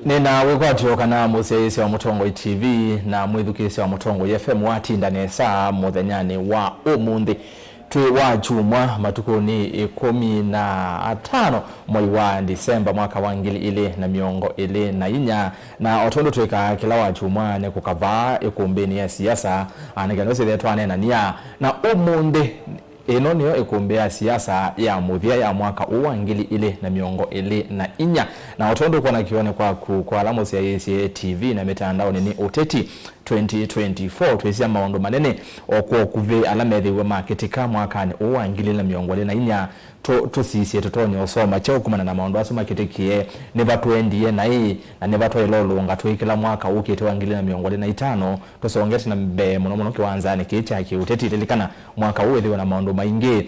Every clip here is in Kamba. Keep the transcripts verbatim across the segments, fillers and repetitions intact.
Nĩna wĩkwatyo kana mũsyaĩĩsya wa Mũtongoi T V na mwĩthukĩĩsya wa Mũtongoi F M watinda nesa mũthenyanĩ wa ũmũnthĩ. Twĩ wa kyumwa, matukũnĩ ĩkũmi na atano mwei wa Disemba mwaka wa ngili ilĩ na mĩongo ĩlĩ na inya, na o tondũ twĩkaa kĩla wa kyumwa, nĩ kũkavaa ĩkũmbĩnĩ ya siasa, a, nĩ kenda ũsĩthĩe twaneenania. Na ũmũnthĩ, ĩno nĩyo ĩkũmbĩ ya siasa ya mũthya ya mwaka ũũ wa ngili ilĩ na mĩongo ĩlĩ na inya, na o tondũ ũkwona kĩonĩ kwaku kwa ala mũsyaĩĩsye T V na mĩtandaonĩ nĩ Ũteti twenty twenty-four, twĩsya maũndũ manene o kwa ũkuvĩ ala methĩiwe makĩtĩka mwakanĩ ũũ wa ngili ilĩ na mĩongo ĩlĩ na inya. Tũ-, tũsisye tũtonye ũsoma kyaũ kumana na maũndũ asu makĩtĩkie, nĩ va tũendie naĩ, na nĩ va twaĩle ũlũnga twĩ kĩla mwaka ũkĩte wa ngili ilĩ na mĩongo ĩlĩ na itano, tũsongete na mbee mũno mũno kĩwanzanĩ kĩĩ kya kĩũteti. Lilikana, mwaka ũũ wĩthĩwe na maũndũ maingĩ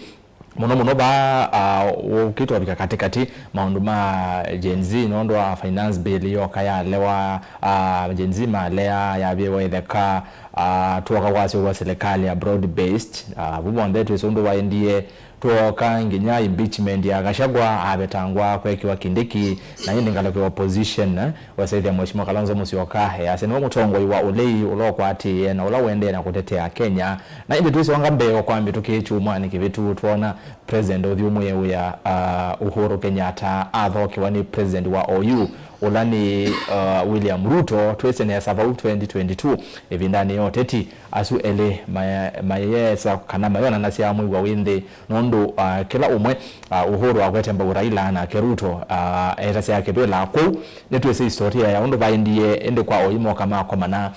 mũno mũno vaa, ah, ũkĩte ũvika katĩkatĩ, maũndũ ma Gen Z, nũndũ wa finance bill yoka yalewa, ah, Gen Z malea yavĩwa ĩtheka, ah, tuoka kwasya wa serikali ya broad based, ah, vu vonthe twĩsĩ ũndũ waendie, tuoka nginya impeachment ya Gachagua, avetangwa kwekiwa Kindiki, na ĩndĩ ngalĩko ya opposition, eh, wesethĩa Mheshimiwa Kalonzo Musyoka easya nĩwe mũtongoi wa ũlei ũla ũkwatĩĩe na ũla ũendee na kũtetea Kenya. Na ĩndĩ twĩsonga mbee o kwa mĩtũkĩ kyumwanĩ kĩvĩtu, twona President ũthyũmũe wĩa, ah, Uhuru Kenyatta athokewa nĩ President wa O U, ũla nĩ, ah, William Ruto. Twĩsĩ nesa vau twenty twenty-two, ĩvindanĩ ya ũteti, asu elĩ maya-, mayesa kana mayonanasya mwĩw'a wĩ nthĩ, nũndũ, ah, kĩla ũmwe, ah, Uhuru akwete mbau Raila, nake Ruto, ah, etasya kĩvĩla. Kwoou nĩtwĩsĩ historia ya ũndũ vaendie, ĩndĩ kwa oyu moka makomana,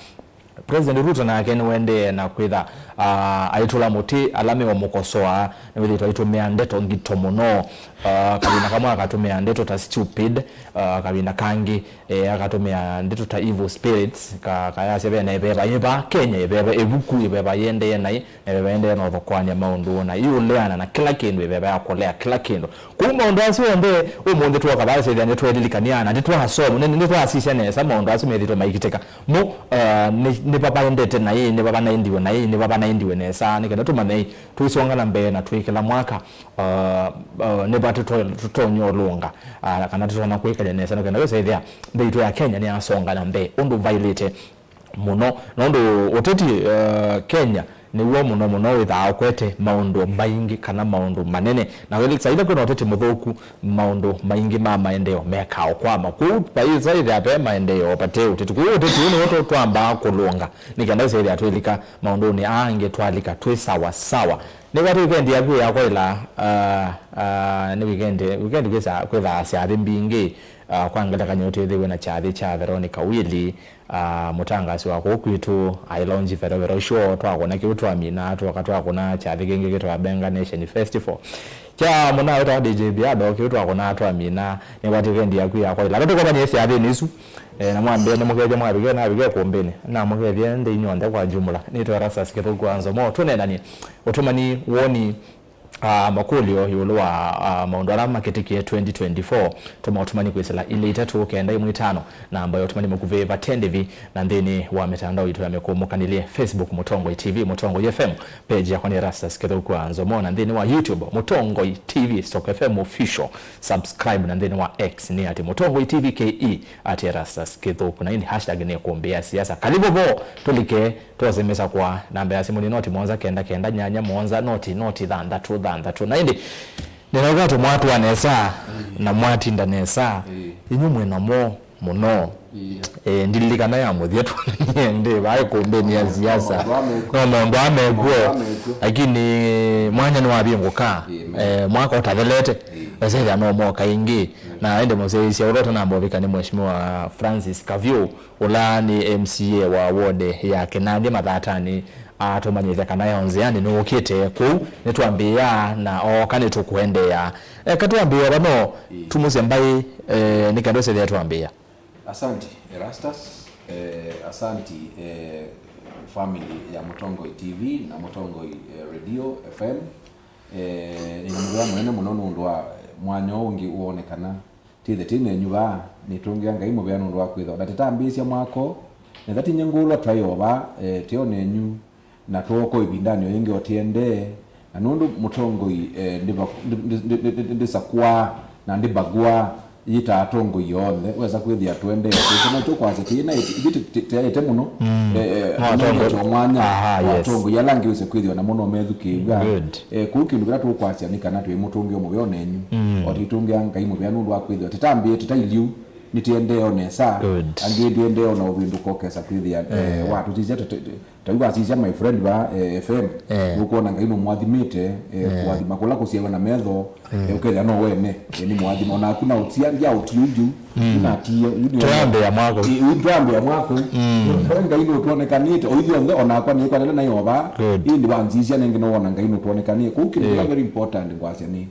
President Ruto nake nĩwendee na kwĩtha, ah, aitũla mũtĩ ala meũmũkosoa, nĩwĩthĩtwe aitũmĩa ndeto ngito mũno. Ah, kavinda kamwe akatũmĩa ndeto ta stupid, ah, kavinda kangĩ, eh, akatũmĩa ndeto ta evil spirits, ka-, kayasya ve na ĩveva yĩ vaa Kenya, ĩveva ĩvuku, ĩveva yĩendee naĩ, na ĩveva yĩendee na ũthokoany'a maũndũ, na ĩũleana na kĩla kĩndũ, ĩveva ya kũlea kĩla kĩndũ. Kwoou maũndũ asu onthe, ũmũnthĩ twoka vaa sethĩa nĩtwelilikania na nĩtwasoma, nĩ-, nĩtwasisya nesa maũndũ asu methĩtwe maikĩtĩka. Mo, eh, nĩ, nĩva vaendete naĩ, nĩva vanaendiwe naĩ, nĩva vanaendiwe nesa, nĩ kenda tũmanye twĩsonga na mbee na twĩ kĩla mwaka, eh, eh, nĩva tũto-, tũtonya ũlũnga, ah, kana tũtonya kwĩkalya nesa, nĩ kenda wĩsethĩa nthĩ itũ ya Kenya nĩyasonga na mbee ũndũ vaĩlĩte mũno, nũndũ ũteti, eh, Kenya nĩw'o mũno mũno wĩthaa ũkwete maũndũ maingĩ kana maũndũ manene. Na wĩlĩ saĩla kwĩna ũteti mũthũku, maũndũ maingĩ ma maendeeo mekaa ũkwama. Kwoou vaĩsa ĩthĩa ve maendeeo vate ũteti. Kwoou ũteti ũyũ nĩw'o tũ-, twambaa kũlũnga nĩ kenda ũsethĩa twĩlika maũndũnĩ aa angĩ, twalika twĩ sawa sawa. Nĩ vata wikendi yaku yakwa ĩla, ah, ah, nĩ wikendi, wikendi kwĩsa-, kwĩthaa syathĩ mbingĩ, ah, kwa ngelekany'o twĩthĩwe na kyathĩ kya Veronica Willy, ah, mũtangasi wa kũu kwitũ, ailaunji Vero Vero Show, twakũna kĩu twamina, twoka twakũna kyathĩ kĩngĩ kĩtawa Benga Nation Festival. Kya mũna wĩtawa D J Biado, kĩu twakũna twamina, nĩ vata wikendi yaku yakwa ĩla. Ata tũkomanie syathĩnĩ isu, eh, na mwambĩe nĩ mũkethya mwavike, navike kũmbĩnĩ, na mũkethye nthĩ inyonthe kwa jumla. Nĩtwe Erastus Kĩthũku wa Nzomo, tũneenanie ũtũmani, woni, ah, makũlyo ĩũlũ wa, ah, maũndũ ala makĩtĩkie twenty twenty-four, tũma ũtũmani kwĩsĩla ilĩ itatũ kenda ĩmwe itano, namba ya ũtũmani mũkuvĩ vate ndĩvi, na nthĩnĩ wa mĩtandao itũ ya mĩkũmũkanĩlye, Facebook Mũtongoi T V, Mũtongoi F M, page yakwa nĩ Erastus Kĩthũku wa Nzomo, na nthĩnĩ wa YouTube Mũtongoi T V stroke F M official, subscribe, na nthĩnĩ wa X nĩ at Mũtongoi T V K E, at Erastus Kĩthũku, na ĩndĩ hashtag nĩ kũmbĩa siasa. Kalivo vo, tũlike twose mĩsakwa, namba ya simũ nĩ noti mũonza kenda kenda nyanya mũonza noti noti thanthatũ thanthatũ. Na ĩndĩ nĩnauga atĩ mwatũa nesa na mwatinda nesa, inyu mwĩ namo mũno. Eh, ndililikana ya mũthya twonanie ndĩ vaa ĩkũmbĩnĩ ya siasa. No maũndũ amekuo. Lakini mwanya nĩwavingũka. Eh, mwaka ũtathelete, esethĩa no moka ĩngĩ. Na ĩndĩ mũsyaĩĩsya ũla ũtanamba ũvika nĩ Mheshimiwa Francis Kavyũ, ũla nĩ M C A wa ward ya Kĩnandĩ Mathatanĩ, atũmanyĩthya kana e o nzĩanĩ nũũkĩte kũu. Nĩtwambĩĩa na ooka nĩtũkũendeea. Eka twambĩĩa vano, tumũsye mbaĩ, eh, nĩ kenda ũsethĩa twambĩĩa. Asanti, Erastus. Eh, asanti, eh, family ya Mũtongoi T V na Mũtongoi, eh, Radio F M. Eh, nĩna mũvea mũnene mũno nũndũ wa mwanya ũũ ũngĩ wonekana. Twĩthe twĩ nenyu vaa, nĩtũngĩa Ngai mũvea nũndũ wa kwĩthwa na tũtambĩĩsya mwako, na ĩtha tinyengũlwa twaĩ o vaa, eh, twĩ o nenyu, na twooko ĩvindanĩ o yĩngĩ o tĩendee, na nũndũ mũtongoi, eh, ndĩva-, ndĩ-, ndĩ-, ndĩ-, ndĩ-, ndĩsakwaa na ndĩbagwaa, Yĩ ta atongoi onthe, wesa kwĩthĩa tũendee kwĩsĩ, no tũkwasya tĩĩ na ithyĩ tĩ- tĩ- tĩaĩte mũno. Mm. Eh, eh, no atongoi. Nĩndete mwanya. Aha, wa yes. Atongoi ala angĩ wĩse kwĩthĩwa namo no methukĩĩw'a. Good. Eh, kũu kĩndũ kĩla tũkwasya nĩ kana twĩ mũtũngĩo mũvea o nenyu. Mm. O tũitũngĩa Ngai mũvea nũndũ wa kwĩthĩwa tĩtambĩĩe tũtailiu, nĩtĩendee o nesa. Good. Angĩ ndĩendee o na ũvĩndũko ũkesa kwĩthĩa, eh, eh, watũsisya tũte- tũte- Ta yu wasisya my friend va, eh, F M, eh, nũkwona Ngai nũmwathimĩte, eh, eh, kũathima kũla kũsyaĩwe na metho, eh, ũkethĩa no wene, eh, nĩ mwathima. Onaku na ũtia, ndia ũtio yu, mm, unatie, yu nĩ twambĩa mwako. Eh, yu twambĩa mwako. Mm. Ngai nũtwonekanĩte, o ithyonthe, onakwa nĩkwanene na Yeova, good, ĩndĩ wanzisya nengĩ nowona Ngai nũtwonekanĩte. Kũu kĩndũ kĩla, eh, very important ngwasya nĩ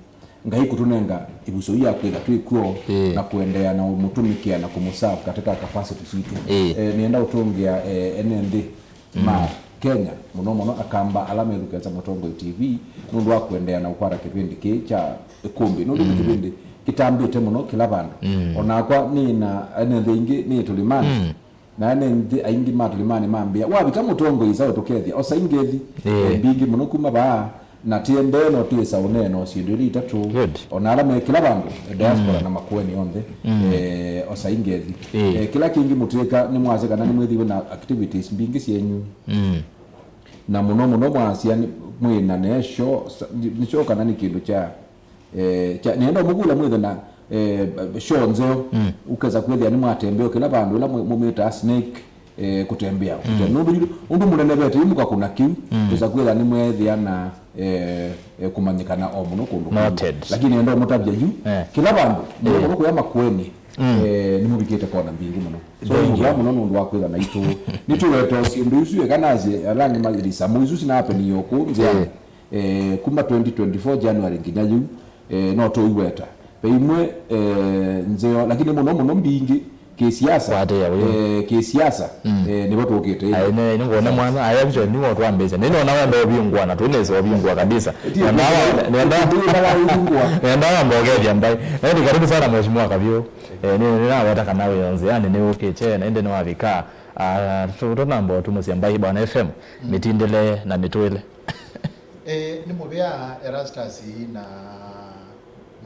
Ngai kũtũnenga ĩvuso ii ya kwĩtha twĩ kw'o, ĩĩ, na kũendeea na ũmũtũmĩkĩa na kũmũserve katika capacity sitũ. Ĩĩ. Eh, nĩenda ũtũngĩa, eh, ene nthĩ, mm, ma Kenya, mũno mũno Akamba ala methukĩĩasya Mũtongoi T V, nũndũ wa kũendeea na kũkwata kĩvĩndĩ kĩĩ kya Ĩkũmbĩ, nũndũ nĩ, mm, kĩvĩndĩ kĩtambĩte mũno kĩla vandũ. Mm. Onakwa nĩ na ene nthĩ ingĩ nĩ tũlĩmanĩ. Mm. Na ene nthĩ aingĩ ma tũlĩmanĩ mambĩa, "Wavika Mũtongoi, isa ũtũkethya, osa ingethi." Ĩĩ. Eh, mbingĩ mũno kuma vaa, na tiendee no twĩsa ũneena o syĩndũ ili itatũ. Good. O na ala me kĩla vandũ, eh, diaspora, mm, na Makueni onthe, mm, eh, osa ingethi. Ĩĩ. Eh, kĩla kĩngĩ mũtwĩka nĩ mwasya kana nĩmwĩthĩwe na activities mbingĩ syenyu. Mm. Na mũno mũno mwasya nĩ- mwĩ na nesho, sa- nĩ show kana nĩ kĩndũ kya Eh, kya- nĩenda ũmũkũlya mwĩthe na, eh, show nzeo, mm, ũkesa kwĩthĩa nĩmwatembea o kĩla vandũ ĩla mwe- mũmĩtaa snake, eh, kũtembea. Mm. Nũndũ yu- ũndũ mũnenevete yu mũkakũna kĩu, mm, ũkesa kwĩthĩa nĩmweethĩa na, eh, eh, kũmanyĩkana o mũno kũndũ kũngĩ. Noted. Lakini nĩenda ũmũtavya yu, eh, kĩla vandũ, eh, mũno mũno kũya Makueni, mm, eh, nĩmũvikĩte kona mbingĩ mũno. So, thank you, nĩ mũvea mũno nũndũ wa kwĩtha naitũ. Nĩtũweta o syĩndũ isu eka nasye, ala angĩ malisa, mũisu sinapeniyo kũu nzĩanĩ. Eh. Eh, kuma twenty twenty-four January nginya yu, eh, no tũiweta. Ve imwe, eh, nzeo, lakini mũno mũno mbingĩ kĩsiasa. Kwatĩĩa wĩ. Eh, kĩsiasa, mm, eh, nĩvo tũkĩte. Ai, ne, nĩngwona mwana, ai, actually, nĩwe twambĩĩsya. Nĩnona wenda ũvingũa, na twĩnesa ũvingũa kabisa. Ĩtĩ, nenda wa- nenda- nenda wamba ũkethya mbai. Ĩndĩ karibu sana, Mheshimiwa Kavyũ. Eh, nĩ- nĩnaweta kana wĩ nzĩanĩ nĩwũkĩte, na ĩndĩ nĩwavika. Ah, tu- tũnamba ũtumũsya mbai Bwana F M, mm, mĩtindĩle na mĩtwĩle. Eh, nĩ mũvea Erastus na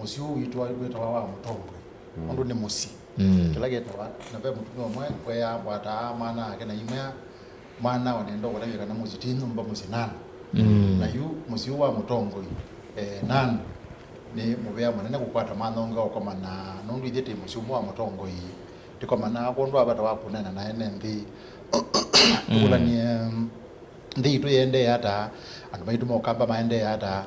mũsyĩ ũũ witũ wĩtawa wa Mũtongoi. Mm. Ũndũ nĩ mũsyĩ. Mm. Kĩla kĩtawa, na ve mũtumĩa ũmwe weya wataa mwana ake na imwĩa, mwana onenda ũkũtavya kana mũsyĩ ti nyũmba, mũsyĩ nanu. Mm. Na yu mũsyĩ ũũ wa Mũtongoi, eh, nanu nĩ mũvea mũnene kũkwata mwana ũngĩ ũkomana, nũndũ ithyĩ tĩ mũsyĩ ũmwe wa Mũtongoi, tĩkomanaa kwondũ wa vata wa kũneena na ene nthĩ. Mm. Tũkũlanie, nthĩ itũ yĩendee ata, andũ maitũ ma Ũkamba maendee ata.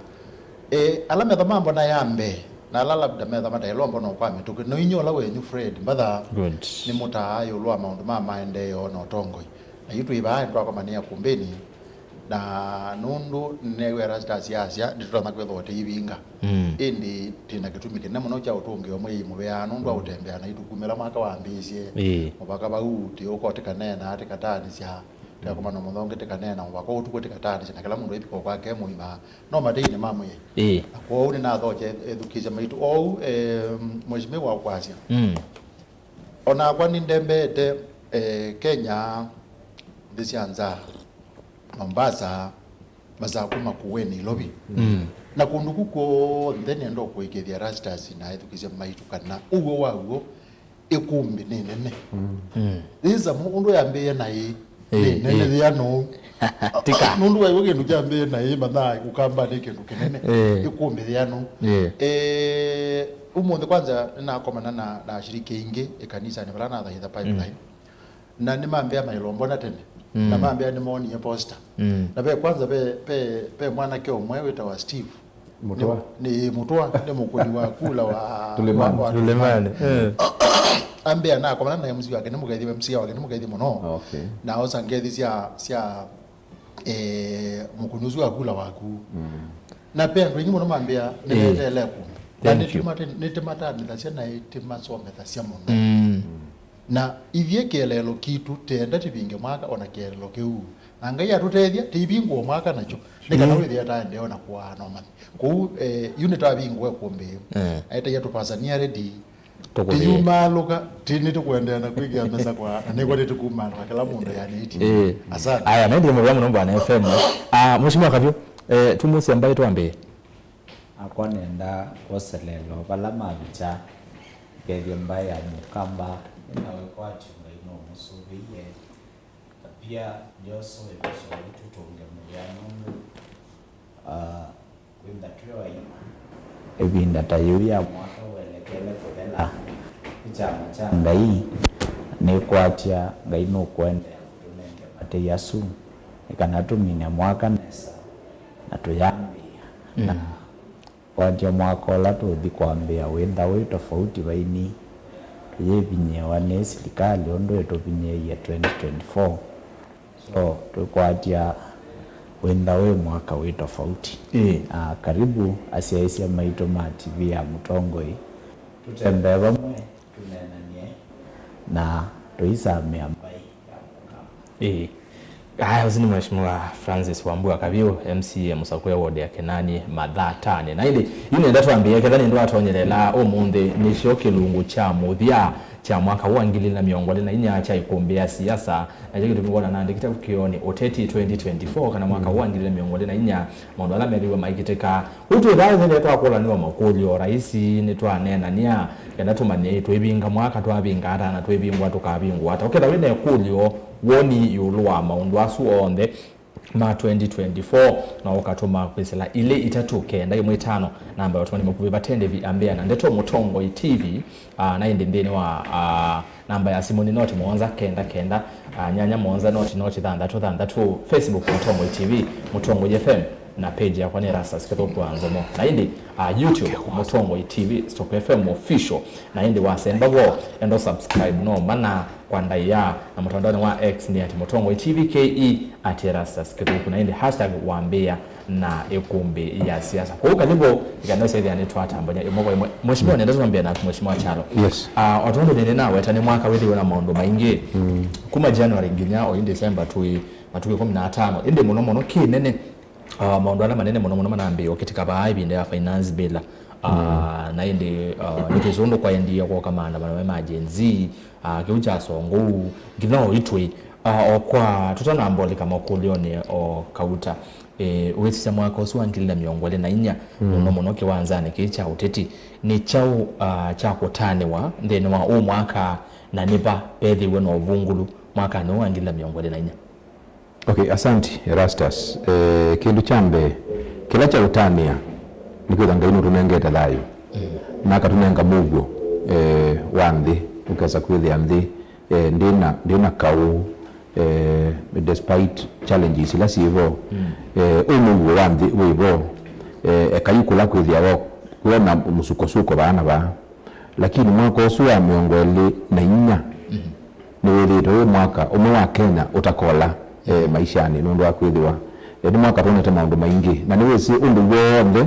E, ala metha mambona ya mbee, na ala labda metha mataĩlwa mbono kwa mĩtũkĩ. No inyuĩ ũla wenyu Fred Mbatha, good, nĩ mũtaa ĩũlũ wa maũndũ ma maendeeo na ũtongoi. Na yu twĩ vaa nĩtwakomanĩa kumbĩnĩ, na nũndũ nĩneew'a Erastus asya, nĩtũtonya kwĩthĩwa tũivinga. Mm. Ĩndĩ twĩ na kĩtumi kĩnene mũno kya ũtũngĩo mwĩĩ mũvea nũndũ wa, mm, ũtembea naitũ kumĩla mwaka wambĩĩsye. Ĩĩ. Mũvaka vau, tĩ ũko tĩkaneena, tĩkataanĩsya. Tĩkakomana mũthonge tĩkaneena mũvaka ũtukũ tĩkataanĩsya na kĩla mũndũ aivika o kwake mũima. No mateinĩ ma mwĩĩ. Ĩĩ. Na kwoou nĩnathokya ethukĩĩsya maitũ. Oou, eh, mheshimiwa kwasya. Mm. O nakwa nĩndembete, eh, Kenya, nthĩ sya nza, Mombasa, Masaku, Makueni, Nairobi. Mm. Na kũndũ kũ kw'onthe nĩenda kũĩkĩĩthya Erastus na ethukĩĩsya maitũ kana ũw'o wa w'o, Ĩkũmbĩ nĩ nene. Mm. Mm. Yĩsa mu-, ũndũ yambĩĩe naĩ, ĩĩ, nĩ nene, ĩĩ, yĩana ũu. Tika. Nũndũ wa ĩw'o kĩndũ kyambĩĩe naĩ, manyaa Ũkamba nĩ kĩndũ kĩnene. Ĩĩ. Ĩkũmbĩ yĩana ũu. Ĩĩ. Eh, ũmũnthĩ kwanza nĩnakomana na, na ashiriki aingĩ ĩkanisanĩ vala nathaitha Pipeline. Mm. Na nĩmambĩa maĩlwa mbona tene. Mm. Na mambĩa nĩmoonie poster. Mm. Na ve kwanza ve, ve, ve mwanake ũmwe wĩtawa Steve. Mũtwa. Nĩ, nĩ Mũtwa, nĩ mũkũni wa kula wa, Tũlĩmanĩ, wa, wa Tũlĩmanĩ, eh. Ambĩa nakomana na M C wake, nĩ mũgethi, M C wake nĩ mũgethi mũno. Okay. Na osa ngethi sya, sya, eh, mũkũni ũsu wa kula waku. Mm. Na ve andũ aingĩ mũno mambĩa, eh, nĩmeteele kũndũ. Na thank you, nĩtũmate-, nĩtĩmatanĩthasya na ĩtĩmasomethasya mũno. Mm. Na ithyĩ kĩeleelo kitũ, tĩenda tĩvinge mwaka o na kĩeleelo kĩu. Na Ngai atũtethya, tĩivingũa mwaka nakyo. Nĩ kana, mm, wĩthĩe taendee o na kũaa na ũmanyi. Kwoou, eh, yu nĩtwavingũa ĩkũmbĩ. Eh. Aetaia tũpasania ready. Tũkũthĩe. Tĩyumaalũka, tĩ nĩtũkũendeea na kwĩkĩa mesa kwa, na nĩkw'o nĩtũkumaalũka kĩla mũndũ eanĩĩtye. Eh. Asante. Aya, nendie mũvea mũno Bwana F M. Ah, Mheshimiwa Kavyũ, eh, tumũsya mbai twambĩe. Akwa nenda kwoselela o vala mavikya, Kethya mbaĩ ya Mũkamba ĩna wĩkwatyo, Ngai nũmũsũvĩie. Na pia ndyosoo ĩvuso yitũ tũngĩ mũvea nũndũ, ah, kwĩntha twĩ o aima. Ĩvinda ta yĩu ya mwaka ũelekele kũthela, nĩ kyama kya Ngai nĩkwatya Ngai nũkũendeea kũtũnenge matei asu nĩ kana tũmine mwaka nesa na tũyambĩĩa. Na kwatya mwaka ũla tũũthi kwambĩĩa wĩntha wĩ tofauti vaini, tũyĩvinyĩĩwa nĩ silikalĩ ũndũ ĩtũvinyĩĩie twenty twenty-four. So, tũkwatya wĩntha wĩ mwaka wĩ tofauti. Ĩĩ. Ah, karibu asyaĩĩsya maitũ ma T V ya Mũtongoi. Tũtembee vamwe, tũneenany'e, na tũisamĩa mbaĩ ya Mũkamba. Ĩĩ. Aya, ũsu nĩ Mheshimiwa Francis Wambua Kaviu, M C A mũsakũe ward ya Kenani Mathatani. Na ĩndĩ, yu nenda twambĩe, ketha nĩndũ atonyelela ũmũnthĩ, nĩkyo kĩlungu kya mũthya kya mwaka wa ngili na mĩongo ĩlĩ na inya kya ĩkũmbĩ ya siasa, na kyo kĩtumi wona naandĩkĩte kĩonĩ ũteti twenty twenty-four, kana mwaka wa ngili na mĩongo ĩlĩ na inya, maũndũ ala methĩiwe maikĩtĩka. Kũu twĩthaa ĩthĩnĩ twakũlanĩwa makũlyo, raisi nĩtwaneenania kenda tũmanye twĩvinga mwaka, twavinga ata, na twĩvingwa tũkavingwa ata. Ũketha wĩ na ĩkũlyo, woni ĩũlũ wa maũndũ asu onthe ma twenty twenty-four, na ũkatũma kwĩsĩla ilĩ itatũ kenda ĩmwe ĩtano, namba ya ũtũmani mũkuvĩ vate ndĩvi ambĩa na ndeto Mũtongoi T V, ah, na ĩndĩ nthĩnĩ wa, ah, namba ya simũ nĩ noti mũonza kenda kenda, ah, nyanya mũonza noti noti thanthatũ thanthatũ, Facebook Mũtongoi T V, Mũtongoi F M, na page yakwa nĩ Erastus Kĩthũku wa Nzomo. Na ĩndĩ, ah, YouTube, Mũtongoi T V stroke F M official. Na ĩndĩ wasemba vo, enda subscribe no mana kwa ndaĩa, na mũtandaonĩ wa X nĩ at Mũtongoi T V K E, at Erastus Kĩthũku, na ĩndĩ hashtag wambĩĩa na ĩkũmbĩ ya siasa. Kwoou kalivo, ĩkenda ũsethĩa nĩtwatambany'a ĩmwe kwa ĩmwe. Mheshimiwa, nenda twambĩe naku, Mheshimiwa Kyalo. Yes. Ah, o tondũ nĩnĩ naweta nĩ mwaka wĩthĩwe na maũndũ maingĩ. Kuma January nginya oyu December twĩ matukũ ĩkũmi na atano. Ĩndĩ mũno mũno kĩnene, ah, maũndũ ala manene mũno mũno manambĩĩe ũkĩtĩka vaa ĩvinda ya finance bill. Ah, na ĩndĩ, ah, nĩtwĩsĩ ũndũ kwaendie kwoka maandamano ma Gen Z, ah, kĩu kya songou, nginya oyu twĩ, ah, o kwa tũtanambolika makũlyoonĩ o kauta. Eh, wĩsisya mwaka ũsu wa ngili na mĩongo ĩlĩ na inya, mũno mũno kĩwanzanĩ kĩĩ kya ũteti, nĩ kyaũ, ah, kya kũtanĩwa nthĩnĩ wa ũũ mwaka, na nĩ va vethĩiwe na ũvungũlu mwakanĩ ũũ wa ngili na mĩongo ĩlĩ na inya? Okay, asanti, Erastus. Eh, kĩndũ kya mbee, kĩla kya ũtanĩa nĩ kwĩtha Ngai nũtũnengete thayũ, na akatũnenga mũuo, eh, wa nthĩ, ũkesa kwĩthĩa nthĩ, eh, ndĩna, ndĩna kaũ, eh, despite challenges ila syĩvo. Eh, ũũ mũuo wa nthĩ wĩvo, eh, ekai kũla kwĩthĩawa kwĩona mũsukosuko vaa na vaa. Lakini mwaka ũsu wa mĩongo ĩlĩ na inya nĩwĩthĩĩtwe wĩ mwaka ũmwe wa Kenya ũtakola, eh, maishanĩ nũndũ wa kwĩthĩwa, eh, nĩ mwaka twonete maũndũ maingĩ, na nĩwĩsĩ ũndũ w'onthe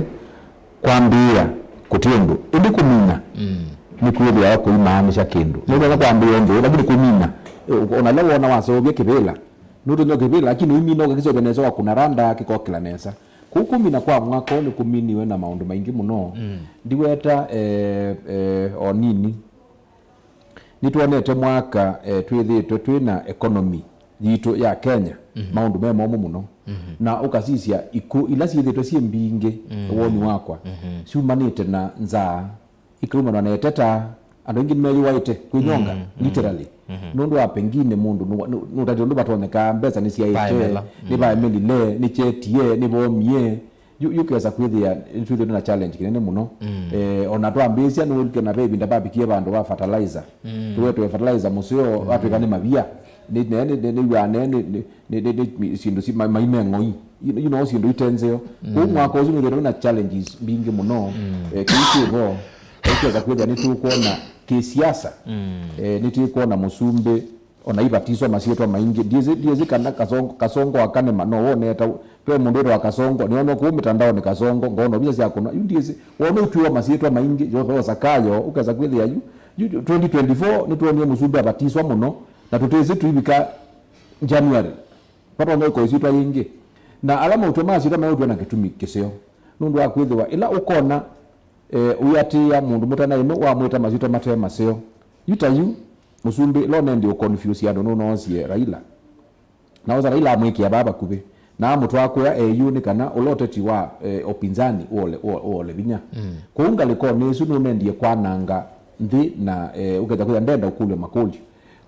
kwambĩĩa kũti ũndũ, ĩndĩ kũmina nĩkwĩthĩawa kũimaanisha kĩndũ. Nũndũ ona kwambĩĩa ũndũ, lakini kũmina, eh, ona ĩla wona waseũvya kĩvĩla, nũtonya kĩvĩla, lakini ũimina ũkakĩseũvya nesa, wakũna randa kĩkokĩla nesa. Kũu kũmina kwa mwaka ũũ nĩkũminiwe na maũndũ maingĩ mũno. Ndiweta, eh, eh, o nini. Nĩtwonete mwaka, eh, twĩthĩĩtwe twĩ na economy yitũ ya Kenya, maũndũ me momũ mũno. Na ũkasisya ikw'ũ ila syĩthĩĩtwe syĩ mbingĩ, woni wakwa, syumanĩte na nzaa, ikiumanwa na ĩteta, andũ aingĩ nĩmeyũaĩte kwĩnyonga, literally. Nũndũ wa pengine mũndũ nũ-, nũ-, nũtatĩte ũndũ vatonyekaa, mbesa nĩsyaĩte, nĩvaemelile, nĩkyetie, nĩvomie, Yu, yu kesa kwĩthĩa nĩtwĩthĩtwe na challenge kĩnene mũno. Eh, ona twambĩĩsya nũlike na ve ĩvinda vavikie vandũ va fertilizer. Tũwetwe fertilizer mũseo, watwĩka nĩ mavia. Nĩ, nĩ, nĩ, nĩ, nĩw'aa ne, nĩ, nĩ, nĩ, nĩ, nĩ, syĩndũ si, ma-, mai me ng'oi. You, you know, syĩndũ ite nzeo. Kũu mwaka ũsu nĩwĩthĩtwe na challenges mbingĩ mũno. Eh, kĩu kĩvo, yu kesa kwĩthĩa nĩtũkwona kĩsiasa. Eh, nĩtũkwona mũsumbĩ ona ivatiswa masyĩtwa maingĩ. Ndiĩsĩ, ndiĩsĩ kana Kasongo, Kasongo akanema, no wone ta ve mũndũ wĩtawa Kasongo, nĩonwa kũu mĩtandaonĩ Kasongo, ngoona visa sya kũnwa. Yu ndiĩsĩ, wona ũtwĩwa masyĩtwa maingĩ, Jehova Zakayo, ũkesa kwĩthĩa yu, yu twenty twenty-four nĩtwonie mũsumbĩ avatiswa mũno, na tũtĩsĩ tũivika January, vatonya ĩko ĩsyĩtwa yĩngĩ. Na ala maũtw'a ma syĩtwa meũtw'a na kĩtumi kĩseo, nũndũ wa kwĩthĩwa ĩla ũkona eh, ũiatĩĩa mũndũ mũtanaĩmwe wamwĩta masyĩtwa mate maseo. Yu ta yu, mũsumbĩ, ĩla ũnendie ũconfuse andũ nũnoosie Raila. Na osa Raila amwĩkĩa vaa vakuvĩ. Na amũtwaa kũya e yu nĩ kana ũla ũteti wa, eh, upinzani ũole, ũo-, ũole vinya. Kũu ngalĩkonĩ ĩsu nũnendie kwananga nthĩ na, eh, ũketha kwĩthĩa ndenda ũkũlyo makũlyo.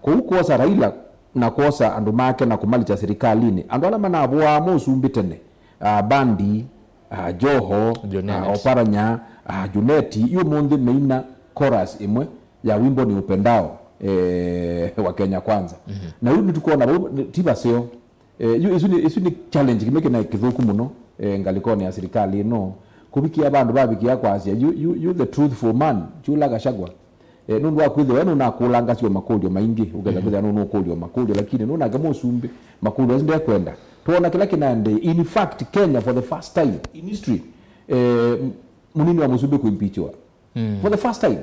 Kwoou kwosa Raila na kwosa andũ make na kũmalikya silikalĩnĩ, andũ ala manavũaa mo ũsumbĩ tene, ah, Bandi, ah, Joho, Junet. Ah, Oparanya, ah, Juneti, yu ũmũnthĩ meina chorus ĩmwe ya wimbo ni upendao, eh, wa Kenya Kwanza. Na yu nĩtũkwona vau ti vaseo. Eh, yu, isu nĩ, isu nĩ challenge kĩmwe kĩna kĩthũku mũno, eh, ngalĩkonĩ ya silikalĩ ĩno. Kũvikĩa vandũ vavikĩa kwasya, you, you, you the truthful man, Chula Gachagua. Eh, nũndũ wa kwĩthĩwa we nũnakũlangasya makũlyo maingĩ, ũketha kwĩthĩa nũnũkũlyo makũlyo, lakini nũnake mũsumbĩ, makũlyo asu ndekwenda. Twona kĩla kĩnaendee. In fact, Kenya for the first time in history, eh, m-, mũnini wa mũsumbĩ kũimpeachiwa. For the first time,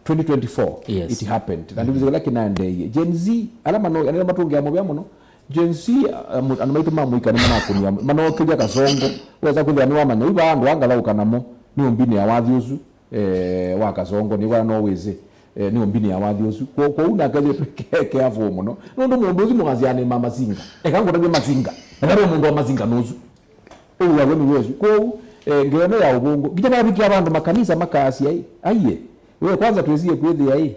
twenty twenty-four, yes, it happened. Na ndĩvĩsĩ kĩla kĩnaendeeie. Gen Z, ala mano, anene matũngĩa mũvea mũno. Gen Z, uh, mu-, andũ maitũ ma mũika nĩ manakũnia, manokĩlya Kasongo. Wesa kwĩthĩa nĩwamanya, iva andũ angathaũka namo, nĩ ũmbinĩa wathi ũsu, eh, wa Kasongo, nĩwona no wĩsĩ, eh, nĩ ũmbinĩa wathi ũsu. Kwa, kwa una kethĩtwe ke, ke afũ mũno. Nũndũ mũndũ ũsu mũkasyanĩ ma Masinga. Eka ngũtavye Masinga. Eka rĩo mũndũ wa Masinga nũsu. Ũu waw'o nĩ wĩsĩ. Kwoou, eh, ngewa ĩno ya ũvũngũ. Nginya mavikĩa vandũ makanisa makasya, ĩ, aiye, we kwanza twĩsie kwĩthĩa, ĩ,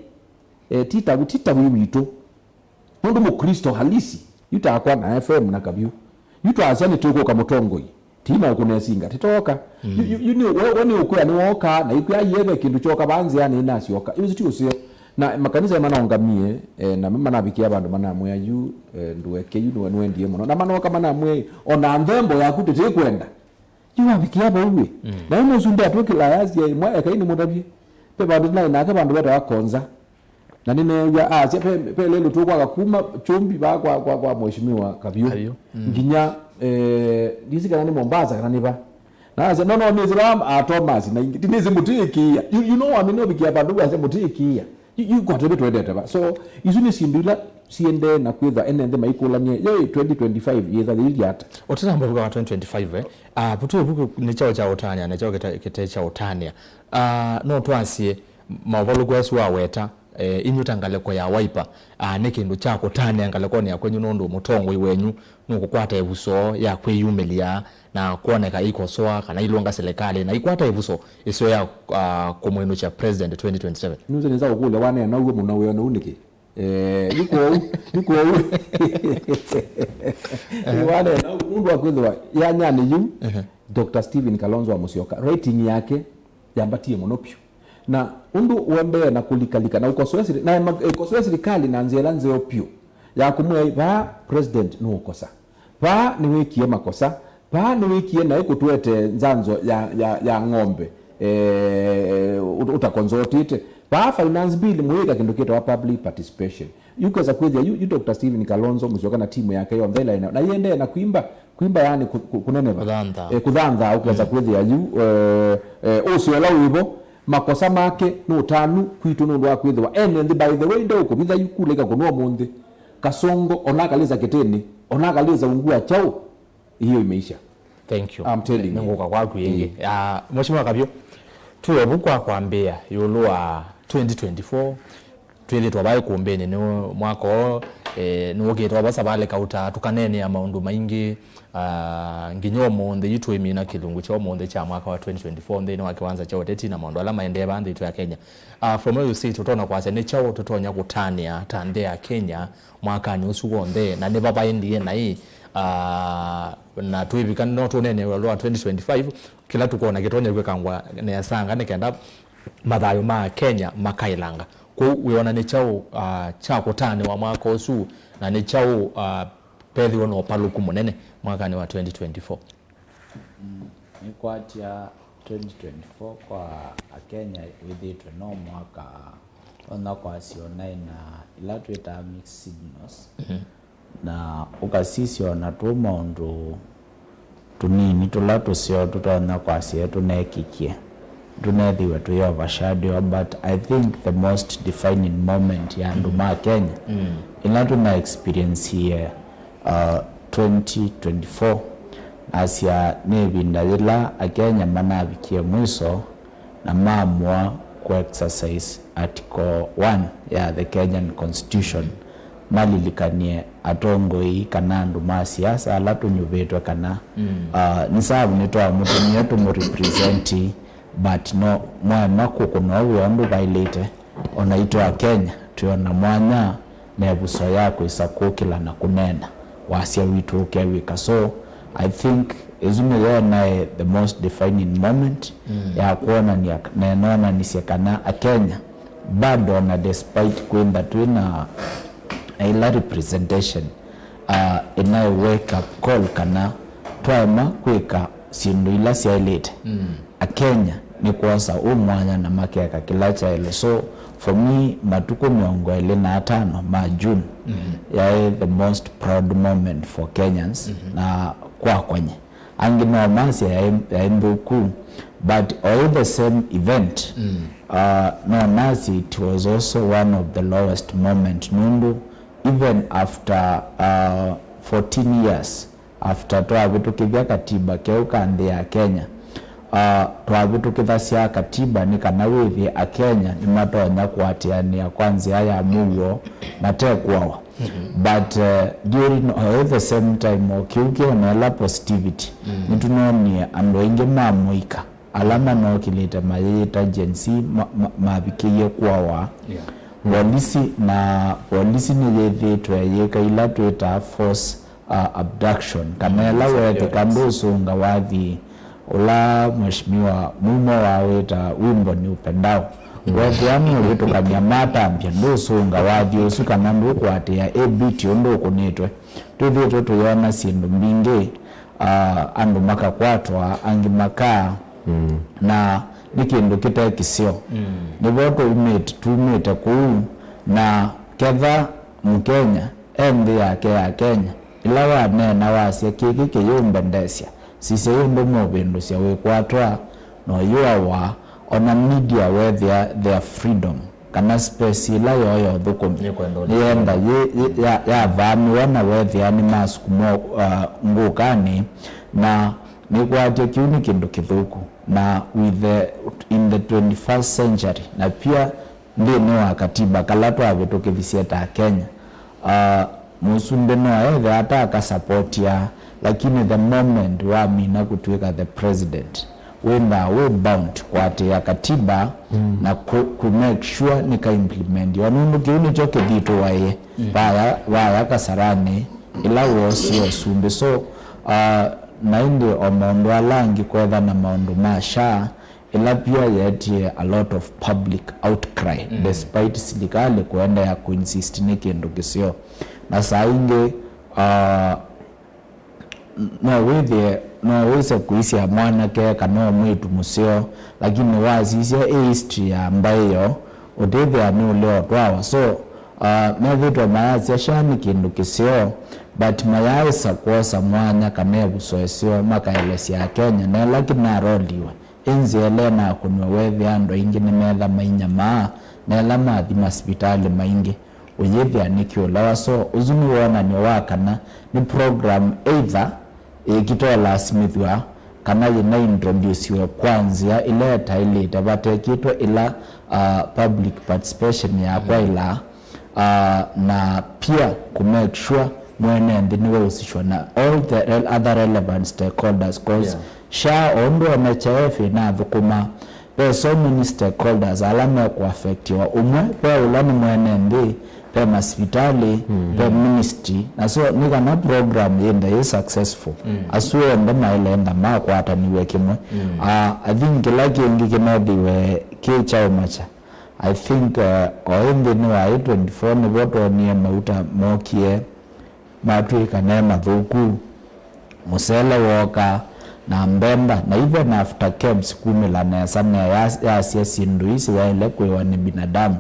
eh, ti ta, ti ta wĩ witũ. Nũndũ Mũkristo halisi, yu takwa na F M na Kavyũ. Yu twasya nĩtũkũka mũtongoi. Ti na ũkũnesinga, tĩtoka. Yu, yu, yu nĩ, we, we nĩ ũkwĩa nĩwoka, na ikwĩa aiye ve kĩndũ kyoka vaa nzĩanĩ inasyoka. Yu ti ũseo. Na makanisa manaũngamie, eh, na manavikĩa vandũ manamwĩa yu, eh, ndũeke yu, nĩwe nĩwendie mũno. Na manoka manamwĩa, o na nthembo yaku tũtĩkwenda. Yu wavikĩa vau ĩ. Na yu mũsumbĩ atwĩkĩla yasya, mwa ekai nĩmũtavye. Ve vandũ naĩ nake vandũ vetawa Konza. Na nĩneew'a asya, ve, ve lelũ tũkwaga kuma Kyũmbi vaa kwa, kwa, kwa Mheshimiwa Kavyũ. Kavyũ. Nginya, eh, ndisi kana nĩ Mombasa kana nĩ va. Na asya, no, no, nĩsĩ vaa a Thomas na ingĩ. Ndinĩsĩ mũtĩĩkĩĩa. You, you know, amina ũvikĩa vandũ asya mũtĩĩkĩĩa. Yu, yu kwatw'e twendete va. So, isu nĩ syĩndũ ila siendee na kwĩthwa ene nthĩ maikũlany'e, yei, twenty twenty-five yĩtha yĩilye ata? Ũtanamba ũvuka wa twenty twenty-five, eh? Ah, vutu ĩvuku nĩ kyaũ kya ũtanĩa, na kyaũ kĩte, kĩte kya ũtanĩa? Ah, no twasye, maũvalũku asu waweta, eh, inyu ta ngalĩko ya Wiper, ah, nĩ kĩndũ kya kũtanĩa ngalĩkonĩ ya kwenyu, nũndũ mũtongoi wenyu nũkũkwata ĩvuso ya kwĩyumĩlya na kwoneka ikosoa kana ilũnga silikalĩ na ikwata ĩvuso ĩseo ya, ah, kũmwĩnũkya president twenty twenty-seven? Nũsĩ nĩsa ũkũlya waneena ũw'o mũno wĩona ũu nĩkĩ? Eh, yu kwoou, yu kwoou. Waneena ũu nũndũ wa kwĩthĩwa yanyanĩ yu, Doctor Stephen Kalonzo wa Musyoka, rating yake yambatie mũno piũ. Na ũndũ ũendee na kũlikalika na ũkosoe siri-, na ema-, ĩkosoe silikalĩ na nzĩa ĩla nzeo piũ ya kũmwĩa, vaa president nũũkosa. Vaa nĩwĩkie makosa. Vaa nĩwĩkie naĩ kũtũete nzanzo ya, ya, ya ng'ombe, eh, ũt-, ũtakonzotĩte. Vaa finance bill mũyĩka kĩndũ kĩtawa public participation. Yu kwesa kwĩthĩa yu, yu Doctor Stephen Kalonzo Musyoka na timu yake yonthe ĩla ĩnayo. Na yĩendee na kwimba, kwimba yaani kũ-, kũ-, kũneneva. Kũthanthaa. Eh, kũthanthaa ũkesa kwĩthĩa yu, eh, eh, ũseo ũla wĩvo, makosa make nĩ ũtanu kwitũ nũndũ wa kwĩthĩwa ene nthĩ, by the way, ndeũkũvitha yu kula ikakũnwa ũmũnthĩ. Kasongo, ona akalĩsa kĩtĩnĩ, ona akalĩsa ungu wa kyaũ, hiyo imeisha. Thank you. I'm telling you. Nĩngũka kwaku ĩngĩ. Ĩĩ. Ah, Mheshimiwa Kavyũ, tuwe vu kwa kwambĩĩa ĩũlũ wa twenty twenty-four, twĩthĩtwe vaa ĩkũmbĩnĩ nĩ mwaka ũũ, eh, nĩwũkĩte wa vasa valĩ kauta, tũkaneenea maũndũ maingĩ, ah, nginya ũmũnthĩ yu twĩmina kĩlungu kya ũmũnthĩ kya mwaka wa twenty twenty-four nthĩnĩ wa kĩwanza kya ũteti na maũndũ ala maendee vaa nthĩ itũ ya Kenya. Ah, from where you sit, ũtonya kwasya nĩ kyaũ tũtonya kũtanĩa ta nthĩ ya Kenya mwakanĩ ũsu w'onthe, na nĩ va vaendie naĩ, ah, na twĩvika no tũneenea ĩũlũ wa twenty twenty-five, kĩla tũkwona kĩtonya kwĩkangwa nesanga nĩ kenda mathayũ ma Kenya makaĩlanga. Kwoou wĩona nĩ kyaũ, ah, kya kũtanĩwa mwaka ũsu, na nĩ kyaũ, ah, vethĩwe na ũpalũku mũnene mwakanĩ wa twenty twenty-four? Mm, nĩkwatya twenty twenty-four kwa Akenya wĩthĩĩtwe no mwaka ona kwasyo naĩ na ila twĩtaa mixed signals. Na ũkasisya ona tũ maũndũ tũnini tũla tũseo tũtonya kwasya tũneekĩkie, tũneethĩiwe tũi overshadow, but I think the most defining moment ya andũ ma Kenya ĩla tũna experiencie, uh, twenty twenty-four, nasya nĩ ĩvinda yĩla Akenya manavikie mwiso na maamũa kũ exercise Article one ya the Kenyan Constitution, malilikanie atongoi kana andũ ma siasa ala tũnyuvĩtwe kana, uh, nĩ savu nĩtwamũtũmie tũmũrepresenti, but no mwaema kũkũna ũw'o ũndũ vaĩlĩte. O naitũ Akenya twĩ o na mwanya na ĩvuso ya kwĩsa kũkĩla na kũneena wasya witũ ũkew'ĩka. So I think ĩsu nĩyo naĩ the most defining moment ya kwonany'a na ĩnonanisye kana Akenya bado, na despite kwĩntha twĩ na ĩla representation, uh, ĩnaĩ wake up call kana twaema kwĩka syĩndũ ila syaĩlĩte. Akenya nĩ kwosa ũ mwanya na makeka kĩla kyaĩle. So for me, matukũ mĩongo ĩlĩ na atano ma June yaĩ the most proud moment for Kenyans, na kwakwa nye. Angĩ no masya yaĩ, yaĩ nthũku, but oĩ the same event, uh, no nasya it was also one of the lowest moment, nũndũ even after, uh, fourteen years after twavĩtũkĩthya katiba keũ ka nthĩ ya Kenya, uh, twavĩtũkĩthasya katiba nĩ kana wĩthĩe Akenya nĩmatonya kũatĩanĩa kwa nzĩa ya mũuo mate kũawa. But, uh, during, uh, at the same time, o kĩu kĩonela positivity, nĩtũnonie andũ aingĩ ma mũika ala manokĩlĩte mayĩyĩta Gen Z ma- ma- mavikĩie kũawa. Polisi, na polisi nĩyĩthĩĩtwe yĩka ila twĩtaa force, uh, abduction, kana ĩla weethĩka ndũsũnga wathi ũla Mheshimiwa Mumo wawĩta wimbo ni upendao. Weethĩa nũvĩtũkany'a matambya, ndũsũnga wathi ũsu kana ndũkũatĩĩa ĩbiti ũndũ ũkũnĩtwe. Twĩthĩĩtwe tũyona syĩndũ mbingĩ, ah, andũ makakwatwa, angĩ makaa, na nĩ kĩndũ kĩte kĩseo. Nĩvo tũumĩte, tumĩte kũu, na ketha Mũkenya e nthĩ yake ya Kenya, ĩla waneena wasya, "Kĩkĩ kĩyũmbendesya, sisya ĩ ũndũ mũvĩndũsya wĩkwatwa na ũyũawa," ona media weethĩa their freedom, kana space ĩla yoo ya ũthũkũmi nĩyenda yĩ- yĩ- ya- yavaamĩwa, na weethĩa nĩmasukumwa, uh, ngũkanĩ, na nĩkwatya kĩu nĩ kĩndũ kĩthũku. Na with the, in the twenty-first century, na pia nthĩnĩ wa katiba kala twavĩtũkĩthisye ta Kenya, uh, mũsumbĩ no ethĩa ata akasapotia, lakini the moment wamina kũtw'ĩka the president, wĩthaa wĩ bound kũatĩĩa katiba na kũ, kũ make sure nĩka implement. O nũndũ kĩu nĩkyo kĩthitũaĩe vaya, vaya Kasarani ĩla woosie ũsumbĩ. So, uh, na ĩndĩ o maũndũ ala angĩ kwetha na maũndũ ma SHA, ĩla pia yeetie a lot of public outcry, despite silikalĩ kũendeea kũinsist nĩ kĩndũ kĩseo. Na saa ingĩ, uh, no wĩthĩe, no wĩse kũisya mwanake kana o mwĩĩtu mũseo, lakini wasisya ĩ history ya mbaĩ yoo, ũtĩthĩa nũlea ũtwawa. So, uh, methĩtwe mayasya SHA nĩ kĩndũ kĩseo, but mayaaĩsa kwosa mwanya kana ĩvuso ĩseo makaelesya Akenya na ĩla kĩnaroliwe. Ĩ nzĩa ĩla ĩnakũniwe weethĩa andũ aingĩ nĩmetha mainyamaa na ĩla mathi masivitalĩ maingĩ, ũyĩthĩa nĩkĩũlawa. So, ũsu nĩ wonany'o wa kana nĩ program either ĩkĩtolasimĩthw'a kana yĩnaintrodusiwe kwa nzĩa ĩla ĩtaĩlĩte vatekĩtwe ĩla, uh, public participation ya kwaĩla, uh, na pia kũ make sure mwene nthĩ nĩwausishwa na all the rel- other relevant stakeholders, 'cause SHA o ũndũ N H I F ĩnathũkũma, ve so many stakeholders ala mekũaffectiwa. Ũmwe, ve ũla nĩ mwene nthĩ, ve masivitalĩ, ve ministry, na so nĩ kana program yĩnthe yĩ successful, asu onthe maĩle enda makwataniw'e kĩmwe. Ah, I think kĩla kĩngĩ kĩnethiwe kĩ kyaũmakya. I think, uh, o ĩ nthĩnĩ wa ĩ twenty-four nĩvo twonie mauta mokie matw'ĩka ne mathũku, mũsele wooka, na mbemba, na even after KEBS kumĩla nesa na ya- yasya syĩndũ ii siyaĩle kwĩwa nĩ binadamu,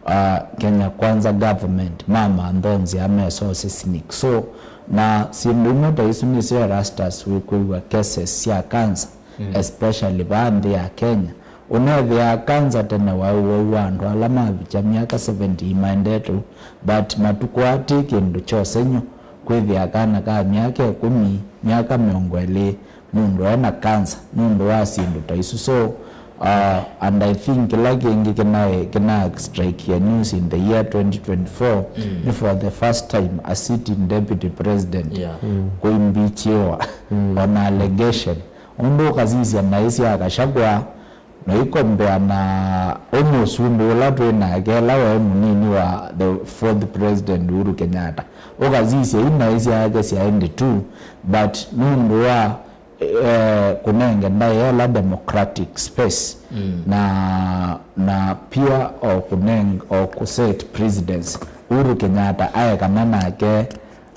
uh, Kenya Kwanza government mamantha nzĩa mesose sneak. So, na syĩndũ imwe ta isu nĩsyo Erastus wĩkwĩw'a cases sya cancer, especially vaa nthĩ ya Kenya. Ũnethĩaa kanza tene waĩ ũwau wa andũ ala mavikya myaka seventy maendete ũu, but matukũ aa ti kĩndũ kyosenyu kwĩthĩa kana ka myaka ĩkũmi, myaka mĩongo ĩlĩ, mũndũ e na kanza nũndũ wa syĩndũ ta isu. So, uh, and I think kĩla kĩngĩ kĩna, kĩna strike ya news in the year twenty twenty-four, nĩ for the first time a sitting deputy president kũimbichiwa on allegation. Ũndũ ũkasisya naĩ sya Gachagua, Na ikombea na ũmũsumbĩ ũla twĩ nake, ĩla waĩ mũnini wa the fourth president Uhuru Kenyatta. Ũkasisya inaĩ syake syaĩ ndĩtu, but nũndũ wa eh, kũnenge ndaĩa ĩla democratic space, mm, na, na pia o kũneng-, o kũset precedence. Uhuru Kenyatta aekana nake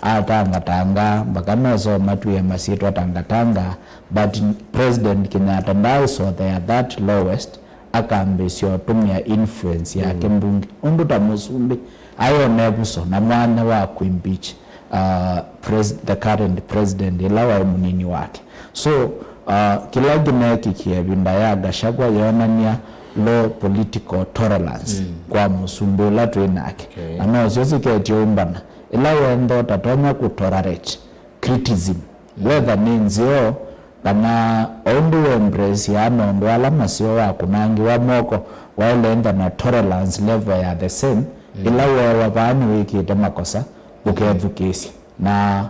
atangatanga, mpaka meso matwie masyĩtwa tangatanga, but President Kenyatta ndaaũsothea that lowest, akambĩĩsya ũtũmĩa influence yake, mm, mbunge. Ũndũ ta mũsumbĩ, aĩ o nevuso na mwanya wa kũimpeach, uh, pres-, the current president, ĩla waĩ mũnini wake. So, uh, kĩla kĩneekĩkie ĩvinda ya Gachagua yonany'a low political tolerance, mm, kwa mũsumbĩ ũla twĩ nake. Okay. Na nosyo siketye ũmbana, ĩla wenda ũtatonya kũtolerate criticism, whether nĩ nzeo, kana o ũndũ wembraceaa maũndũ ala maseo, wakũnangĩwa moko, waĩle enda na tolerance level ya the same, mm, ĩla weewa vaa nĩwĩkĩte makosa, ũkethukĩĩsya. Na,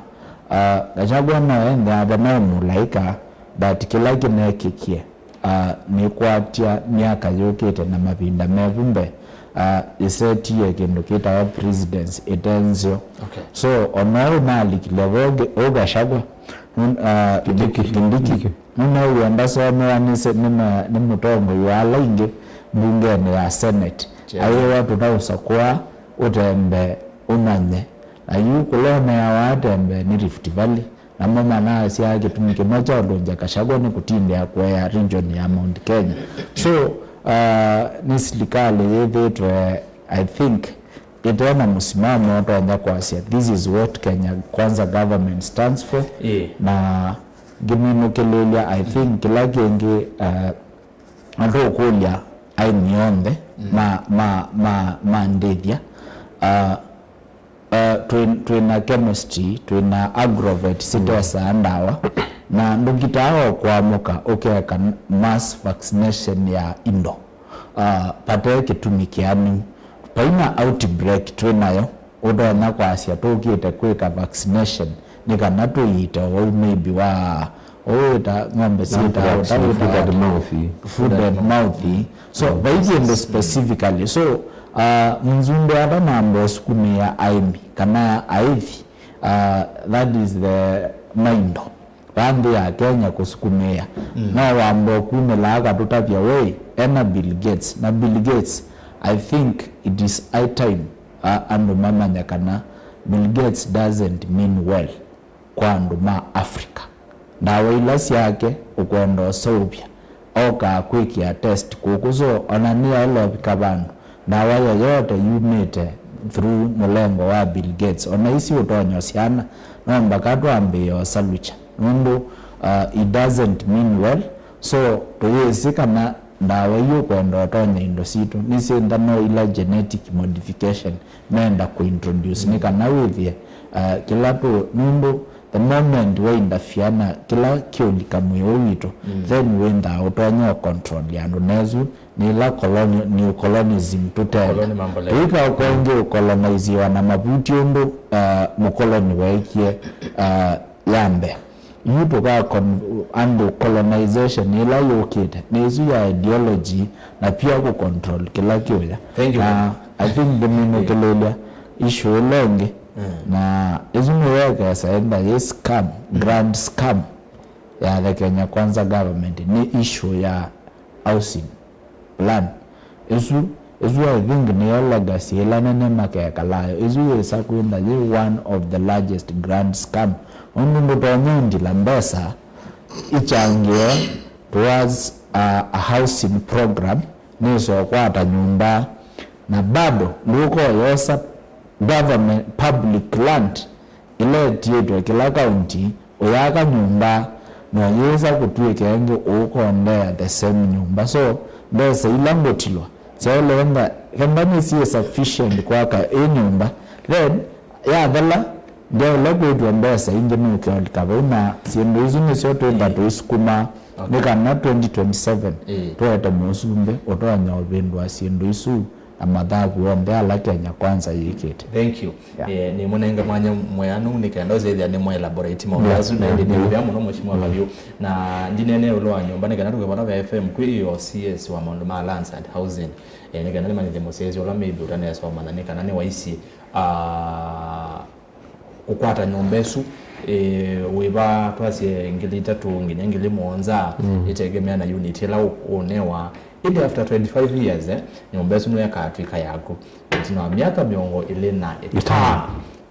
uh, Gachagua no ende ava no mũlaĩka, but kĩla kĩneekĩkie, uh, nĩkwatya myaka yũkĩte na mavinda mevu mbee, uh, ĩsetie kĩndũ kĩtawa precedence ĩte nzeo. Okay. So, ona ũu nalikile vo nge-, ũ Gachagua, nun-, uh, Kindiki. Kindiki. Kindiki. Nũnew'a ndasomewa nĩ se-, nĩ ma-, nĩ mũtongoi wa ala ingĩ mbungenĩ ya Senate. Chair. Ayĩwa tũtaũsakũa ũtembe ũmanye. Na yu kũla ũneawa atembe nĩ Rift Valley. Namo manasya kĩtumi kĩmwe kya ũlũngya Gachagua nĩ kũtindĩa kũea region ya Mount Kenya. So, uh, nĩ silikalĩ yĩthĩtwe, I think, ĩte na mũsimamo ũtonya kwasya, "This is what Kenya Kwanza government stands for." Ĩĩ. Na ngĩminũkĩlĩlya, I think, kĩla kĩngĩ, uh, na tũkũlya aĩmi onthe, mm, ma, ma, ma, ma ndĩthya. Uh, uh, twĩ, twĩ na chemistry, twĩ na agrovet sitesaa ndawa, na ndũkitaa o kũamũka ũkeka mass vaccination ya indo, uh, vate kĩtumi kĩanu. Vaina outbreak twĩ nayo, ũtonya kwasya tũkĩte kwĩka vaccination nĩ kana tũiite ũwau maybe wa, ũwĩta ng'ombe syĩtaa, foot and mouth. Foot and mouth. So, mm, vai kĩndũ specifically. So, uh, mũsumbĩ atanamba ũsukumĩa aĩmi kana aĩthi, uh, that is the maindo vaa nthĩ ya Kenya kũsukumĩa. Mm. No wamba ũkumĩla akatũtavya, we, ena Bill Gates. Na Bill Gates, I think it is high time, uh, andũ mamanya kana Bill Gates doesn't mean well kwa andũ ma Africa. Ndawa ila syake ũkwenda ũseũvya, okaa kwĩkĩa test kũkũ, so ona nĩyaĩle ũvika vandũ ndawa yoyote yumĩte through mũlengo wa Bill Gates, ona isi ũtonyo syana, no mbaka twambĩĩe ũsalukya, nũndũ, uh, it doesn't mean well. So, tũyĩsĩ kana ndawa ii ũkwenda ũtonya indo sitũ nĩ syĩntha no ila genetic modification menda kũintroduce, nĩ kana wĩthĩe, uh, kĩla tũ, nũndũ the moment wa interfere na kĩla kĩũlika mwĩĩ ũũ witũ, mm, then wĩnthaa ũtonya ũcontrol andũ. Nesu nĩ ĩla coloni-, neo-colonism tũtenda. Koloni mambo leo. Tũika ũkengĩ ũkolonaiziwa na mavuti ũndũ, uh, mũkoloni weekie, uh, ya mbee. Yu tũka con-, andũ colonization ĩla yũkĩte, nĩ ĩsu ya ideology na pia kũ control kĩla kĩũya. Thank you. Na I think ndĩminũkĩlĩlya issue ĩla ĩngĩ. Mm. Na ĩsu nĩyo ĩkesa enda yĩ scam, mm, grand scam ya the Kenya Kwanza government, nĩ issue ya housing plan. Ĩsu, ĩsu I think nĩyo legacy ĩla nene makekalayo. Ĩsu yĩsa kwĩtha yĩ one of the largest grand scam. Ũndũ ndũtonya ũndila mbesa ikyangĩe towards a, a housing program, nĩsũkwata nyũmba, na bado ndũkoyosa government public land ĩla ĩtiĩtwe kĩla kaunti, ũyaka nyũmba, no yĩsa kũtw'ĩka ĩngĩ ũũkondea the same nyũmba. So, mbesa ila ngũtilwa, syaĩle enda, kenda nĩsyĩ sufficient kwaka ĩ nyũmba, then, yathela, ndyaĩle kwĩtw'a mbesa ingĩ nũke ũlika vau, na syĩndũ isu nĩsyo twĩtha tũisukuma, okay, nĩ kana twenty twenty-seven, ĩĩ, twete mũsumbĩ ũtonya ũvĩndũa syĩndũ isu. na mathavu onthe ala Kenya Kwanza yĩkĩte. Thank you. Yeah. Eh, nĩ mũnenge mwanya mweanu nĩ kenda ũsethĩa nĩ mwa elaborate maũndũ asu na ĩndĩ nĩ ũvea mũno Mheshimiwa Kaviu. Na ndinene ĩũlũ wa nyũmba nĩ kana tũke vana va F M kwĩ O C S wa maũndũ ma lands and housing. Eh, nĩ kana nĩmanyĩthye mũsyaĩĩsya ũla maybe ũtanesoma na nĩ kana nĩwaisye ah, kũkwata nyũmba ĩsu, eh, wĩva twasye ngili itatũ nginya ngili mũonza, ĩtegemea na unit ĩla ũ- ũnewa. Ĩndĩ after twenty-five years, eh, nyũmba ĩsu nĩyo ĩkatw'ĩka yaku. Ĩtina wa myaka mĩongo ĩlĩ na ĩtano,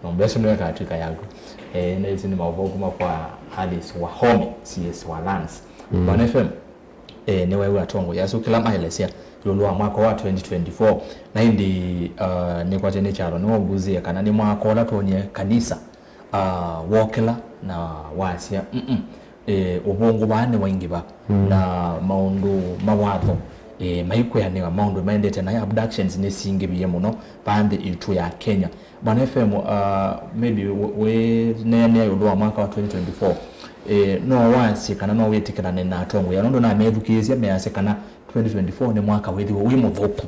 nyũmba ĩsu nĩyo ĩkatw'ĩka yaku. Eh, na ĩsu nĩ maũvoo kuma kwa Alice Wahome, C S wa lands. Bwana F M, eh, nĩweew'a atongoi asu kĩla maelesya ĩũlũ wa mwaka wa twenty twenty-four. Na ĩndĩ, uh, nĩkwatya nĩ kyalo nĩwaũngũzĩe kana nĩ mwaka ũla twonie kanisa, uh, wokĩla na wasya, "Mm-mm, eh, ũvũngũ vaa nĩwaingĩva, na maũndũ ma watho, eh, maikwĩanĩwa, maũndũ maendete naĩ, abductions nĩsingĩvie mũno vaa nthĩ itũ ya Kenya." Bwana F M, uh, maybe wĩ- wĩneenea ĩũlũ wa mwaka wa twenty twenty-four, eh, no wasye kana no wĩtĩkĩlane na atongoi ala nũndũ namethukĩĩsya measya kana twenty twenty-four nĩ mwaka wĩthĩwe wĩ mũthũku.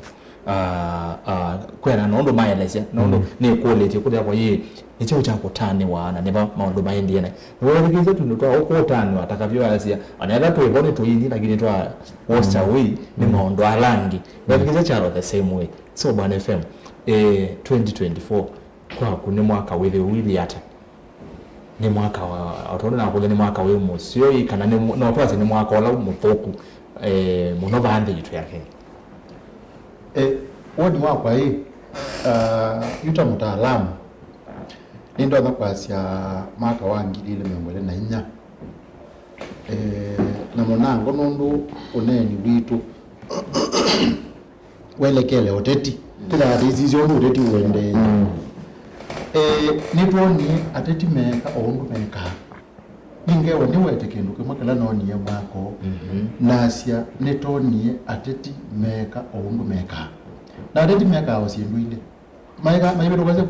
Ah, ah, kwĩana na ũndũ maelesya, na ũndũ nĩkũlĩtye kũthĩa kwa yĩ, nĩ kyaũ kya kũtanĩwa na nĩva maũndũ maendie naĩ. Nĩwethukĩĩsya tũndũ twa ũkũtanĩwa ta Kaviu asya, ona ethĩwa twĩ vo nĩ tũini, lakini twa wasya ũi nĩ maũndũ ala angĩ. Wethukĩĩsya kyalo the same way. So, Bwana F M, eh, twenty twenty-four kwaku nĩ mwaka wĩthĩwe ũilyĩ ata? Nĩ mwaka wa, o tondũ nakũlya nĩ mwaka wĩ mũseo ĩ, kana nĩ mw- no twasye nĩ mwaka ũla mũthũku, eh, mũno vaa nthĩ yitũ ya Kenya? Eh, woni wakwa ĩ, ah, yu ta mũtaalamu, nĩndonya kwasya mwaka wa ngili ilĩ mĩongo ĩlĩ na inya. Eh, na mũnango nũndũ ũneeni witũ welekele ũteti. Tũthaa tũisisya ũndũ ũteti ũendee. Eh, nĩtwonie ateti meeka o ũndũ mekaa. Nĩngewa nĩwete kĩndũ kĩmwe kĩla noonie mwaka ũũ. Nasya nĩtwonie ateti meeka o ũndũ mekaa. Na ateti mekaa o syĩndũ ilĩ. Maĩka maivĩtũkasya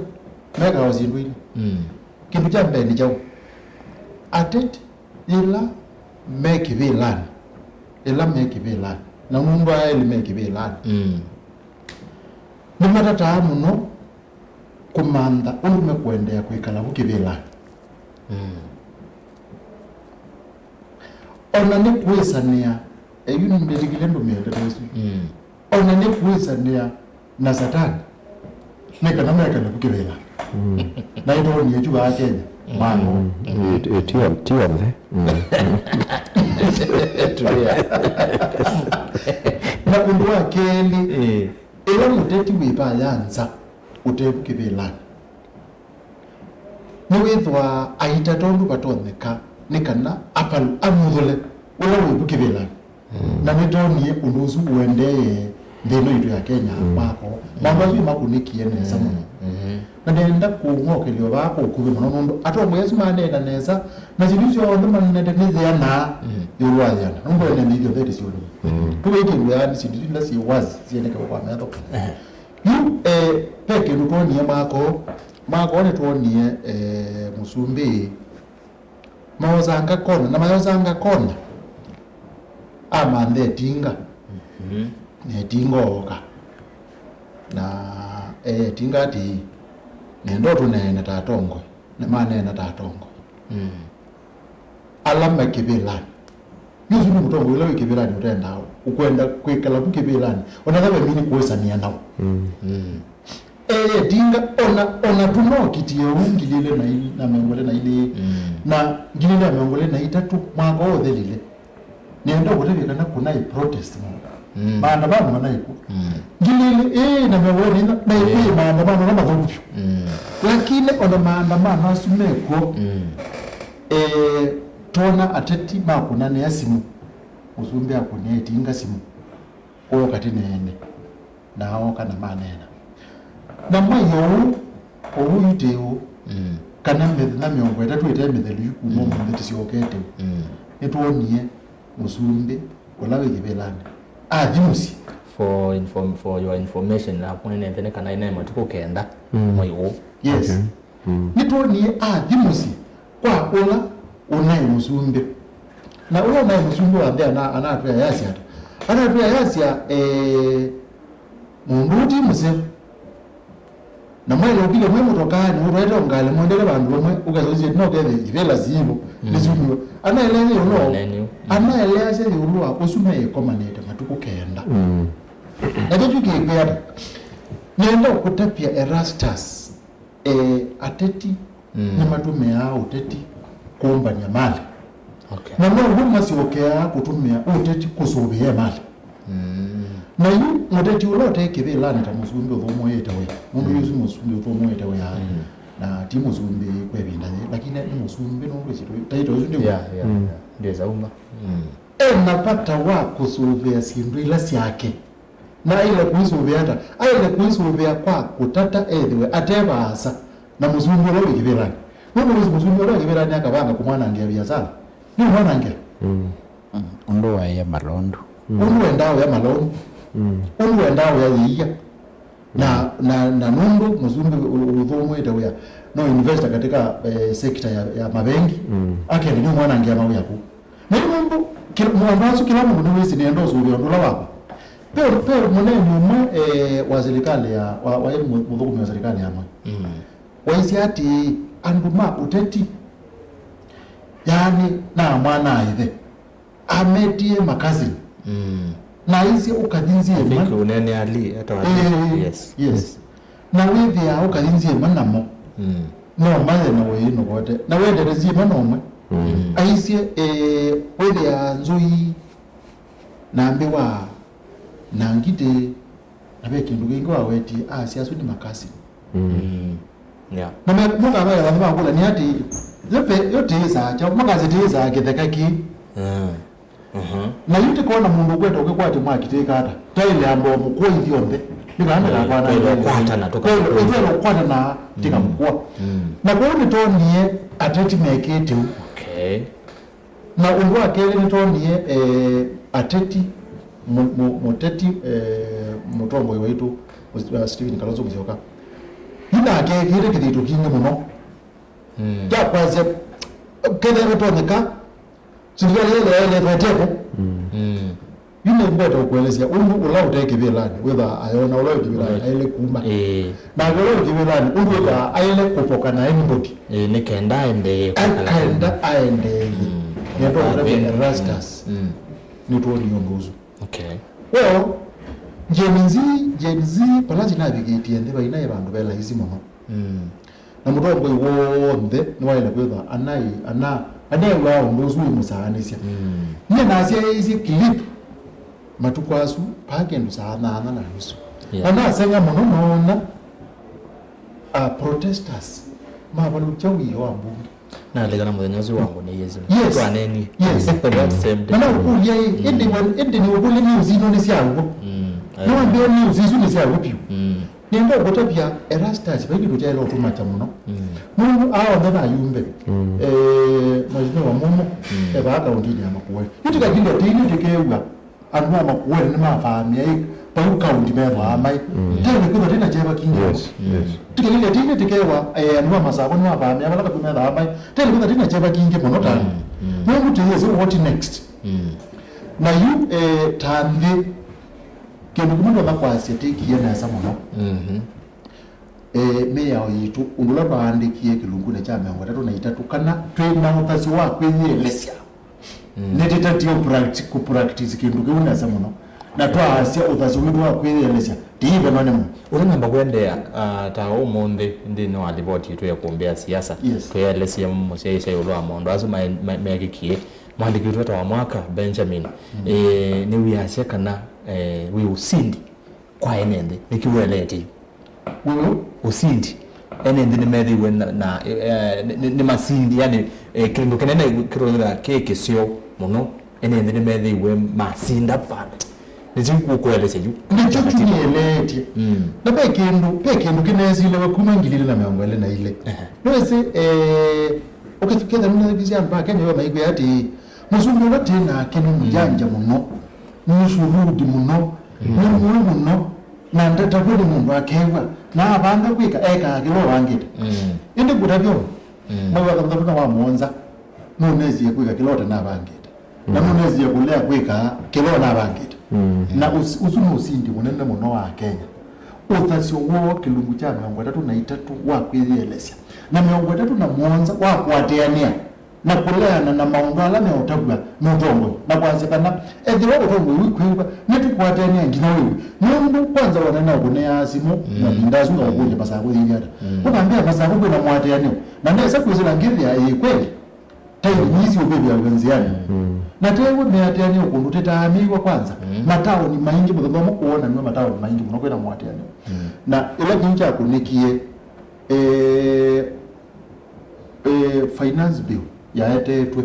mekaa o syĩndũ ilĩ. Kĩndũ kya mbee nĩ kyaũ? Ateti yĩla me kĩvĩlanĩ, yĩla me kĩvĩlanĩ, na nũndũ aa elĩ me kĩvĩlanĩ, nĩmatataa mũno kũmantha ũndũ mekũendeea kwĩkala vu kĩvĩlanĩ. Ona nĩ kũĩsanĩa, eyu nĩndĩlikile ndũmĩe ndeto ĩsu. Ona nĩ kũĩsanĩa na Satani, nĩ kana mekale vu kĩvĩla. Na ĩtonie kyukaa Kenya mano. Ti onthe. Na ũndũ wa kelĩ, ĩla mũteti wĩ vaya nza ũte vu kĩvĩlanĩ, nĩwĩthwaa aita tondũ vatonyeka nĩ kana apalu amũthũle ũla wĩ vu kĩvĩlanĩ. Na nĩtwonie ũndũ ũsu ũendee nthĩ ĩno yitũ ya Kenya mako. Maũndũ asu nĩmakũnĩkie nesa mũno. Na nenda kũng'okelio vaa kwa ũkuvĩ mũno nũndũ atongoi asu maneena nesa, na syĩndũ syonthe manenete nĩthĩanaa ĩũlũ wa yĩana. Nũndũ ene nĩ ithyotheti syũnĩ. Tũvei kĩndũ yaani syĩndũ ila syĩ wazi syĩnĩkawa kwa metho. Yu, eh, ve kĩndũ twonie mako. Mako nĩtwonie, eh, mũsumbĩ mayosanga kona, na mayosanga kona, amantha ĩtinga. Na ĩtinga ooka. Na ee ĩtinga atĩĩ, nenda ũtũneene ta atongoi. Nĩmaneena ta atongoi. Ala me kĩvĩlanĩ. Yu ũsu nĩ mũtongoi ũla wĩ kĩvĩlanĩ ũtendaa ũkwenda kwĩkala vu kĩvĩlanĩ. Ona ethĩwa ve mini kũĩsanĩa nao. Ee, tinga ona, ona tũnokitie ũu ngili ilĩ na ilĩ na mĩongo ĩlĩ na ilĩ na ngili ilĩ na mĩongo ĩlĩ na itatũ, mwaka ũũ ũthelile. Nĩenda ũkũtavya kana kũnaĩ protest mũno. Maandamano manaĩ kw'o. Ngili ilĩ ĩĩ na mĩongo ĩlĩ na inya maĩ kwĩ maandamano ala mathũku vyũ. Lakini ona maandamano asu me kw'o, eh, twona ateti makũnanĩa simũ. Mũsumbĩ akũnĩa ĩtinga simũ. Ũyũ katĩ neene, na ooka na maneena. Na mwei oou, oou yu tĩ ũ, kana mĩthenya mĩongo ĩtatũ ĩte mĩthelu yu kuma ũmũnthĩ tũsyokete ũ, nĩtwonie mũsumbĩ ũla wĩ kĩvĩlanĩ athi mũsyĩ. For inform, for your information, na kũnenete nĩ kana ĩnaĩ matukũ kenda mwei ũũ. Yes. Nĩtwonie athi mũsyĩ kwa ũla ũnaĩ mũsumbĩ. Na ũla ũnaĩ mũsumbĩ wa nthĩ ana-, anatwĩa yasya ata? Anatwĩa yasya, eh, Mũndũ ũũ ti mũseo. Na mwaĩle ũkilya mwĩ mũtokaanĩ, ũtwaĩte o ngalĩ, mwendete vandũ vamwe, ũkesa ũsie no kethe ivĩla siivo, nĩsyumiwe. Anaeleasya ĩũlũ wa, anaeleasya ĩũlũ wa ũsu meĩkomanĩte matukũ kenda. Na kĩu kĩkwĩa ata? Nĩenda kũtavya Erastus, eh, ateti nĩmatũmĩaa ũteti kũmbany'a malĩ. Okay. Na now'o masyokeaa kũtũmĩa ũteti kũsũvĩa malĩ. Na yu mũteti ũla ũte kĩvĩlanĩ ta mũsumbĩ ũthũmũĩte wĩa, nũndũ yu ũsu mũsumbĩ ũthũmũĩte wĩa, na ti mũsumbĩ kwa ĩvinda yĩĩ, lakini nĩ mũsumbĩ nũndũ ĩsyĩtwa, taito ĩsu nĩ Yeah, yeah, yeah. Ndĩsa uma. Ena vata wa kũsũvĩa syĩndũ ila syake. Na aĩle kũisũvĩa ata? Aĩle kũisũvĩa kwa kũtata ethĩwe ate vaasa na mũsumbĩ ũla wĩ kĩvĩlanĩ. Nũndũ wĩsĩ mũsumbĩ ũla wĩ kĩvĩlanĩ akavanga kũmwanangĩa viasala. Nĩũmwanangĩa. Ũndũ waĩa malondu. Ũndũ wendaa ũya malondu. Ũndũ wendaa ũya yĩia. Na, na, na nũndũ mũsumbĩ ũ-, ũthũmũĩte wĩa, no investor katika, eh, sector ya, ya mavengi, akenda nĩũmwanangĩa mawĩa kũu. Na yu nũndũ kĩla, maũndũ asu kĩla mũndũ nĩwĩsĩ nĩenda ũsũvĩa ũndũ ũla wakwa. Pe, pe mũneeni ũmwe, eh, wa serikali ya, wa, wa, mũ-, mũthũkũmi wa serikali ya Moi. Waisye atĩĩ, andũ ma ũteti, yaani, na mwana a ĩthe, ametie makasini. Na aisye ũkathi nzĩe I think ma- ũnene Ali, etawa Ali. Eh, yes. Yes. Na wĩthĩaa ũkathi nzĩe ma namo. No maye na ũĩ nũvote. Na wendete nzĩe ma nomwe. Aisye, eh, wĩthĩaa nzũi na mbĩwa na ngitĩ. Na ve kĩndũ kĩngĩ wawetie, asya asu nĩ makasini. Yeah. Na me-, mũkavaĩla vandũ va kũla nĩ atĩ, yo pe-, yo tĩĩsaa kyaũ, makasĩ tĩĩsaa kĩtheka kĩĩ. Na yu tĩkona mũndũ ũkweta ũkĩkwatya mwaki tĩĩka ata? Taĩle amba o mũkũa ithyonthe. Nĩ kana ndĩkakwana Kwĩlwa ũkwatana tũkamũkũa. Kwĩlwa ũkwatana tĩkamũkũa. Na kwoou nĩtwonie ateti mekĩte ũu. Okay. Na ũndũ wa kelĩ nĩtwonie, eh, ateti, mũ-, mũ-, mũteti, eh, mũtongoi waitũ, uh, Stephen Kalonzo Musyoka. Yu nake ekĩte kĩthito kingĩ mũno. Kya kwasya, kethĩa nĩtonyeka, silikalĩ ĩla yaĩle ĩtweteko. Yu nĩngweta ũkũelesya ũndũ ũla ũte kĩvĩlanĩ, wĩthaa ayona ũla wĩ kĩvĩlanĩ aĩle kuma. Ĩĩ. Nake ũla wĩ kĩvĩlanĩ, ũndũ wĩthaa aĩle kũpoka na anybody. Ĩĩ, nĩ kenda aendee kwĩkala. Akaenda aendee. Nenda ũtavya Erastus. Nĩtwonie ũndũ ũsu. Okay. Well, Gen Z, Gen Z, vala sinavikĩtie nthĩ vainaĩ vandũ ve laisi mũno. Na mũtongoi w'onthe nĩwaĩle kwĩthwa anaĩ-, ana-, aneew'aa ũndũ ũsu wĩmũsaanĩsya. Nyie nasyaĩĩsye clip matukũ asu, vaa kĩndũ saa nyanya na nusu. Yeah. Na naseng'a mũno noona, uh, protesters mavalũkya wĩoo wa mbunge. Nalikana mũthenya ũsu wa ngũnĩie simu. Yes. Twanenie. Yes. That same day. Na naũkũlya ĩ, ĩndĩ we-, ĩndĩ nĩũkũlya news ino nĩ sya w'o? Nĩwambĩa news isu nĩ sya w'o vyũ? Nĩenda ũkũtavya Erastus, vai kĩndũ kyaĩle ũtũmakya mũno. Mũndũ aonthe na ayumbe. Eh, mheshimiwa Mumo, e vaa kaũntĩnĩ ya Makueni. Yu tĩkakilya tĩinĩ tĩkew'a andũ ma Makueni nĩmavaamĩa ĩ, vau kaũntĩ methwaa mai. Tene kwĩthwa tĩna kyeva kingĩ. Yes, yes. Tĩkakilya tĩinĩ tĩkewa, eh, andũ ma Masakũ nĩmavaamĩa vala vakuĩ methwaa mai. Tene kwĩthwa tĩna kyeva kingĩ mũno tani. Nũndũ tĩyĩsĩ what next. Na yu, eh, ta nthĩ, kĩndũ kĩmwe ndonya kwasya tĩkie nesa mũno. Eh, mĩao yitũ, ũndũ ũla twaandĩkie kĩlungunĩ kya mĩongo ĩtatũ na itatũ, kana twĩ na ũthasyo wa kwĩyĩelesya, nĩtĩtatie kũpracti-, kũpractice kĩndũ kĩu nesa mũno, na twaasya ũthasyo witũ wa kwĩyĩelesya tĩivenwa nĩ mũndũ. Ũtanamba kũendeea, ah, ta ũmũnthĩ nthĩnĩ wa livoti yitũ ya kũmbĩa siasa, yes, twĩelesye mũsyaĩĩsya ĩũlũ wa maũndũ asu mae-, me-, mekĩkie. Mwandĩki witũ wetawa Mwaka Benjamin, eh, nĩwĩasya kana, eh, wĩ ũsindi kwa ene nthĩ, nĩkĩ ũeleetye yu? Ũũ? Ũsindi. Ene nthĩ nĩmethĩiwe na, na, eh, nĩ, nĩ, nĩ masindi, yani, eh, kĩndũ kĩnene kĩtũthĩra kĩ kĩseo mũno. Ene nthĩ nĩmethĩiwe masinda vandũ. Nĩkyo kũkũelesya yu. Nĩkyo tũnĩeleetye. Na ve kĩndũ, ve kĩndũ kĩneesĩlewe kuma ngili ilĩ na mĩongo ĩlĩ na ilĩ. Ehe. Nĩwĩsĩ, eh, ũkethuketha nĩnethukisya andũ ma Kenya yo maikwĩa atĩ, mũsumbĩ ũla twĩ nake nĩ mũjanja mũno. Nĩ shuhudi mũno, nĩ mũĩ mũno, na ndatavw'a nĩ mũndũ akew'a, na avanga kwĩka, ekaa kĩla ũvangĩte. Ĩndĩ ngũtavya ũũ, mwei wa thanthatũ na wa mũonza, nũnesie kwĩka kĩla ũtanavangĩte, na nũnesie kũlea kwĩka kĩla ũnavangĩte. Na ũs-, ũsu nĩ ũsindi mũnene mũno wa Akenya. Ũthasyo woo kĩlungu kya mĩongo ĩtatũ na itatũ wa kwĩyĩelesya, na mĩongo ĩtatũ na mũonza wa kũatĩanĩa, na kũleana na maũndũ ala meũtavw'a nĩ ũtongoi, na kwasya kana ethĩwa ũtongoi wĩkwĩw'a, nĩtũkũatĩanĩa nginya wĩw'e. Nũndũ kwanza wanene ũkũneaa simũ, mm, mavinda asu ngaũkũlya, Masakũ yĩilyĩ ata? Mm. Ũkambĩa, Masakũ kwĩna mũatĩanĩo, na ndesa kwĩsĩla ngĩthĩa ĩĩ kweli. Taĩli nyisi ũvĩvĩaw'a nzĩanĩ. Mm. Na tewe mĩatĩanĩo kũndũ tĩtaamĩiwe kwanza. Mm. Mataoni maingĩ, mũthenya ũmwe kũonanw'a mataoni maingĩ mũno kwĩna mũatĩanĩo. Mm. Na ĩla kĩu kyakũnĩkie, eh, eh, finance bill yaetetwe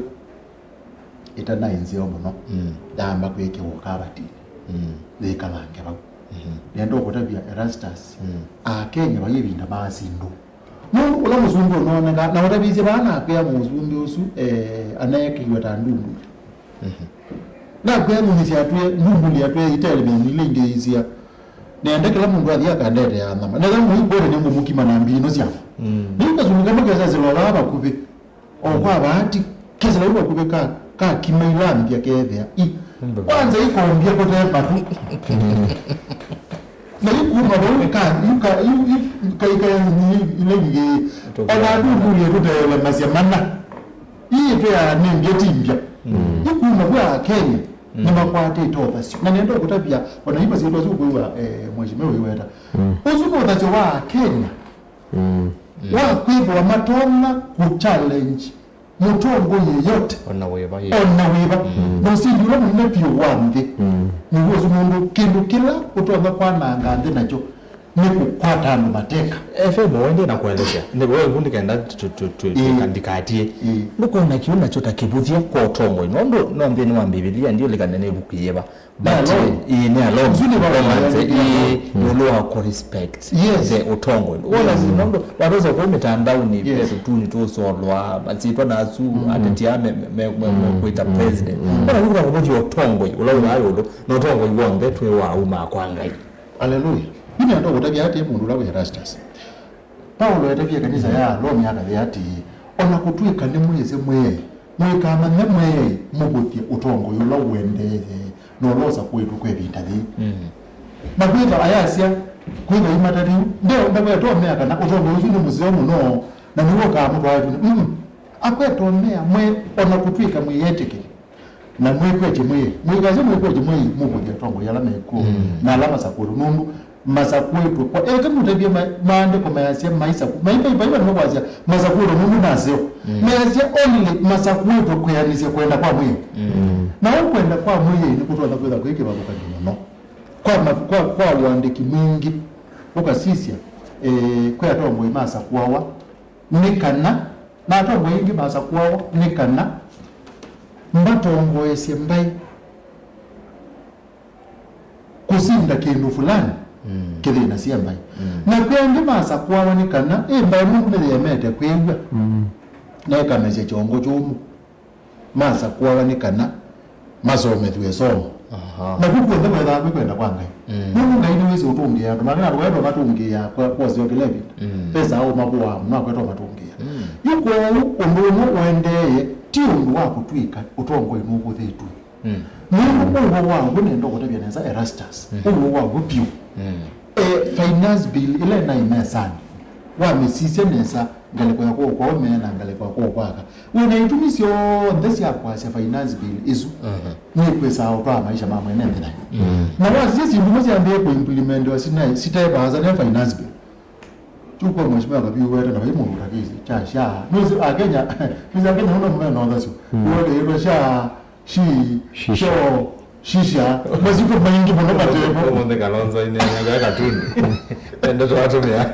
ĩtanaĩ nzeo mũno, mm, yaamba kwĩkĩwa ũkavatinĩ. Mm. Yĩkalange vau. Mm-hmm. Nĩenda ũkũtavya Erastus, mm, Akenya vai ĩvinda maasindũ. Nũndũ ũla mũsumbĩ ũnooneka, na ũtavisye vaa nakwĩa mũsumbĩ ũsu, eh, aneekĩiwe ta ndunduli. Mhm. Nakwĩa nyumisye atwĩe, ndunduli atwĩe itelemeni ila ingĩ isia. Nende kĩla mũndũ athi akandetea nyama. Nethwa mũikwete nĩngũmũkima na mbino syakwa. Mm. Nĩ kasumbi kamwe kesasĩla vaa vakuvĩ. O kwa vaati, kesĩla yu vakuvĩ ka, ka kima ilambya keethĩa. I. Kwanza ikombya kũte matu. Na ikuma vau ka, yu ka, yu, yu, ka, ika, ila ingĩ. Ona ndunduli tũteelemasya mana. Ii twĩaa nĩ mbya ti mbya. Mm. Ikuma vwa Kenya, mm, nĩmakwatĩte ũthasyo. Na nenda kũtavya, ona yu masyĩtwa asu kwĩw'a, eh, mheshimiwa wĩweta. Mm. Ũsu nĩ ũthasyo wa Kenya. Mm. Wa kwĩthĩwa matonya kũ challenge mũtongoi yeyote. Ona wĩva, yeah. Ona wĩva. Mm. Na ũsindi ũla mũnene vyũ wa nthĩ. Mm. Nĩw'o ũsu nũndũ kĩndũ kĩla ũtonya kwananga nthĩ nakyo nĩ kũkwata andũ mateka. F M, we ndĩ na kũelesya. Nĩ we vu ndikenda tũ-, tũ-, tũ-, tũ-, ĩĩ, tũka-, ndikatie. Ĩĩ. Ndũkona kĩu nakyo ta kĩvũthya kwa ũtongoi. Nũndũ no nthĩnĩ wa Mbivilia, ndiũlikana nĩ ĩvuku yĩva. But, ĩĩ, nĩ alone. Ũsu nĩ vamwe romance, na ĩĩ, ĩĩ, ĩĩ, ĩĩ, ĩũlũ wa kũ respect, yes, the ũtongoi. Wona, yes, nũndũ watosa kũu mĩtandaoni, yes, ve tũtuni tũsolwa, masyĩtwa nasu, mm, ateti aa me, me, me, me, mm, kwĩta, mm, president. Mm. Wona kũka kũvũthya ũtongoi, ũla wĩ vaa ĩũlũ, na ũtongoi w'onthe twĩ wa uma kwa Ngai. Hallelujah. Yu nĩenda kũtavya atĩ mũndũ ũla wĩ Erastus. Paulo etavye kanisa ya Alomi akathĩa atĩĩ, "O na kũtw'ĩka nĩmwĩsĩ Mwĩai, mũikamanye Mwĩai mũvũthye ũtongoi ũla ũendee na ũla ũsakũĩtwe kwa ĩvinda yĩĩ." Mm. Na kwĩthwa ayasya, kwĩthwa imatathi, nde-, ndaweta ũmea kana ũtongoi ũsu nĩ mũseo mũno na nĩw'o ũkaamũtwaa ĩtunĩ. Mm. Akweta ũmea, mwe, o na kũtw'ĩka mwĩyetĩkĩli. Na mwĩkwetye mwĩĩ, mũikasye mwĩkwetye mwĩĩ, mũkũthya atongoi ala me kw'o, mm, na ala masakũĩtwe, nũndũ masakũĩtwe kwa eke mũtavye ma-, maandĩko mayasya maisaku-, maivaiva nĩmo kwasya masakũĩtwe nũndũ naseo. Mm. Mayasya only masakũĩtwe kwĩanĩsya kwenda kwa mwĩĩ. Mm. Na ũkwenda kwa mwĩĩ nĩ kũtonya kwĩtha kwĩ kĩvathũkany'o mũno. Kwa ma-, kwa, kwa ũandĩki mwingĩ, ũkasisya, eh, kwĩ atongoi masakũawa, nĩ kana, na atongoi aingĩ masakũawa nĩ kana matongoesye mbaĩ kũsinda kĩndũ fulani, mm, kĩthĩnasye mbaĩ. Mm. Na kwĩ angĩ masakũawa nĩ kana ĩ mbaĩ nũndũ nĩyĩemete kwĩw'a, mm, na ĩkamesya kyongo kyũmũ. Masakũawa nĩ kana masomethw'e ĩsomo. Aha. Na kũu kw'onthe kwĩthaa kwĩ kwenda kwa Ngai. Mm. Nũndũ Ngai nĩwĩsĩ ũtũngĩĩa andũ make, na andũ maitũ matũngĩĩa kwa, kwa ũseo kĩla ĩvinda. Mm. Ve saa ũmakũaa mũno akwetwa matũngĩĩa. Mm. Yu kwoou ũndũ ũmwe ũendee ti ũndũ wa kũtw'ĩka ũtongoi nũvũthĩtw'e. Mm. Nũndũ ũw'o wa w'o nĩenda kũtavya nesa Erastus. Mm. Ũw'o wa w'o vyũ. Mm. E, finance bill ĩla ĩnaĩ mesanĩ, wamĩsisya nesa, ngalĩko ya kw'oko kwa ũmee na ngalĩko ya kw'oko kwa aka, wĩ na itumi syonthe sya kwasya finance bill ĩsu, mhm, nĩkwĩsaa ũtwaa maisha ma mwene nthĩ nayo. Mm. Na wasisya syĩndũ imwe syambĩĩe kũimplimentiwa sinaĩ, sitaĩ vaasa nĩ finance bill. Kyũkwa mheshimiwa Kabiũ wete na vai mũndũ ũtakĩsĩ kya SHA. Nũsĩ Akenya, nũsĩ Akenya ũno mena ũthasyo. Mm. Wete yĩtwa SHA, Shi, shisha, sho, shisha. Masyĩtwa maingĩ mũno matevo. Ũmũnthĩ Kalonzo inenyaga katuni. Ende twatũmĩa.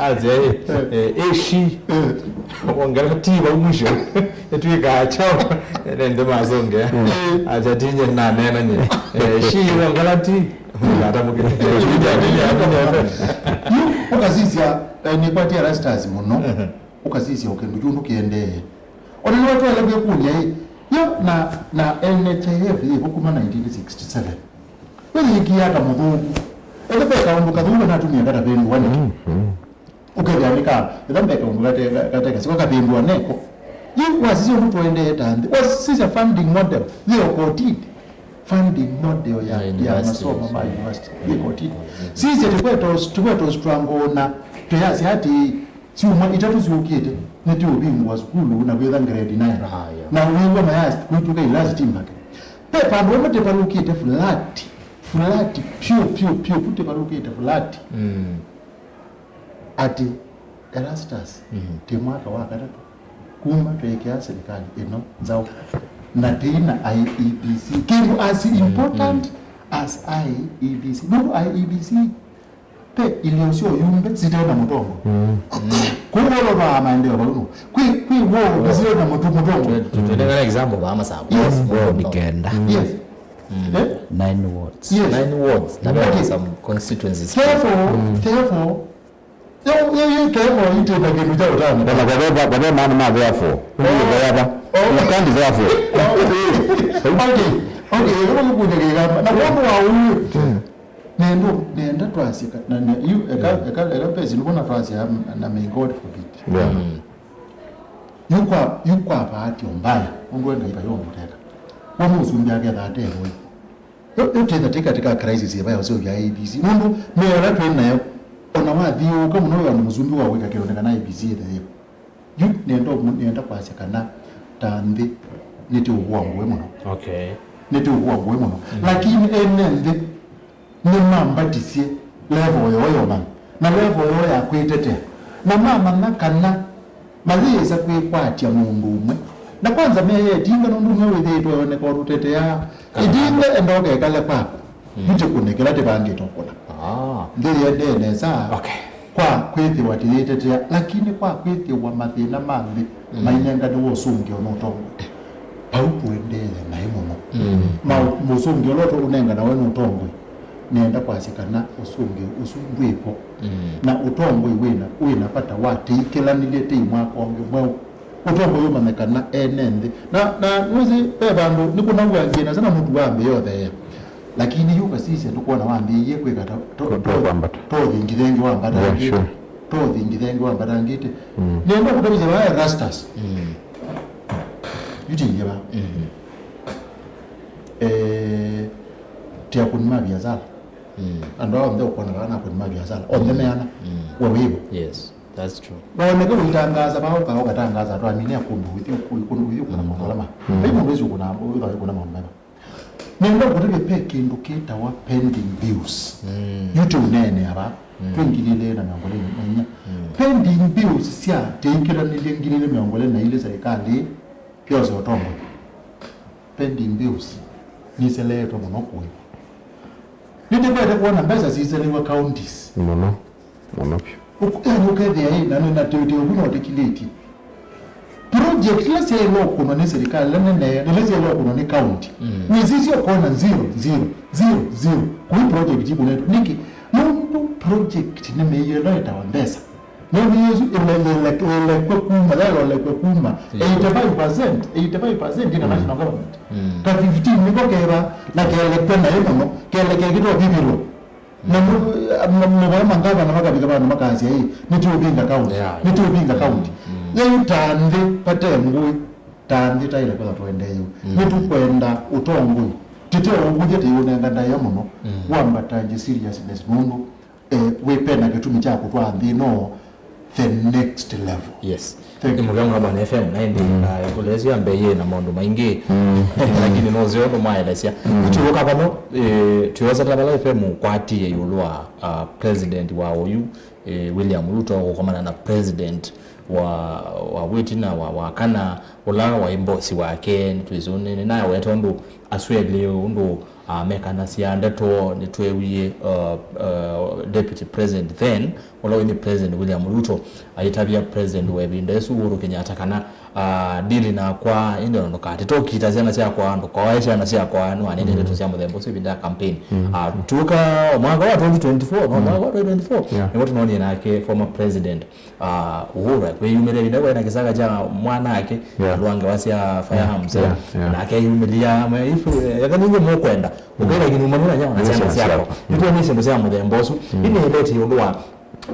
Asya, eh, eh, eh, shi. Eh. Ongela ti vau mwisho. Ĩtw'ĩkaa kyaũ? Nende masonge. Eh. Asya ti nye naneena nye. Eh, shi ongela ti. Ngata mũkĩ. Yu, ũkasisya, eh, nĩkwatie Erastus mũno. Mhm. Ũkasisya o kĩndũ kyu ũndũ kĩendee. O na nĩwe twaĩle kwĩkũlya-ĩ, yo na, na N H I F yĩvo kuma nineteen sixty-seven? We yĩkie ata mũthũku? Ethĩwa ve kaũndũ kathũku kanatumie katavĩndũa nĩkĩ? Mm, mm. Ũkethĩa nĩ ka, ethĩwa ve kaũndũ kate-, ka-, kate kasiko kavĩndũa neko. Yu wasisya ũndũ tũendee ta nthĩ. Wasisya funding model yĩ o kotini. funding model ya, ya masomo ma university yĩ kotini. Sisye tũkwetwa tũkwetwa strangona twĩyasya atĩ syumwa itatũ syũkĩte nĩtũũvingũa sukulu na kwĩtha grade nine. Na wĩw'a mayas kwĩtw'ĩka ilasi timbake. Ve vandũ vamwe tĩvalũkĩte fulati, fulati, pyũ, pyũ, pyũ, vu tĩvalũkĩte fulati. Atĩ Erastus, tĩ mwaka wa katatũ kuma twĩkĩa silikalĩ ĩno nzaũ, na tĩi na I E B C. Kĩndũ as important as I E B C. Nũndũ I E B C, ve ilio sya ũyumbe site na mũtongo. Kũu wolo vaa maendeeo vau nũ. Kwĩ, kwĩ woo site na mũtu-, mũtongo. Tũnengane example vaa Masaku. Yes. Ward kenda. Yes. Eh? Nine wards. Yes. Nine wards. Na there are some constituencies. Therefore, therefore, yo, yo, yo, therefore, itenda kĩndũ kya ũtano. Kana kwa veva, kwa veva maana ma therefore. Ndio kwa hapa. You can't therefore. Okay. Okay, ĩno mũkũnye kĩgamba. Na wondu wa ũyũ. Nendo, nenda twasika. Na, na, you, eka, eka, eka pesi, nubona twasika, na may God forbid. Yeah. Yu kwa, yu kwa bahati mbaya, nũndũ we Ngai vai ũmũteka. We mũsumbĩ aketha ate mũi. Yo, yo tetha tĩ katika crisis ya vaya ũseũvya I E B C. Nũndũ mĩao ĩla twĩ nayo, ona wathiũũka mũno wĩ andũ mũsumbĩ wa wĩka kĩndũ kana I E B C ĩthe yĩvo. Yu nenda ũmũ-, nenda kwasya kana ta nthĩ nĩtĩ ũvũa ngũĩ mũno. Okay. Nĩtĩ ũvũa ngũĩ mũno. Lakini ene nthĩ nĩmambatisye level yoo yonana na level yoo ya kwĩtetea, na mamanya kana mayĩsa kwĩkwatya mũndũ ũmwe. Na kwanza meyĩtinga nũndũ nĩwe wĩthĩĩtwe oneka ũtũteteaa. Ĩtinga enda ũkekale kwaku, yu tĩkũne kĩla tĩvangĩte ũkũna. Nthĩ yĩendee nesa. Okay. Kwa kwĩthĩwa tĩyĩtetea, lakini kwa kwĩthĩwa mathĩna ma nthĩ mainenganĩwe ũsũngĩo nĩ ũtongoi, vau tũendee naĩ mũno. Ma ũsũngĩo ũla ũnenganawe nĩ ũtongoi, nĩenda kwasya kana ũsũngĩo ũsu ndwĩvo. Na ũtongoi wĩna, wĩna vata wa tĩikĩlanĩlye tĩi mwaka ũngĩ mweũ. Ũtongoi ũmanye kana ene nthĩ. Na, na nĩwĩsĩ ve vandũ nĩkũnaw'a ngĩ na sana mũtu wambĩĩa ũtheea. Lakini yu kasisya nũkwona wambĩĩie kwĩka ta to- to- to kwambata. Tothi ngithengi wambatangĩte. Yeah, sure. Tothi ngithengi wambatangĩte. Nenda kũtavĩsya vaa Erastus. Yu tĩie va. Eh, tĩ akũni ma biasala. Andũ aa onthe ũkwona vaa na akũni ma biasala. Onthe meana. We wĩvo. Yes, that's true. Waoneka ũitangaza vaa ũkaa ũkatangaza atwamine akũni ũithi ũkũna maũndũ ala ma. Vai mũndũ wĩsi ũkũna, ũkũna maũndũ mema. Nenda kũtavya ve kĩndũ kĩtawa pending bills. Yu tũneenea va, twĩ ngili ilĩ na mĩongo ĩlĩ na inya. Pending bills sya tĩikĩlanĩlye ngili ilĩ mĩongo ĩlĩ na ilĩ serikali yose ũtongoi. Pending bills niseleetwe mũno kũĩva. Nĩtĩkwete kwona mbesa siseleiwe counties. Mũno. Mũno vyũ. Uk- yani ũkethĩa ĩ, na, na, na tĩũtĩũ ũku no tĩkilĩtye. Project ila syaĩlwe ũkũnwa nĩ serikali ila nene, na ila syaĩlwe ũkũnwa nĩ county. Nĩsisyo kona zero, zero, zero, zero. Kũi project ikunetwe. Nĩkĩ? Nũndũ project nĩmĩĩlwe ĩtawa mbesa. Nũndũ Yesu ĩlelekwe kuma, yaĩlolekwe kuma eighty-five percent, eighty-five percent ina national government. Ka fifteen nĩko keva, na kelekwe naĩ mũno, keleke kĩtovivilwa. Na mavoya ma ngavana makavika vandũ makasya, "Ĩ, nĩtũũvinga kaunti, yeah, nĩtũũvinga kaunti." Yĩu ta nthĩ vate ngũĩ, ta nthĩ taĩle kwĩtha tũendee yĩu. Nĩtũkwenda ũtongoi. Tĩte ũvũthya tĩũnenga ndaĩa mũno, wambatange seriousness nũndũ, eh, wĩ pena kĩtumi kya kũtwaa nthĩ ĩno the next level. Yes. Thank you. Nĩ mũvea mũno Bwana F M, na ĩndĩ, ah, ĩkũlyo ĩsu ya mbee yĩ na maũndũ maingĩ, lakini no ũseo ũndũ mwaelesya. Tũtiũka vano, eh, twĩosa ta vala F M ũkwatie ĩũlũ wa, ah, president wa oyu, eh, William Ruto gũkomana na president wa, wa wĩtina wa, wa kana, ũla waĩ mbosi wake, nĩtwĩsĩ nĩ, nĩ nawe tondũ asu elĩ ũndũ, ah, mekanasya ndeto, nĩtweewie, uh, uh, deputy president then, ũla wĩ nĩ President William Ruto, ayĩtavya President wa ĩvinda ĩsu Uhuru Kenyatta kana, ah, ndili nakwa, ĩndĩ ona ndũkatete ũkita syana syakwa, ndũkoae syana syakwa, nĩwanĩte ndeto sya mũthemba ũsu ĩvinda ya campaign. Ah, tuka mwaka wa twenty twenty-four, no, mwaka wa twenty twenty-four, yeah, nĩvo tũnonie nake former president, ah, Uhuru akwĩyumĩlya ĩvinda kwaĩ na kĩsaka kya mwanake, yeah, andũ a ngewa sya firearms, yeah, yeah, yeah, na akeyumĩlya, amwe, if, eh, eka nĩnyie mũkwenda, ũkaĩla kĩnuma nĩ na nyama na syana syakwa. Nĩtwonĩ syĩndũ sya mũthemba ũsu. Ĩnĩelete ũndũ wa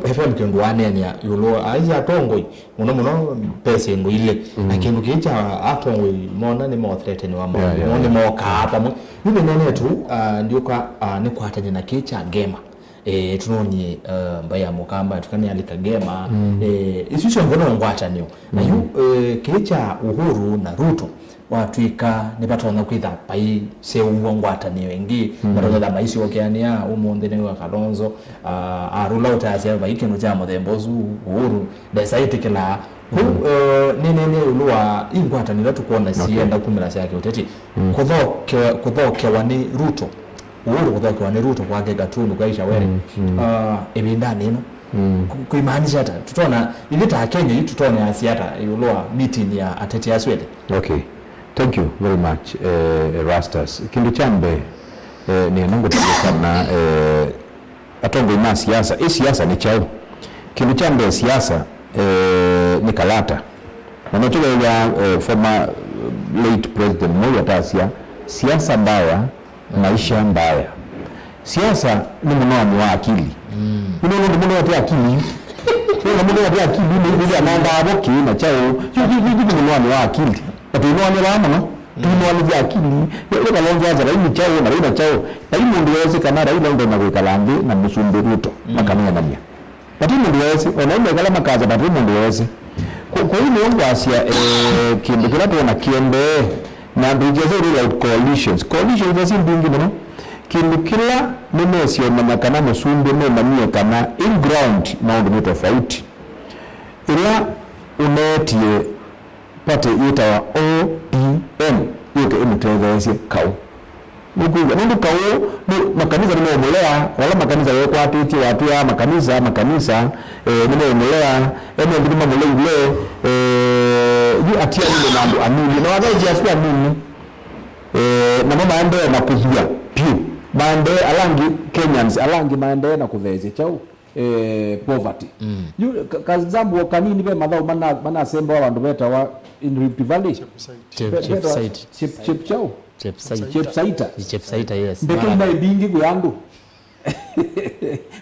F M kĩndũ waneenea ĩũlũ wa aisi atongoi, mũno mũno ve syĩndũ ilĩ. Na kĩndũ kĩĩ kya atongoi mona nĩmothreateniwa maũndũ Yeah, yeah, moo yeah. nĩmokaa vamwe. Yu nĩneenetũ, ah, ndiũka, ah, nĩkwatany'a na kĩĩ kya Ngema. Eh, tũnonie, eh, mbaĩ ya Mũkamba, tũkanĩa Lika Ngema. Eh, isu syonthe no ngwatanĩo. Na yu, eh, kĩĩ kya Uhuru na Ruto, watw'ĩka nĩvatonya kwĩtha vaiseũvw'a ngwatanĩo ĩngĩ, matonya kwĩtha maisyokeanĩa. Ũmũnthĩ nĩw'a Kalonzo, ah, arũla ũtasya vai kĩndũ kya mũthemba ũsu, Uhuru ndesa ĩtĩkĩlaa. Kũu, eh, nĩnene ĩũlũ wa ingwatanĩo ila tũkwona sienda kumĩla sya kĩũteti. Kũthoke-, kũthokewa nĩ Ruto, Uhuru kũthokewa nĩ Ruto kwake Gatundu kwa Aisha Were, ah, ĩvindanĩ ĩno. Ku-, kuimaanisha ata? Tũtona, ithyĩ ta Kenya, yu tũtoneasya ata ĩũlũ wa meeting ya ateti asu elĩ? Okay. Thank you very much, eh, Erastus. Kĩndũ kya mbee, eh, nĩenda ngũtavye kana, eh, atongoi ma siasa, ĩ siasa nĩ kyaũ? Kĩndũ kya mbee, siasa, eh, nĩ kalata. Na nĩtũwew'a, eh, former, eh, late President Moi atasya, siasa mbaya, maisha mbaya. Siasa nĩ mũnoani wa akili. Nĩ nũndũ mũndũ ate akili. Nĩ mũndũ ate akili, nĩ ĩkũlya nandaa vo kĩĩ na kyaũ. Yu, yu, yu, yu nĩ mũnoani wa akili. Na tũinoanĩlaa mũno. Tũinoanĩthya akili. Nĩ, nĩ Kalonzo asa, vai nĩ kyaũ, na vai na kyaũ. Vai mũndũ weesĩ kana Raila ndena kwĩkala nthĩ na Mũsumbĩ Ruto. Makaneenany'a. Vati mũndũ weesĩ, o na imekala makasa, vati mũndũ weesĩ. Kũ-, kwoou nĩyo ngwasya, eh, kĩndũ kĩla twona kĩendee, na andũ ikiasa rule out coalitions. Coalitions ĩsu mbingĩ mũno. Kĩndũ kĩla nĩmesĩ ũmanya kana Mũsumbĩ nũmanyie kana in ground maũndũ nĩ tofauti. Ĩla ũneetie party yĩtawa O D M yũke ĩmũtetheesye kaũ. Nũkwĩw'a? Nũndũ kaũ, nĩ, makanisa nĩmeũmũlea, vala makanisa wekwatĩtye, watwĩaa makanisa, makanisa, eh, nĩmeũmũlea, ene nthĩ nĩmamũleile, eh, yu atianile na andũ anini, na wathaithi asu anini, eh, namo maendee na kũthua vyũ, maendee, ala angĩ Kenyans, ala angĩ maendee na kũtheesya kyaũ? Eh, poverty. Yu, ka, ka example kanini, ve mathaũ mana, manasembawa vandũ vetawa in Rift Valley. Chep-, Ve-, vetawa Chepsait. Chep-, Chep-, chau? Chepsait. Chepsaita. Chepsaita, yes. Ndeke Mara. Ina mbingi kwĩ andũ.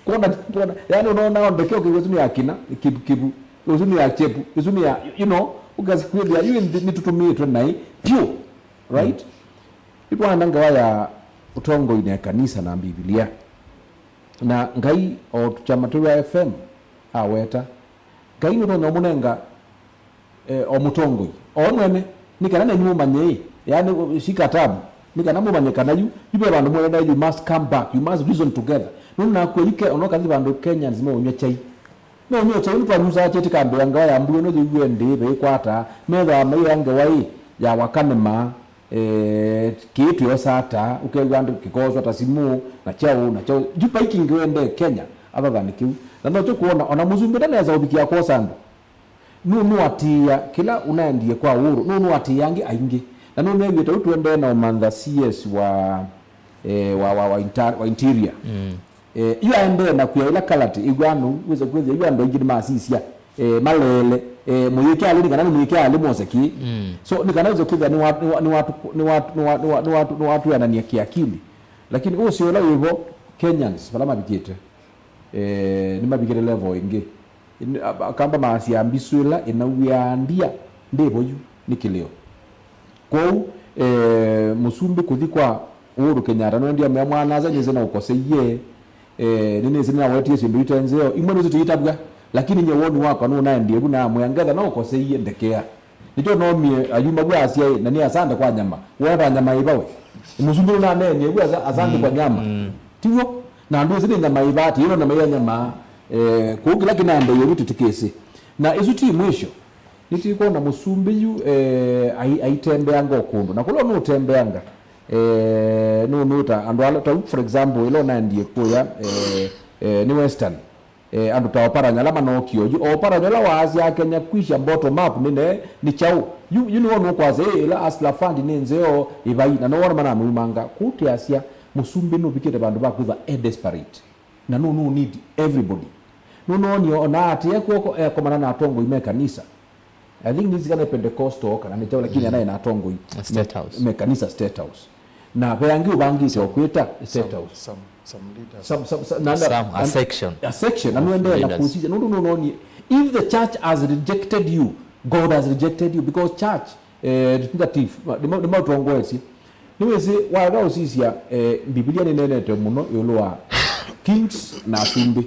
Kona, kona, yani unaona ndeke ũkĩw'a ĩsu nĩ ya kina, kibu, kibu. Ĩsu nĩ ya chepu, ĩsu nĩ ya, you know, ũkasa kwĩthĩa, yu nĩ, nĩtũtũmĩĩtwe naĩ, pyu, right? Nĩtwaenda ngewa ya ũtongoi na kanisa na Mbivilia. Na Ngai, o kyama tũu ya F M aweta, Ngai nũtonya ũmũnenga, eh, o mũtongoi o we mwene, nĩ kana nenyu mũmanye, ĩ, yani, shika tabu, nĩ kana mũmanye kana yu, yu ve vandũ mwene, you must come back, you must reason together. Nũndũ nakw'a yu ke, ona ũkathi vandũ Kenyans meũnywa chai. Meũnywa chai, nĩtwanyusaa chai tĩkambĩa ngewa ya mbua ĩno yĩw'e ndĩĩ veĩkwata, methaa maiya ngewa ĩ ya wakanema. Eh, kĩĩ twĩosaa ata, ũkew'a andũ kĩkooswa ta simũ, na kyaũ, na kyaũ. Yu vai kĩngĩ ũendee Kenya, other than kĩu. Na nokyo kuona, ona mũsumbĩ ndanesa ũvikĩa kwosa andũ. Nũ, nũatĩĩa kĩla ũnaendie kwa Uhuru, nũ, nũatĩĩa angĩ aingĩ. Na nũneew'ĩte ũu tũendee na ũmantha C S wa, eh, wa, wa, wa, inter-, wa interior. Eh, yu aendee na kwĩa ĩla kalati ĩw'aa nũu, wĩse kwĩthĩa yu andũ aingĩ nĩmasisya, eh, maleele, eh, mũyĩke alĩ nĩ kana nĩ mũyĩke alĩ mwose kĩĩ. So, nĩ kana wĩse kwĩthĩa nĩwa-, nĩwa-, nĩwatu-, nĩwa-, nĩwa-, nĩwa-, nĩwa-, nĩwatwĩanany'a kĩakili. Lakini ũseo ũla wĩvo, Kenyans, vala mavikĩte, eh, nĩmavikĩte level ĩngĩ. Ĩn-, a-, akamba maasya mbisũ ĩla ĩnaw'ĩaa ndia, ndĩvo yu, nĩ kĩlĩo. Kwoou, eh, mũsumbĩ kũthi kwa Uhuru Kenyatta, nũendie amwĩa, "Mwana-a-asa, nĩnĩsĩ naũkoseie, eh, nĩnĩsĩ nĩnawetie syĩndũ ite nzeo, imwe nĩsĩ tũitavw'a, lakini nyie woni wakwa nũnaendie vu na amwĩa, 'Ngetha naũkoseie, ndekea.'" Nĩkyo noomie ayuma vu asya, "Ĩ, na nĩ asante kwa nyama. Wona ta nyama ĩva we?" Mũsumbĩ nũnaneenie vu asa-, "Asante kwa nyama." Tiw'o? Na andũ ĩsĩ nĩ nyama ĩva, ti ĩno nyama ĩya nyama. Eh, kũu kĩla kĩnaendeie vu tũtikĩsĩ. Na ĩsu ti mwisho. Nĩtũkwona mũsumbĩ yu, eh, ai-, aitembeanga o kũndũ. Na kũla nũtembeanga, eh, nũnũta andũ ala, ta, for example, ĩla ũnaendie kũya, eh, eh, nĩ Western, eh, andũ ta Oparanya ala manookie oyu. Oparanya ũla waasya Kenya kwisha bottom up nĩ ne, nĩ kyaũ? Yu, yu nĩwe nũkwasya, "Ĩ, ĩla Hustler Fund nĩ nzeo, ĩvai." Na nowona manamĩumanga. Kũu tĩasya, mũsumbĩ nũvikĩte vandũ va kwĩthwa e desperate. Na nũ, nũ need everybody. Nũnoonie ona aatĩĩa kw'oko ekomana na atongoi me kanisa. I think nĩsikana Pentecostal kana nĩ kyaũ, lakini anaĩ na atongoi State House. Me kanisa State House. Na ve angĩ ũvangĩte o kwĩta State House. Some. Some leaders. Some, some, some, na, na, Some, a and- section. A section. Na nĩwendeea na Leaders. Kũsisya. Nũndũ nũnonie, if the church has rejected you, God has rejected you, because church, eh, representative, nĩma- nĩmaũtongoesye. Nĩwĩsĩ, waenda ũsisya, eh, Mbivilia nĩnenete mũno ĩũlũ wa kings na asumbĩ.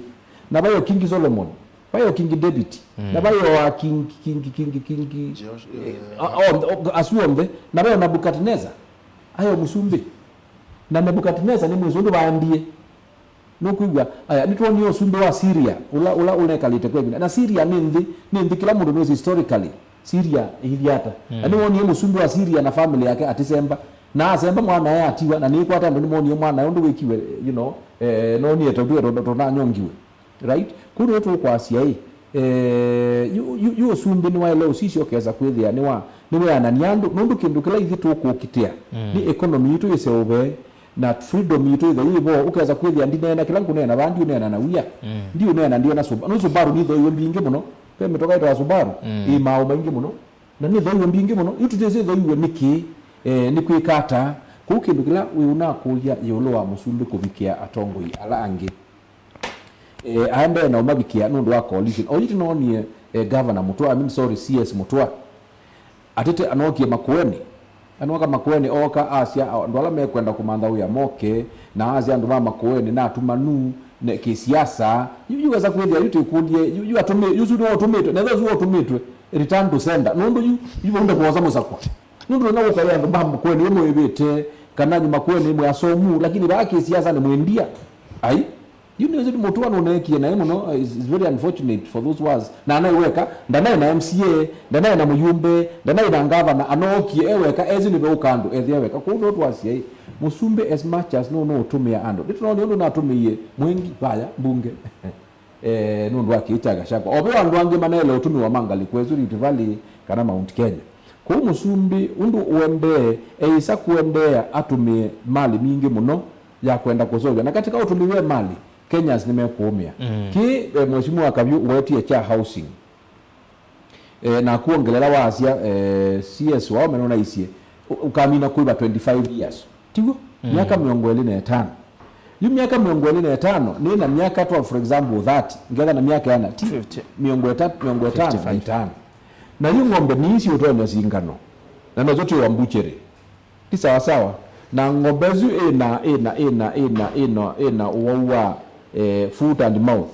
Na vayo King Solomon, vayo King David, na vayo wa King, King, King, King, Josh, eh, eh, a- a- asu onthe, na vayo Nebuchadnezzar, ayo mũsumbĩ. Na Nebuchadnezzar nĩ mwĩsĩ ũndũ vaendie. Nũkwĩw'a? Aya, nĩtwonie ũsumbĩ wa Syria, ũla, ũla ũnekalĩte kwa ĩvinda. Na Syria nĩ nthĩ, nĩ nthĩ kĩla mũndũ nĩwĩsĩ historically, Syria ĩilyĩ ata. Na nĩwonie mũsumbĩ wa Syria na family yake atisemba. Na asemba mwanae atiwa, na nĩkwata andũ nĩmonie mwanae ũndũ wĩkiwe, you know, eh, nonie tondũ tũnanyongiwe. Right? Kũu nĩwe tũkwasya ĩ, eh, yu, yu, yu ũsumbĩ nĩwaĩle ũsisya ũkesa kwĩthĩa nĩwa, nĩweanania andũ, nũndũ kĩndũ kĩla ithyĩ tũkũkitĩa nĩ economy yitũ ĩseũvee, na freedom yitũ ĩthe yĩ vo, ũkesa kwĩthĩa ndineena kĩla ngũneena vaa, ndiũneena na wia, ndiũneena ndiona Subaru, nũ Subaru nĩthoiwe mbingĩ mũno, ve mĩtoka ĩtawa Subaru ĩ maũ maingĩ mũno, na nĩthoiwe mbingĩ mũno, yu tũtĩsĩ ĩthoiwe nĩkĩ, eh, nĩkwĩka ata, kũu kĩndũ kĩla wĩ ũnakũlya ĩũlũ wa mũsumbĩ kũvikĩa atongoi ala angĩ. Eh, aendee na ũmavikĩa nũndũ wa coalition. Oyu tĩnoonie, eh, Governor Mũtũa, I mean, sorry, C S Mũtũa. Atete anookie Makueni. Anooka Makueni, ooka asya andũ ala mekwenda kũmantha wĩa moke, na asya andũ ma Makueni na atumanu ne kĩsiasa. Yu, yu wesa kwĩthĩa, yu twĩkũlye, yu, yu atũmĩ-, yu su nĩwe ũtũmĩtwe, na ethĩwa su ũtũmĩtwe, return to sender. Nũndũ yu, yu vaunda kwosa mũsakwa. Nũndũ na ũkaĩa andũ ma Makueni mwĩvĩte, kana nĩ Makueni mwĩ asomu, lakini vaa kĩsiasa nĩ mwĩndia. Ai, yu nĩ Mũtũa nũneekie naĩ mũno, uh, it's, it's very unfortunate for those words. Na anaĩ weka, ndanaĩ na M C A, ndanaĩ na mũyumbe, ndanaĩ na ngavana, anookie e weka, esi nĩ veũka andũ, ethĩa weka. Kwoou no twasye, mũsumbĩ as much as no, no ũtũmĩa andũ. Nĩtũnonĩ ũndũ natũmĩie Mwengi, vaya, mbunge. Eh, nũndũ wa kĩĩ kya Gachagua. O ve andũ angĩ manaĩle ũtũmĩwa ma ngalĩko ĩsu Rift Valley kana Mount Kenya. Kwoou mũsumbĩ, ũndũ ũendee, eĩsa kũendeea atũmĩe mali mingĩ mũno ya kwenda kũseũvya. Na katika ũtũmĩi wa mali, Kenyans nĩmekũũmĩa. Kĩ, eh, Mheshimiwa Kavyũ ũwetie kya housing. Eh, naku ongelela wasya, eh, C S wao mena ũnaisye, ũ-, ũkamina kũĩva twenty-five years. Tiw'o? Myaka mĩongo ĩlĩ na ĩtano. Yu myaka mĩongo ĩlĩ na ĩtano, nĩ na myaka twa, for example, thirty, ngetha na myaka yana, ti? Fifty. Mĩongo ĩtatũ, mĩongo ĩtano na ĩtano. Na yu ng'ombe nĩi siũtonya singano. Na nojo twĩ wa mbuchĩrĩ. Ti sawa sawa. Na ng'ombe ĩsu ĩna, ĩna, ĩna, ĩna, ĩna, ĩna ũwau wa, eh, foot and mouth.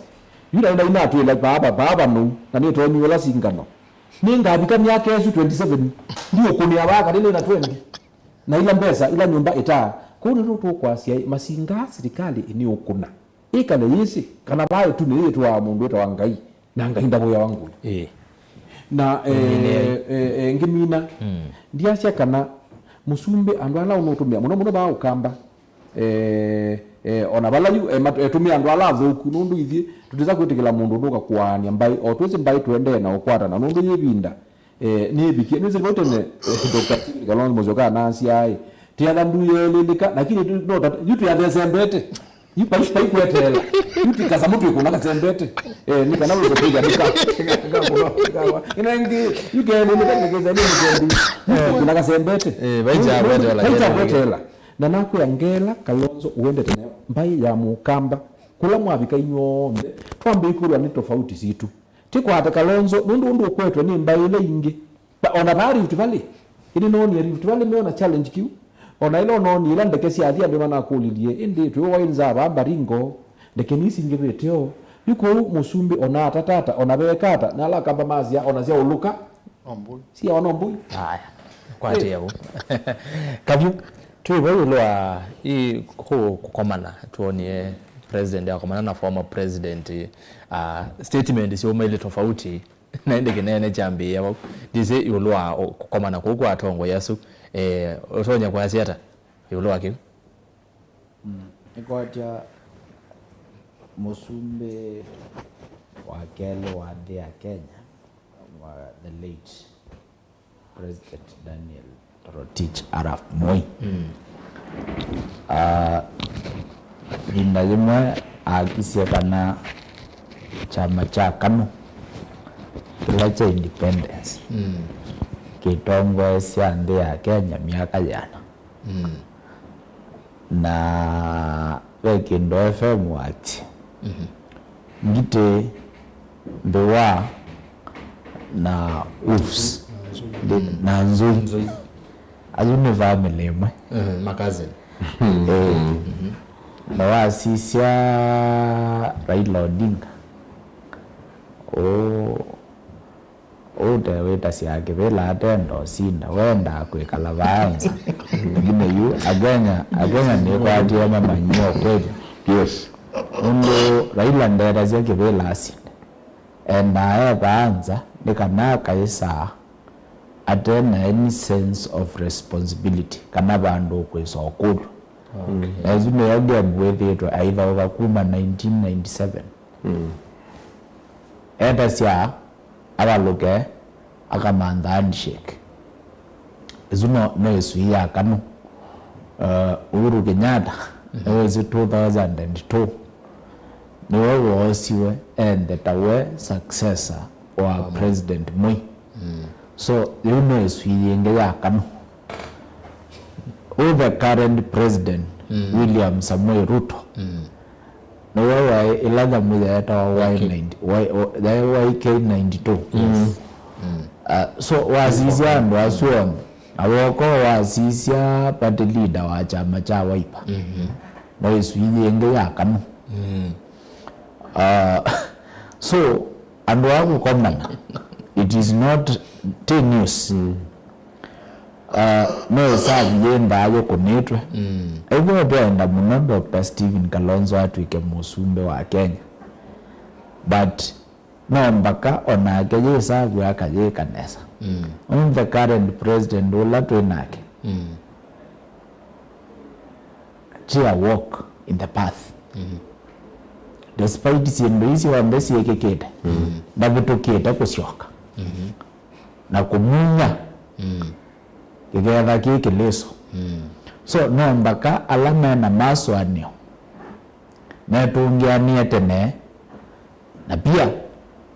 Yu na ĩna inatwĩla vaa, vaa vanu, na nĩtonyiwe la singano. Nĩngavika myaka ĩsu twenty-seven, ndiũkũnĩa vaa katĩ nĩ na twenty. Na ila mbesa, ila nyũmba ĩtaa. Kwoou nĩtũ tũkwasya, masinga silikalĩ ĩnĩũkũna. Ĩkale yĩsĩ, kana vaa ĩtunĩ yĩtũaa mũndũ wĩtawa Ngai, na Ngai ndavũyawa ngũĩ. Ĩĩ. Na, eh, eh, eh, ngĩmina, ndiasya kana mũsumbĩ andũ ala ũnũtũmĩa, mũno mũno vaa Ũkamba, eh, eh, ona vala yu, eh, mat-, eh, tũmĩa andũ ala athũku, nũndũ ithyĩ tũtĩsa kwĩtĩkĩla mũndũ ũnũka kũaany'a mbaĩ, o twĩsĩ mbaĩ tũendee na ũkwatana, nũndũ yĩ ĩvinda, eh, nĩĩvikie. Nĩwĩsĩ vau tene, eh, Doctor Stephen Kalonzo Musyoka anasya, ĩ, tĩatha ndu yeelĩlĩka, lakini tu-, no ta-, yu tũyathesembete. Yu pai, pai kweteela. Yu ti kasamũ twĩkũna kasembete. Eh, nĩ kana wĩkũtĩthya nĩka. Ĩna ĩngĩ, yu keelĩlĩka nĩkĩsa nĩ mũtendi. Yu twĩkũna kasembete. Eh, vai kya kweteela, Vai kya kyeelĩlĩka. Kweteela. Na nakwĩa ngela Kalonzo ũendete nayo. Mbaĩ ya Mũkamba. Kũla mwavika inyw'onthe, twambĩĩkũlwa nĩ tofauti sitũ. Tĩkwate Kalonzo, nũndũ ũndũ ũkwetwe nĩ mbaĩ ila ingĩ. Ba-, ona vaa Rift Valley, ĩndĩ noonie Rift Valley meona challenge kĩu. Ona ĩla ũnoonie ila ndeke syathi andũ manakũlilye, ĩndĩ twĩ wainza vaa Baringo, ndeke nĩsingĩvĩte o. Yu kũu mũsumbĩ ona atatata, ona veekata, na ala Akamba masya, ona syaũlũka. Ombũi. Sia ona Ombũi. Aya, kwatĩĩa vu. Kavyũ, twĩ vau ĩũlũ wa ĩ kũ-, kũkomana, tuonie president akomana na former president, uh, statement syaumaile tofauti, na ĩndĩ kĩnene kyambĩĩa vau. Ndisĩ ĩũlũ wa ũ-, kũkomana kũu kwa atongoi asu, eh, ũtonya kwasya ata ĩũlũ wa kĩu? Mm. Nĩkwatya mũsumbĩ wa kelĩ wa nthĩ ya Kenya, wa the late President Daniel Toroitich arap Moi. Mm. Ah, ĩvinda yĩmwe aakisye kana kyama kya KANU kĩla kya independence, mm, kĩtongoesya nthĩ ya Kenya myaka yĩana. Mm. Na Ve kĩndũ F M wakyi. Ngitĩ, mbĩwa, na woofs. Ndi- na nzũi. Nzũi. Asu nĩ family ĩmwe. Mhm, ma cousin. Eh. Na wasisya Raila Odinga, ũ- ũte wĩtasya kĩvĩla atenda ũsinda, wendaa kwĩkala vaa nza. Lakini yu Akenya, Akenya nĩkwatie mamanyie ũkweli. Yes. Nũndũ Raila ndetasya kĩvĩla asinde. Endaa e vaa nza nĩ kana akaĩsaa ate na any sense of responsibility kana vandũ ũkwĩsa ũkũlw'a. Okay. Na ĩsu nĩyo game wĩthĩĩtwe aithaũka kuma nineteen ninety-seven. Etasya avalũke akamantha handshake. Ĩsu no, no ĩsui ya kanũ. Uh, Uhuru Kenyatta, nĩwĩsĩ two thousand and two, nĩwe woosiwe enthe ta we successor wa President Moi. So, yĩu no ĩsui yĩngĩ ya kanũ. Who the current president, William Samoei Ruto, nĩwe waĩ ĩla nyamũ yeetawa Y ninety, Y- o- yaĩ Y K ninety-two. Uh, so wasisya andũ asu onthe, na woko wasisya party leader wa kyama kya Wiper, no ĩsui yĩngĩ ya kanũ. Uh, so andũ aa kũkomana, it is not ten news. Uh, no ĩsavi yĩndaa yĩkũnĩtwe. Ethĩwa twaenda mũno Doctor Stephen Kalonzo atw'ĩke mũsumbĩ wa Kenya, but no mbaka onake yĩsavi akayĩka nesa. Ũmũnthĩ current president ũla twĩ nake, she a walk in the path. Despite syĩndũ ii syonthe syĩkĩkĩte, ndavĩtũkĩte kũsyoka na kũmunya kĩketha kĩ kĩlĩso. So, no mbaka ala me na masũanĩo metũngĩanĩe tene, na pia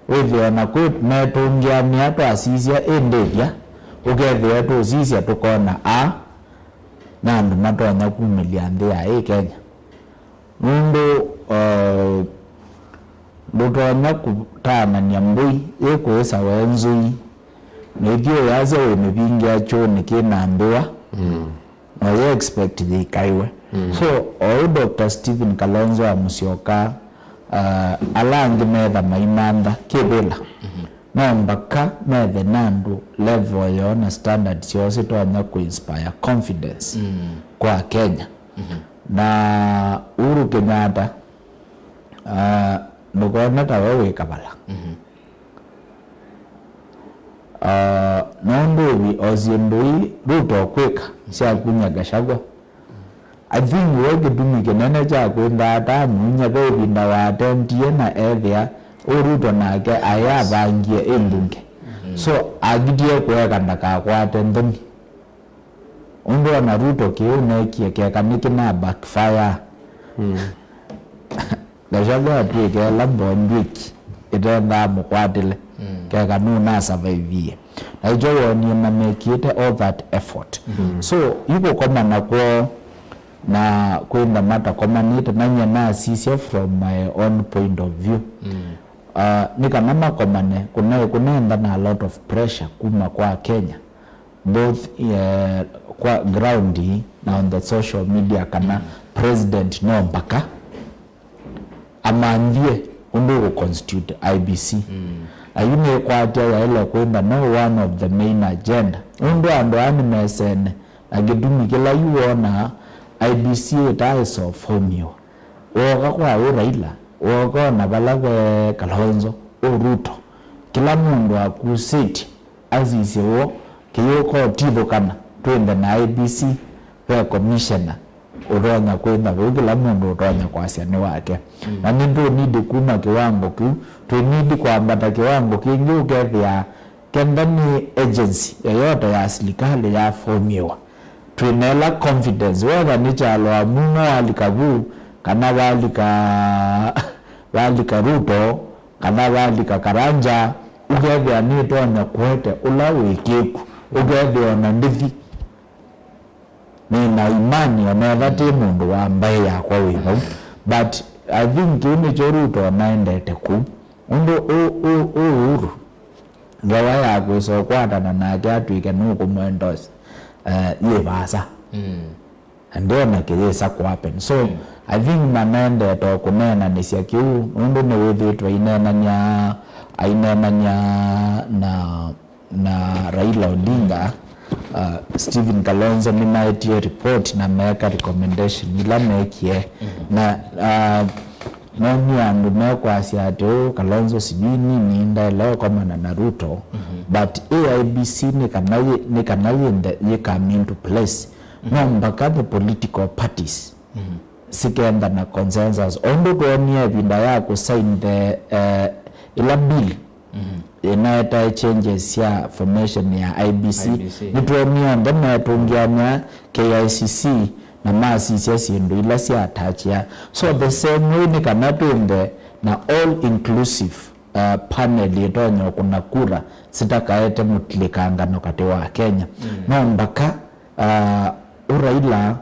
wĩthĩe na kwĩ metũngĩanĩa twasisya ĩndĩthya, ũkethĩe tũsisya tũkona aa na andũ matonya kumĩlya nthĩ ya ĩ Kenya. Nũndũ, uh, ndũtonya kũtaanany'a mbũi yĩkũĩsa we nzũi, na ithyĩ ũyasya wĩmĩvingĩa kyũnĩ kĩ na mbĩwa, no yĩ expect yĩikaĩwe. So, oyu Doctor Stephen Kalonzo wa Musyoka, uh, ala angĩ metha maimantha kĩvĩla, no mbaka methe na andũ level yoo na standard syoo sitonya kũ inspire confidence kwa Kenya. Na Uhuru Kenyatta, uh, ndũkone ta we wĩ kavala. Uh, nũndũ ũvi o syĩndũ ii Ruto ũkwĩka sya kumya Gachagua, I think we kĩtumi kĩnene kya kwĩntha atamunya ve ĩvinda watentie na ethĩa ũ Ruto nake aĩ avangie ĩ mbunge. So akitie kũeka ndakakwate nthoni. Ũndũ ona Ruto kĩu neekie keka nĩkĩna backfire. Gachagua atw'ĩke ĩla mbondwĩki ĩtendaa mũkwatĩle, keka nũnasavaivie. Na ĩkyo wonie mamekĩte all that effort. So, yu kũkomana kwoo na kwĩntha matakomanĩte, na nyie nasisya from my own point of view. Uh, nĩ kana makomane, kũnaĩ kũnenda na a lot of pressure kuma kwa Kenya, both, eh, kwa ground na on the social media, kana president no mbaka amanthie ũndũ ũkũ constitute I B C. Na yu nĩkwatya yaĩle kwĩntha no one of the main agenda. Ũndũ andũ aa nĩmesene na kĩtumi kĩla yu wonaa I B C ĩtaĩsa ũfomiwa. Wooka kwa ũ Raila, wooka ona vala ve Kalonzo, ũ Ruto, kĩla mũndũ akusĩtye asisye w'o kĩyũka ũtithũkana twĩnthe na I B C, ve commissioner ũtonya kwĩntha vau, kĩla mũndũ ũtonya kwasya nĩ wake. Na nĩtũnidi kuma kĩwango kĩu, twĩnidi kwambata kĩwango kĩngĩ ũkethĩa kenda nĩ agency yoyote ya silikalĩ yafomiwa, twĩna ĩla confidence, whether nĩ kyalo wa mumo walika vu, kana valika, valika Ruto, kana valika Karanja, ũkethĩa nĩtonya kũete ũla wĩkĩku, ũkethĩa ona ndĩthi. Nĩ na imani ona etha ti mũndũ wa mbaĩ yakwa wĩ vau. But I think kĩu nĩkyo Ruto anaendete kũu. Ũndũ ũ- ũ- Uhuru ngewa ya kwĩsa ũkwatana nake atw'ĩke nũkũmwendorse, eh, yĩ vaasa. And ndiona kĩyĩsa kũhappen. So I think manendete o kũneenanĩsya kĩu, nũndũ nĩwĩthĩĩtwe aineenany'a, aineenany'a na, na Raila Odinga, uh, Stephen Kalonzo nĩmaetie report na meeka recommendation ila meekie. Na, uh, nonie andũ mekwasya atĩ ũũ Kalonzo sijui nini ndaĩle ũkomana na Ruto, but A I B C nĩ kana yĩ- nĩ kana yĩnthe yĩ come into place. No mbaka the political parties sikenda na consensus. O ũndũ twonie ĩvinda ya kũsain the, eh, ĩla bill ĩnaetae changes sya formation ya I B C, I B C. Nĩtwonie onthe metũngĩanĩa K I C C na masisya syĩndũ ila sya atachia. So the same way nĩ kana twĩnthe na all inclusive, uh, panel ĩtonya kũna kura sitakaete mũtilĩkangano katĩ wa Kenya. No mbaka, uh, ũraila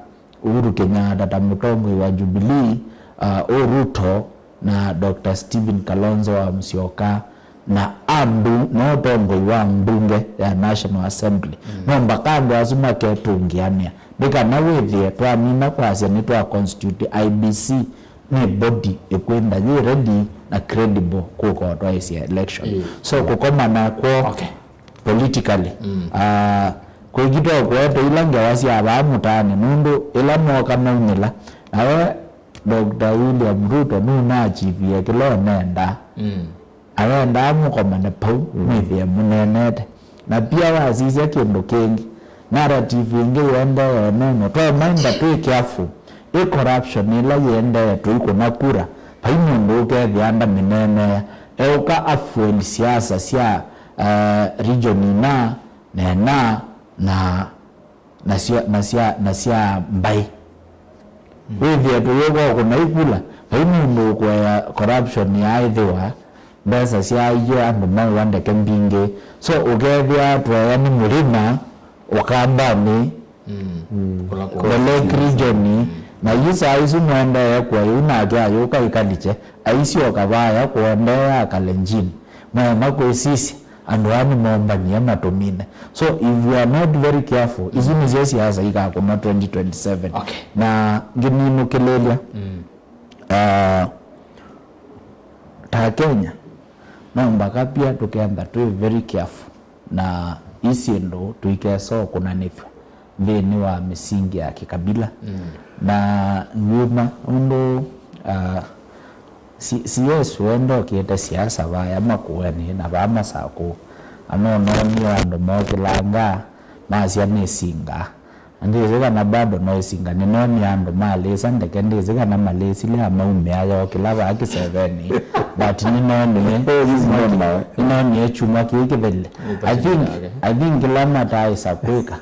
Uhuru Kenyatta ta mũtongoi wa Jubilee, uh, Ruto na Doctor Stephen Kalonzo wa Musyoka na andũ na ũtongoi wa mbunge ya National Assembly. No mbaka andũ asu maketũngĩanĩa. Nĩ kana wĩthĩe twamina kwasya nĩtwa constitute I B C nĩ body ĩkwĩnda yĩ ready na credible kũka ũtwaĩsya election. So kũkomana kwoo politically, ah, kwĩkitwa kũete ila ngewa sya vaa mũtaanĩ, nũndũ ĩla mooka maumĩla, nawe Doctor William Ruto nũnachivie kĩla ũnendaa. Awendaa mũkomane pau, mwĩthĩe mũneenete. Na pia wasisya kĩndũ kĩngĩ, narrative ĩngĩ yĩendee ĩnono, twaĩmainda twĩ careful. Ĩ corruption ĩla yĩendee tũikũna kura, vai mũndũ ũkethĩa ndamĩneenea, eũka afuel siasa sya, eh, region ina, na ĩna, na, na sya, na sya, na sya mbaĩ. Wĩthĩe tũyũka ũkũna ikula, vai mũndũ ũkũea corruption yaaĩthĩwa, mbesa syaaie andũ maũa ndeke mbingĩ. So ũkethĩa tũea nĩ mũlima, Ũkambanĩ, the Lake region, na yu saa isu mwendeee kũa yu nake ayũka ĩkalikye, aisyoka vaya kũendeea Kalenjin. Mwaema kwĩsisya, andũ aa nĩmombanie matũmine. So if we are not very careful, isu nĩsyo siasa ikakũna twenty twenty-seven. Okay. Na ngĩminũkĩlĩlya, ah, ta Kenya, no mbaka pia tũkenda twĩ very careful. Na ii syĩndũ tũikesa ũkũnanĩthw'a nthĩnĩ wa mĩsingi ya kĩkabila. Na ngyuma ũndũ, ah, si- CS we ndokĩte siasa vaya Makueni na vaa Masakũ, anonoonie andũ mookĩlanga masya nĩsinga. Na ndyĩsĩ kana bado no ĩsinga. Nĩnoonie andũ malĩsa ndeke, ndyĩsĩ kana malĩsilya maumĩa yookĩla vaa kĩsevenĩ. But nĩnoonie, nĩnoonie kyumwa kĩĩ kĩthele. I think, I think kĩla mataaĩsa kwĩka,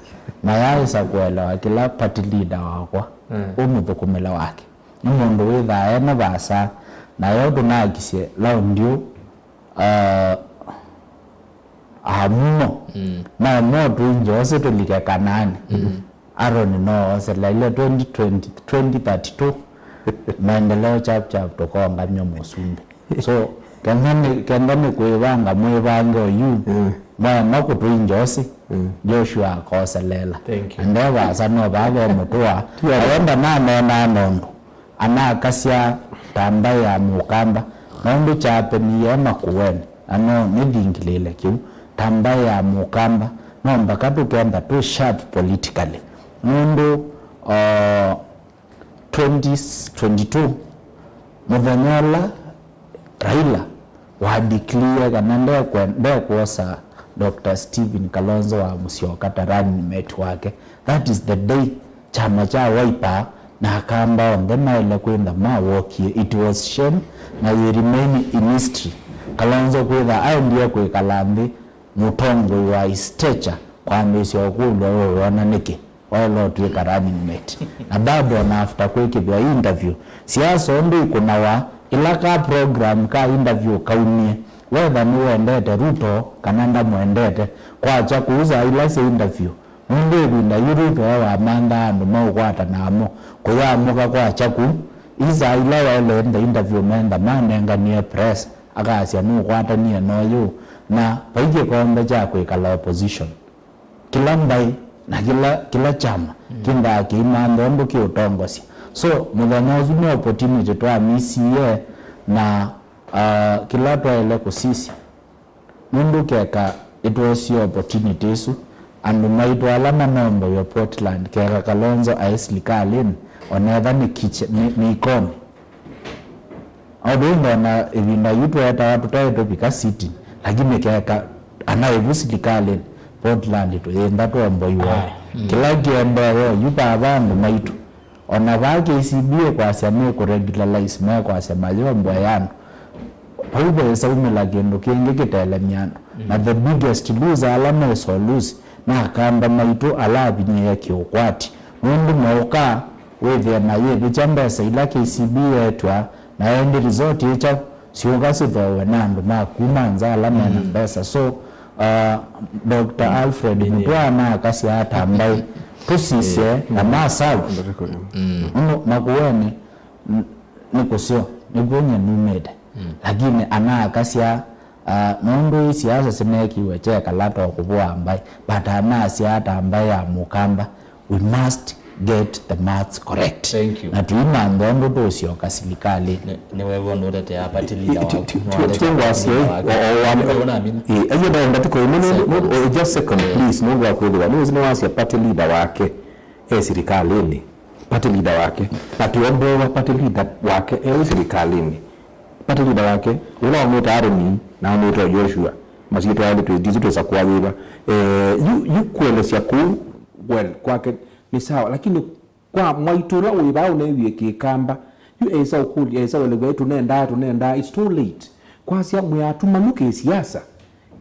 mayaaĩsa kũelewa kĩla party leader wakwa ũmũthũkũmĩle wake. Nĩ mũndũ wĩthaa ena vaasa, na yo tũnakisye laundi ũ, ah, Amuno. Na no tũingyose tũlike Kanaani. Aroni no oseleile twenty twenty, twenty thirty-two. Maendeleo chap chap tũkongamya mũsumbĩ. So, kenda nĩ, kenda nĩ kwĩvanga mwĩvange oyu, mwaema kũtũingyose, Joshua akoseleela. Thank you. Ande vaasa no vaa ve mũtũa. Aenda naneenaa nondũ anakasya ta mbaĩ ya mũkamba, nũndũ kyapenie Makueni, na no nĩthingilĩle kĩu, ta mbaĩ ya mũkamba, no mbaka tũkenda twĩ sharp politically, nũndũ, uh, twenty twenty-two, mũthenya ũla Raila wa declare kana ndekwe- ndekwosa Doctor Stephen Kalonzo wa Musyoka ta running mate wake, that is the day kyama kya Wiper na Akamba onthe maĩle kwĩntha mawokie. It was shame na will remain in history. Kalonzo kwĩtha aendie kwĩkala nthĩ mũtongoi wa his stature kwambĩĩsya ũkũlw'a ũũ wona nĩkĩ waĩle ũtw'ĩka running mate. Na bado ona after kwĩkĩthw'a ii interview, siasa ũndũ ikũnawa, ĩla ka program ka interview kaumie, whether nĩwendete Ruto kana ndamwendete, kwakya kũusa ila sya interview, Nũndũ ĩvinda yu Ruto e wamanthaa andũ maũkwata namo kũyamũka kwakya ku, ii saa ila waĩle enda interview mentha manenganie press, akasya nũkwatanie na ũyũ, na vai kĩkombe kya kwĩkala opposition. Kĩla mbaĩ na kĩla, kĩla kyama kĩndaa kĩimantha ũndũ kĩũtongosya. So, mũthenya ũsu nĩ opportunity twamisie, na, ah, kĩla twaĩle kũsisya, nũndũ keka ĩtwosie opportunity ĩsu, andũ maitũ ala manomboiwe Portland, keka Kalonzo aĩ silikalĩnĩ, onetha nĩ kiche, nĩ, nĩ ikoni. Although ndona ĩvinda yu tweetawa tũtaĩ tũvika sitini, lakini keka anaĩvu silikalĩnĩ, Portland tũyĩntha tũomboiwe. Aye. Mm. Kĩla kĩendee yu vaa andũ maitũ. Ona vaa K C B ĩkwasya nĩkũregularize, mekwasya mayombwa ya andũ. Vau vesaumĩla kĩndũ kĩngĩ kĩtelemya andũ. Mm. Na the biggest loser ala meso lose na akamba maitũ ala avinyĩĩe kĩũkwati. Nũndũ maũka wĩthĩe mayĩvĩkya mbesa ila K C B yeetw'a, na endi resort ĩkya syũka syĩthoowe na andũ ma kuma nza ala mena mbesa. So, uh, Doctor Alfred Mutua anakasya ata mbaĩ tũsisye na masavu. Nũndũ Makueni n-, nĩ kũseo, nĩkw'o nyie numĩte. Lakini anakasya, uh, nũndũ ii siasa sinekiwe kyekala to kũvũa mbaĩ, but anasya ata mbaĩ ya mũkamba. We must get the maths correct. Thank you. Na tũimantha ũndũ tũũsyoka silikalĩnĩ. Nĩ, nĩwew'a ũndũ ũtetea party leader waku. Nĩwatetea party leader wake. Nĩwew'a naamini. Aienda ndatĩko ĩmwe nũndũ, just second, please, nũndũ wa kwĩthĩwa nĩwĩsĩ nĩwasya party leader wake e silikalĩnĩ. Party leader wake. Na tũomboewa party leader wake e silikalĩnĩ. Party leader wake, ũla wamwĩtaa Aroni, na amwĩtwa Joshua. Masyĩtwa elĩ twĩ, ndisu twĩsa kũa yĩva. Eh, yu, yu kũelesya kũu, well, kwake nĩ sawa, lakini kwa mwaitũ ũla wĩ vaa ũneewie kĩkamba, yu esa ũkũlya, esa ũelew'a, "Ĩ, tũnendaa, tũnendaa, it's too late." Kwasya mwĩ atumanu kĩ siasa.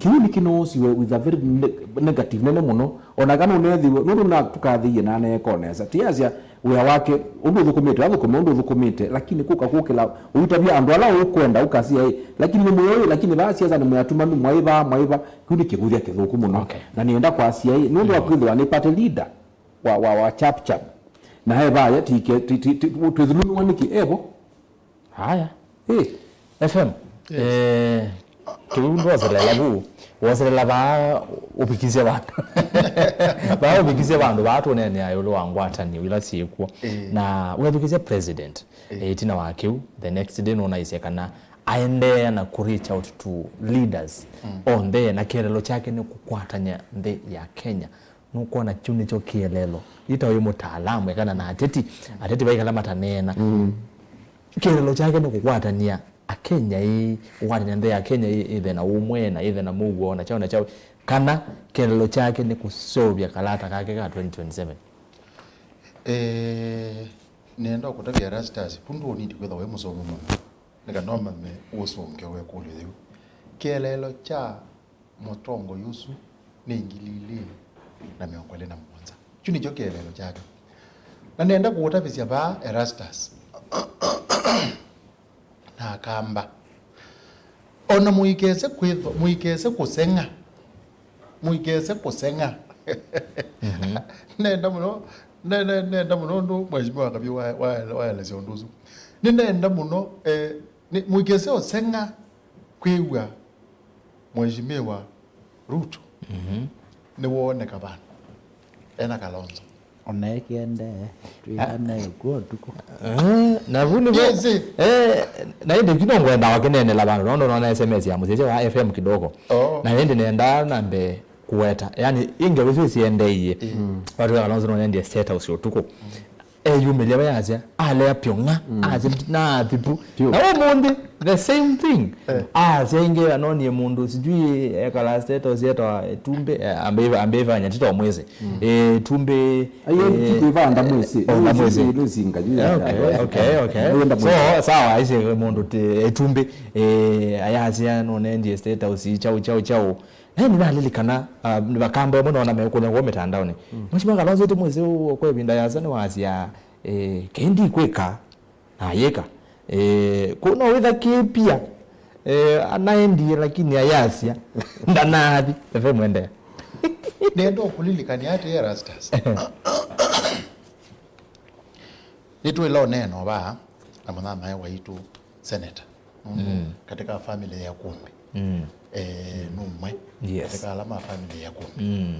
Kĩu nĩkĩnoosiwe with a very ne-, negative nene mũno. Ona kana ũneethĩwe, nũndũ na tũkathĩie na aneeka o nesa. Tiasya wĩa wake, ũndũ ũthũkũmĩte, athũkũme ũndũ ũthũkũmĩte, lakini kũka kũkĩla, ũitavya andũ ala ũkwenda, ũkasya, "Ĩ, lakini nĩ mũyo ĩ, lakini vaa siasa nĩ mwĩ atumanu, mwaĩ vaa, mwaĩ va." Kĩu nĩ kĩvũthya kĩthũku mũno. Okay. Na nĩenda kwasya ĩ, nũndũ wa kwĩthĩwa nĩ party leader wa, wa, wa chap chap. Na e vaya, tike, ti, ti, ti, twĩthulumiwa nĩkĩ, evo? Haya. Eh. F M. Yes. Eh, kĩu ndwoselela vu, woselela vaa ũvikisye vandũ. Vaa ũvikisye vandũ, vaa tũneenea ĩũlũ wa ngwatanĩo ila syĩkw'o. Eh. Na wethukĩsya president, eh, ĩtina wa kĩu, the next day nũnaisye kana aendeea na kũ reach out to leaders onthe, na kĩelelo kyake nĩ kũkwatany'a nthĩ ya Kenya. Nũkwona kyu nĩkyo kĩelelo. Ita ũyũ mũtaalamu ekana na ateti, ateti vaikala mataneena. Kĩelelo kyake nĩ kũkwatany'a Akenya ĩ, kũkwatany'a nthĩ ya Kenya ĩ, ĩthe na ũmwe na ĩthe na mũuo na kyaũ na kyaũ. Kana kĩelelo kyake nĩ kũseũvya kalata kake ka twenty twenty-seven. Eh, nĩenda kũtavya Erastus, vu ndũnindi kwĩthwa wĩ mũsomi mũno, nĩ kana ũmanye ũsũngĩo wa ĩkũlyo yĩu. Kĩeleelo kya mũtongoi ũsu nĩ ngili ilĩ na mĩongo ĩlĩ na mũonza. Kyu nĩkyo kĩeleelo kyake. Na nenda kũũtavĩsya vaa Erastus na Akamba. Ona mũikese kwĩthwa, mũikese kũseng'a. Mũikese kũseng'a. Nenda mũno, ne-, ne-, nenda mũno ũndũ Mheshimiwa Kabi wa-, wa-, waelesya ũndũ ũsu. Nĩnenda mũno, eh, nĩ, mũikese ũseng'a kwĩw'a Mheshimiwa Ruto nĩwooneka vandũ ena Kalonzo. Ona ĩkĩendee, twĩana ĩkw'o ũtukũ. Eh, na vu nĩvo. Yes. Eh, na ĩndĩ kino ngwenda wakĩneenela vandũ, nondũ nona S M S ya mũsyaĩsya wa F M kidogo. Oh. Na ĩndĩ nendaa nambe kũweta. Yani, ĩ ngewa isu isiendeie. Watu wa Kalonzo nonendie State House ũtukũ. Eyumĩlya we asya, alea pyong'a, asya, "Ndinathipu." Na ũmũnthĩ, the same thing. Asya ĩngĩ anonie mũndũ, sijui ekala State House etawa Ĩtumbĩ, eh, ambĩva-, ambĩvanya, tito mwĩsĩ. Eh, Ĩtumbĩ, ayo, eh, ti kwĩvanda mwĩsĩ, oh, na mwĩsĩ. Nĩsinga, yu ya, okay, ya, okay, okay. So, sawa, aisye mũndũ ti, Ĩtumbĩ, eh, ayasya, nonendie State House, chau, chau, chau. Na nĩnalilikana, ah, nĩ vakamba ũmwe nona mekũlya ngũo mĩtandaonĩ. Mheshimiwa Kalonzo, ĩtĩ mwĩsĩ ũũ kwa ĩvinda yasa nĩwasya, eh, kĩĩ ndikwĩka, nayĩka. Eh, kũu no wĩtha kĩĩ pia. Eh, anaendie lakini ayasya. Ndanathi. Efe mwendea. Nenda ũkũlilikania atĩ Erastus. Nĩtwĩla ũneena ũvaa na mũnyanyae waitũ senator. Nũndũ katika family ya Kumbi. Eh, numwe. Yes. Katika ala ma family ya Kumbi.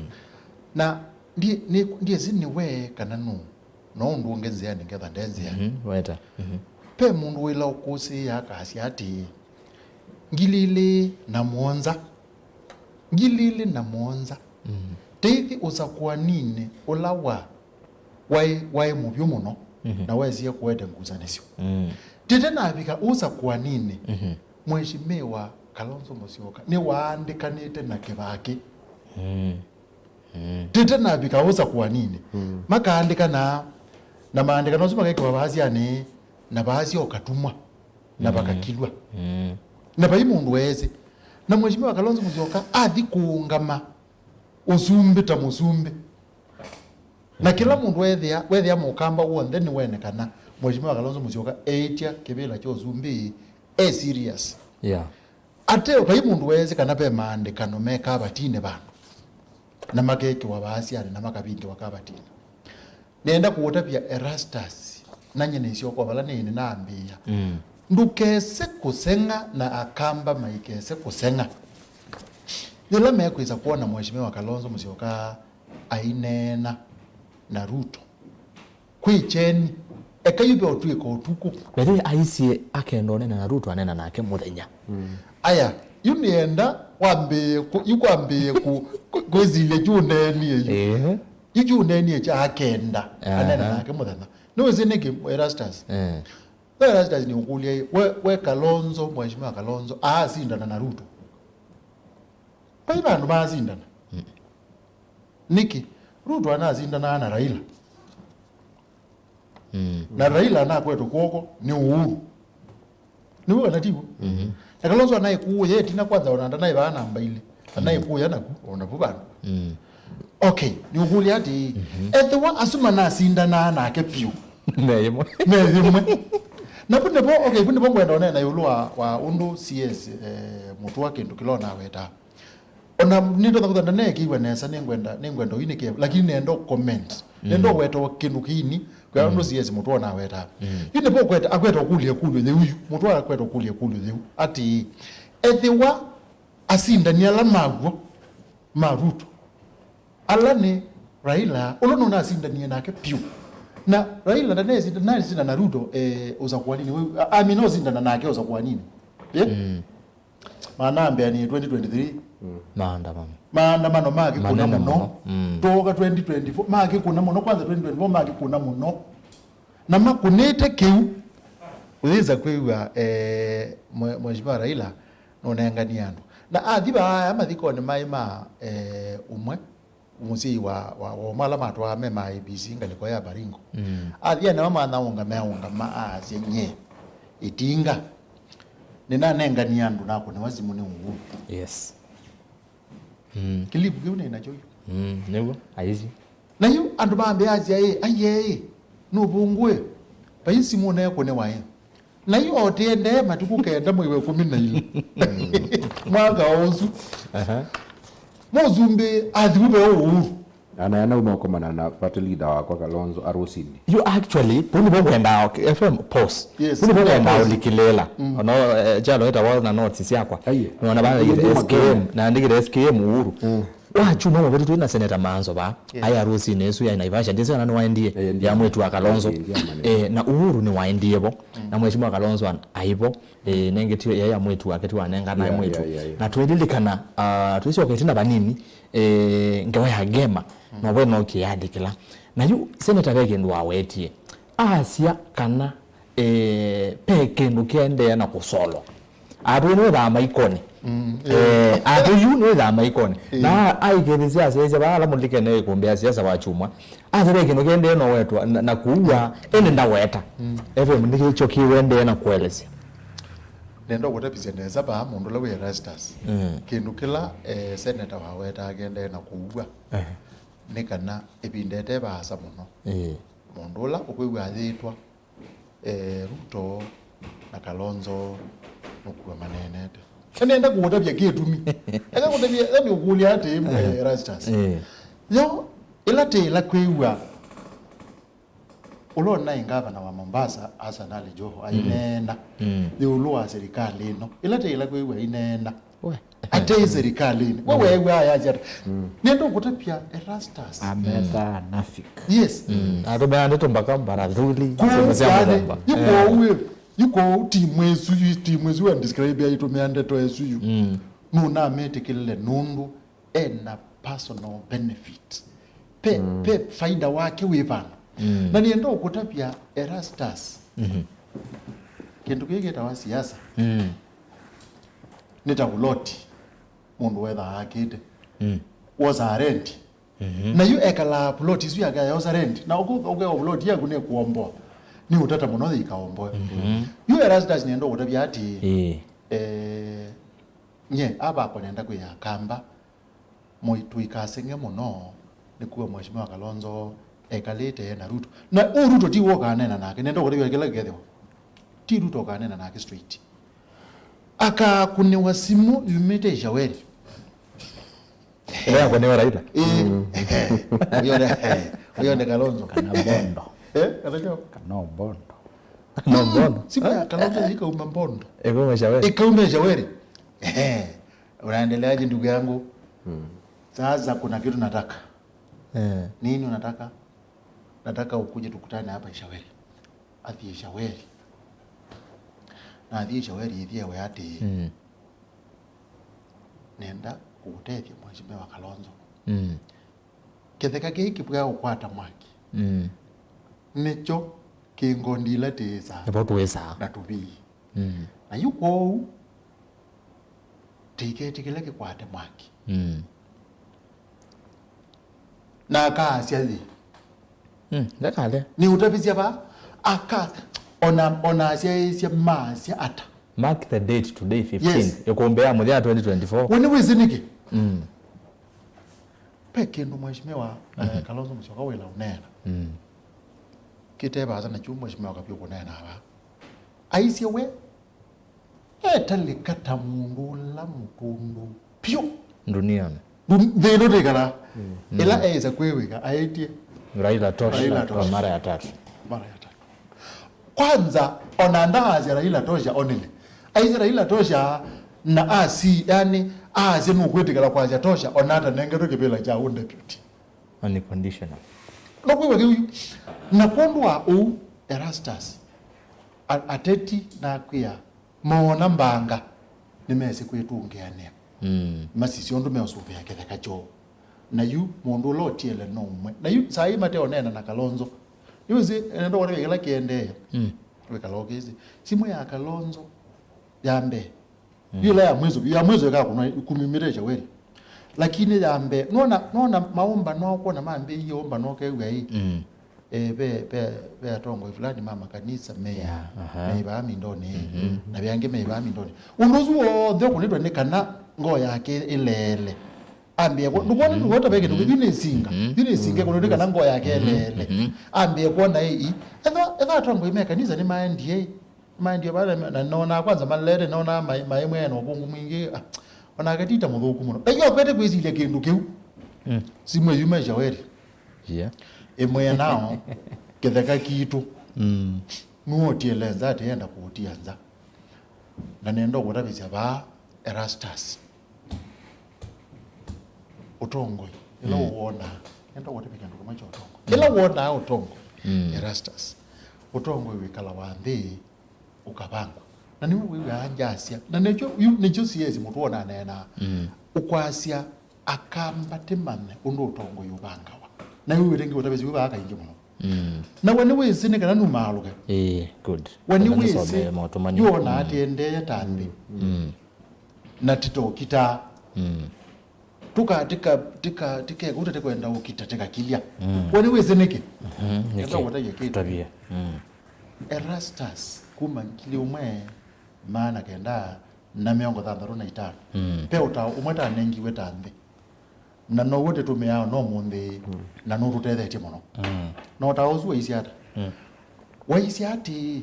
Na ndiĩ, nĩ, ndiĩsĩ nĩ we kana nũ. No ũndũ ũngĩ nzĩa nĩketha nde nzĩa. Mhm, weta. Mhm. Pe mũndũ wĩla ũkũsĩĩa akasya atĩ, ngili ilĩ na mũonza. Ngili ilĩ na mũonza. Mhm. Tĩithi ũsakũaninĩ ũla wa, waĩ, waĩ mũvyũ mũno, mhm, na wesie kũete ngusanĩsyo. Mm. Tĩte navika ũsakũaninĩ, mhm, Mheshimiwa Kalonzo Musyoka nĩwaandĩkanĩte na Kĩvakĩ. Mm. Mm. Tĩte navika ũsakũaninĩ. Mm. Makaandĩkana, na maandĩkano asu makekĩwa vaasyanĩ, na vaasya ũkatumwa, na, mm, vakakilwa. Mm. Na vai mũndũ weesĩ. Na Mheshimiwa Kalonzo Musyoka athi kũũngama ũsumbĩ ta mũsumbĩ. Na kĩla mũndũ wethĩa, wethĩa mũkamba w'onthe nĩwene kana Mheshimiwa Kalonzo Musyoka eĩtya kĩvĩla kya ũsumbĩ e serious. Yeah. Ate vai mũndũ weesĩ kana ve maandĩkano me kavatinĩ vandũ, na makekĩwa vaasyanĩ na makavingĩwa kavatinĩ. Nĩenda kũũtavya Erastus, na nyie nĩsyoka vala nĩĩ nĩnambĩĩa. Mm. Ndũkese kũseng'a na Akamba maikese kũseng'a. Yĩla mekwĩsa kwona Mheshimiwa Kalonzo Musyoka aineena na Ruto, kwĩ kyeni, eka yu ve ũtw'ĩka ũtukũ. By the way, aisye akenda ũneena na Ruto, aneena nake mũthenya. Mm. Aya, yu nĩenda wambĩĩe kũ-, yu kwambĩĩe kũ-, kũ-, kwĩsilya kyũneenie yu. Ĩĩ. Yu kyũneenie kya akenda, aha, aneena nake mũthenya. Nĩwĩsĩ nĩkĩ, Erastus? Eh. We Erastus nĩũkũlya ĩ, we, we Kalonzo, Mheshimiwa Kalonzo, aasindana na Ruto? Vai vandũ maasindana? Mm. Nĩkĩ? Ruto anasindanaa na Raila. Mm. Na Raila anakwetwe kw'oko nĩ Uhuru. Nĩw'o kana tiw'o? Mhm. Na Kalonzo anaĩ kũũ ye ĩtina kwanza ona ndanaĩ vaa namba ilĩ. Anaĩ kũya naku, ona vu vandũ. Mm. Okay, nĩũkũlya atĩ, mhm, ethĩwa asu manasindanaa nake vyũ. Me ĩmwe. Me ĩmwe. Na vu nĩvo, okay, vu nĩvo ngwenda ũneena ĩũlũ wa, wa ũndũ C S, eh, Mũtũa kĩndũ kĩla ũnawetaa. Ona nĩndonya kũtha ndanekĩiwa nesa, nĩngwenda, nĩngwenda ũinĩkĩe, lakini nenda comment. Nenda, mm, ũweta o kĩndũ kĩini, kwa, mm, ũndũ C S Mũtũa ũnawetaa. Mm. Yu nĩvo ũkweta, akweta ũkũlya ĩkũlyo yĩu yu. Mũtũa akweta ũkũlya ĩkũlyo yĩu. Atĩĩ, ethĩwa asindani ala maw'o ma Ruto, ala nĩ Raila, ũla nũnasindanie nake vyũ. Na Raila ndanesi-, ndanesinda na Ruto, eh, ũsakũaninĩ wĩu. I mean, osindana nake ũsakũaninĩ. Eh? Mm. Manambĩanĩe twenty twenty-three. Maandamano. Maandamano makĩkũna mũno. Manene mũno. Mm. Twoka twenty twenty-four, makĩkũna mũno. Kwanza twenty twenty-four makĩkũna mũno. Na makũnĩte kĩu. Ũyĩsa kwĩw'a, eh, mwe-, Mheshimiwa Raila nũnenganie andũ. Na athi vaaya mathikonĩ maĩ ma, eh, ũmwe, mũsyai wa, wa, wa ũmwe ala matwaa me ma A B C ngalĩko ya Baringo. Mm. Athi anema manyaũngama, aũngama, aasya, nyie, ĩtinga, nĩnanenganie andũ nakũnĩwa simũ nĩ Uhuru. Yes. Mm. Kĩlivu kĩu nĩ nakyo yu. Mm, nĩw'o, aisye. Na yu andũ mambĩa asya ĩ, aiee ĩ, nũvũngũe, vai simũ ũneekũnĩwa ĩ. Na yu otĩendee matukũ kenda mwei wa ĩkũmi na ilĩ. Mwaka o ũsu. Aha. Mũsumbĩ athi vu ve Uhuru. Anaenda unokomana na party leader wakwa Kalonzo arũsinĩ. You actually, vau nĩvo ngwendaa, okay, F M, pause. Yes, vau nĩvo ngwendaa pause. Ũlikĩlĩĩla. Mm. Ono, eh, kyalo ĩtawa na notes syakwa. Aiye. Nona ba S K M, naandĩkĩte S K M Uhuru. Mm. Wa kyumwa mũvĩtu twĩ na Senator Maanzo vaa. Yes. Aĩ arũsinĩ ĩsu ya Naivasha. Ndĩsĩ ona nĩwaendie. Eh, ya mwĩĩtu wa Kalonzo. Eh, ya mane. Eh, na Uhuru nĩwaendie vo. Mm. Na Mheshimiwa Kalonzo an-, aivo. Eh, nengetio ya mwĩĩtu wake tiwanenganae mwĩĩtu. Yeah, yeah, yeah. Na twĩlilikana, ah, twĩsyoka ĩtina vanini, eh, ngewa ya Gema, mm, novo ĩnookie yandĩkĩla. Na yu Senator ve kĩndũ wawetie. Asya kana, eh, ve kĩndũ kĩendee na kũsolwa. Atũi nĩwĩthaa maikonĩ. Mm, eh, atũi yu nĩwĩthaa maikonĩ. Eh. Na aikethĩ siasa ĩsya vaa ala mũlikene ĩkũmbĩ ya siasa wa kyumwa. Asya ve kĩndũ kĩendee na wetwa na, na kũua, ĩndĩ ndaweta. Mm. F M nĩkĩ kyo kĩwendee na kũelesya? Nenda kũtavisya nesa vaa mũndũ ũla wĩ Erastus. Mm. Kĩndũ kĩla, eh, seneta wawetaa kĩendee na kũua, eh, nĩ kana ĩvinda ĩte vaasa mũno. Eh. Mũndũ ũla ũkwĩw'a ayĩtwa, eh, Ruto na Kalonzo nũkua maneenete. Nĩenda kũũtavya kĩtumi. Eka kũtavya, yani ũkũlya atĩ, eh, Erastus. Eh. Yo, ĩla tĩĩla kwĩw'a, ũla ũnaĩ ngavana wa Mombasa, Hassan Ali Joho, aineena ĩũlũ wa serikali ĩno. Ĩla tĩĩla kwĩw'a aineena. We. Ate serikali ĩno. We weew'a ayasya ata? Nĩenda ũkũtavya Erastus. Ametha anafik. Yes. Mm. Atũmĩa ndeto mpaka mbarathuli. Kũu yani, yu kũu ĩ, yu kũu timu ĩsu, yu timu ĩsu wa describe aitũmĩa ndeto ĩsu yu. Mm. Nũnametĩkĩlile nũndũ ena personal benefit. Pe, pe faida wake wĩ vandũ. Mm. Na nĩenda ũkũtavya Erastus. Mhm. Kĩndũ kĩĩ kĩtawa siasa. Mm. Nĩ ta vuloti mũndũ wethaa akĩte. Mm. Wosaa rent. Mhm. Na yu ekalaa plot isu yake ayosa rent. Na ũkũka ũkeo plot yaku nĩ kuomboa. Nĩ ũtata mũno yĩkaomboe. Mhm. Yu Erastus nĩenda ũkũtavya atĩ, ĩĩ, eh, nye, ava akwa nenda kwĩa Akamba, mwi-, tũikasenge mũno, nĩkuwa Mheshimiwa Kalonzo ekalĩte na Ruto. Na ũ Ruto ti wokanena nake, nenda ũkũtavya kĩla kĩkethĩwa. Ti Ruto ũkanena nake straight. Akakũnĩwa simũ yumĩte Ishaweri. Wewe akũnĩwa Raila? Eh, ehe. Ũyone, eh, ũyone Kalonzo. Kana Bondo. Eh, kana kyo? Kana Bondo. No Bondo. Simũ ya Kalonzo ĩkauma Bondo. Ĩkauma Ishaweri. Ĩkauma Ishaweri. Ehe. Unaendeleaje ndugu yangu? Mm. Sasa kuna kitu nataka. Eh. Nini unataka? Nataka ukuje tukutane hapa Ishaweri. Athiĩ Ishaweri. Na athiĩ Ishaweri ĩthĩewe atĩ, mm, nenda kũũtethya Mheshimiwa Kalonzo. Mm. Kĩtheka kĩĩ kĩvw'a ũkwata mwaki. Mm. Nĩkyo kĩngondi ila tĩĩsaa. Nĩvo tũĩsaa. Na tũvii. Mm. Na yu kwoou, tĩiketĩkĩle kĩkwate mwaki. Mm. Na akaasya yĩ. Mm, ndakale. Nĩ ũtavisya va, aka, ona, ona asyaĩĩsya maasya ata. Mark the date today, fifteenth. Yes. Ĩkũmbĩ ya mũthya twenty twenty-four. We nĩwĩsĩ nĩkĩ? Mm. Ve kĩndũ Mheshimiwa, eh, Kalonzo Musyoka wĩla ũneena. Mm. Kĩte vaasa na kyu Mheshimiwa Kavyũ kũneena va. Aisye we, etalĩka ta mũndũ ũla mũtũndũ vyũ. Nduniani. Ndu-, nthĩ ĩno tĩkala. Mm. Ĩla eĩsa kwĩw'ĩka, aĩtye Raila tosha. Raila tosha. Kwa mara ya tatu. Mara ya tatu. Kwanza, ona ndaasya Raila tosha onene. Aisye Raila tosha na asi, yani, aasya nũkwĩtĩkĩla kwasya tosha, ona atanengetwe kĩvĩla kya ũdeputy. Unconditional. Nũkwĩw'a kĩu yu. Na kwondũ wa ũu, Erastus, a-, ateti nakwĩa, moona mbanga, nĩmesĩ kwĩtũngĩanĩa. Mm. Masisya ũndũ meũsũvĩa kĩtheka kyoo. Na yu, mũndũ ũla ũtiele no ũmwe. Na yu, saa ii mateũneena na Kalonzo. Nĩwĩsĩ, nenda kũtavya kĩla kĩendee. Mm. Wĩkala ũkĩsĩ. Simũ ya Kalonzo ya mbee. Mm. Yu ĩla ya mwiso, ya mwiso ĩkakũnwa kumimĩte Ishaweri. Lakini ya mbee, nona, nona maũmbano akwona mambĩie ũmbano ũkew'a ĩ. Mm. Eh, ve, ve, ve atongoi fulani ma makanisa me, yeah, aha, me vaa mindoni, mhm, na ve angĩ me vaa mindoni. Ũndũ ũsu wothe ũkũnĩtwe nĩ kana ngoo yake ĩleele. Ambĩe kwa, ndũkwona, mhm, ndũkwona ve kĩndũ, mhm, yu nĩ singa. Mhm. Yu nĩ singa, mhm, kũnĩtwe nĩ kana ngoo yake, mhm, ĩleele. Mhm. Ambĩe kwona ĩ, ĩ, etha, etha atongoi me kanisa nĩmaendie, ĩ. Maendie vale, na nonaa kwanza malete, nonaa maĩ, maĩ mwene ũvũngũ mwingĩ. Ah, onake ti ta mũthũku mũno. Na yu akwete kwĩsilya kĩndũ kĩu. Mm. Simũ ĩyuma Ishaweri. Yeah. Ĩmwĩa nao, kĩtheka kitũ. Mm. Nũotie lenza atĩ enda kũũtia nza. Na nenda ũkũtavĩsya vaa Erastus. Ũtongoi, ĩla, mm, ũwonaa, nenda ũkũtavya kĩndũ kĩmwe kya ũtongoi. Mm. Ĩla wonaa ũtongoi, mm, Erastus, ũtongoi wĩkalawa nthĩ, ũkavangwa. Na nĩwe wĩw'aa ngyasya. Na nĩkyo, yu, nĩkyo siesi mũtwona aneenaa. Mm. Ũkwasya, Akamba tĩmanye ũndũ ũtongoi ũvangawa. Na yu wĩtenge ũtavĩsya wĩ vaa kaingĩ mũno. Mm. Na we nĩwĩsĩ nĩ kana numaalũke. Eh, good. We nĩwĩsĩ, yu ona, mm, atĩ endee ta nthĩ. Mm. Na tĩtokitaa. Mm. Tũka, tĩka, tĩka, tĩkeka ũtete kwenda ũkita tĩkakilya. Mm. We nĩwĩsĩ nĩkĩ? Mhm, nĩkĩ? Enda ũtavye kĩndũ. Tavye. Mm. Erastus, kuma ngili ũmwe maana kenda na mĩongo thanthatũ na itano. Mm. Ve ũtao ũmwe tanengiwe ta nthĩ. Na now'o tĩtũmĩaa ona ũmũnthĩ, mm, na nũtũtethetye mũno. Mm. Na ũtao ũsu waisye ata? Mm. Waisye atĩ,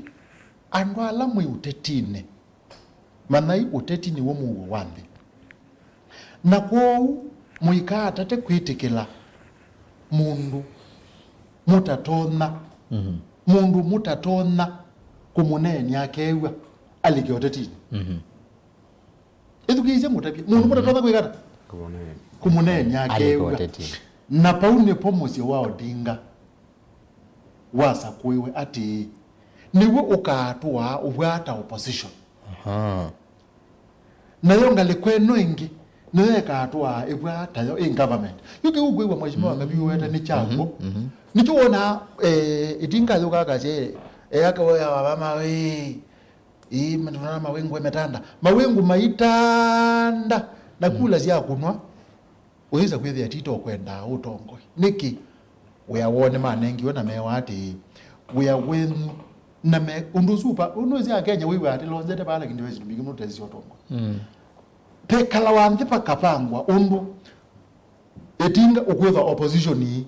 andũ ala mwĩ ũtetinĩ, Manyai ũteti nĩw'o mũuo wa nthĩ. Na kwoou mũikaatate kwĩtĩkĩla mũndũ mũtatonya, mũndũ mũtatonya kũmũneenia akew'a alike ũtetinĩ. Ĩthukĩĩsye ngũtavye, mũndũ mũtatonya kwĩka ata? Kũmũneenia. Kũmũneenia akew'a. Na vau nĩpo mũsyĩ wa Odinga wasakũiwe atĩĩ, nĩw'o ũkaatũaa ũvwata opposition. Nayo ngalĩko ĩno ĩngĩ nĩyo ĩkaatũaa ĩvwaa tayo ĩ government. Yu kĩu ũkwĩw'a Mheshimiwa Kabiũ wete nĩ kyaw'o. Nĩkyo wonaa, eh, Ĩtinga ayũka akasya, eh, aka wĩa wa mama, ĩĩ, ĩĩ, mawĩngũ metanda. Mawĩngũ maitanda na kula sya kũnwa. Ũyĩsa kwĩthĩa ti ta ũkwendaa ũtongoi. Nĩkĩ? Wĩa woo nĩmanengiwe na mewa atĩĩ, wĩa wenyu na me, ũndũ ũsu ũpa, ũndũ ũsĩ Akenya wĩw'aa atĩ lonzete vaa, lakini ve syĩndũ mbingĩ mũtesisya ũtongoi. Pekalawa nthĩ pakavangwa ũndũ Ĩtinga ũkwĩthwa opposition ii,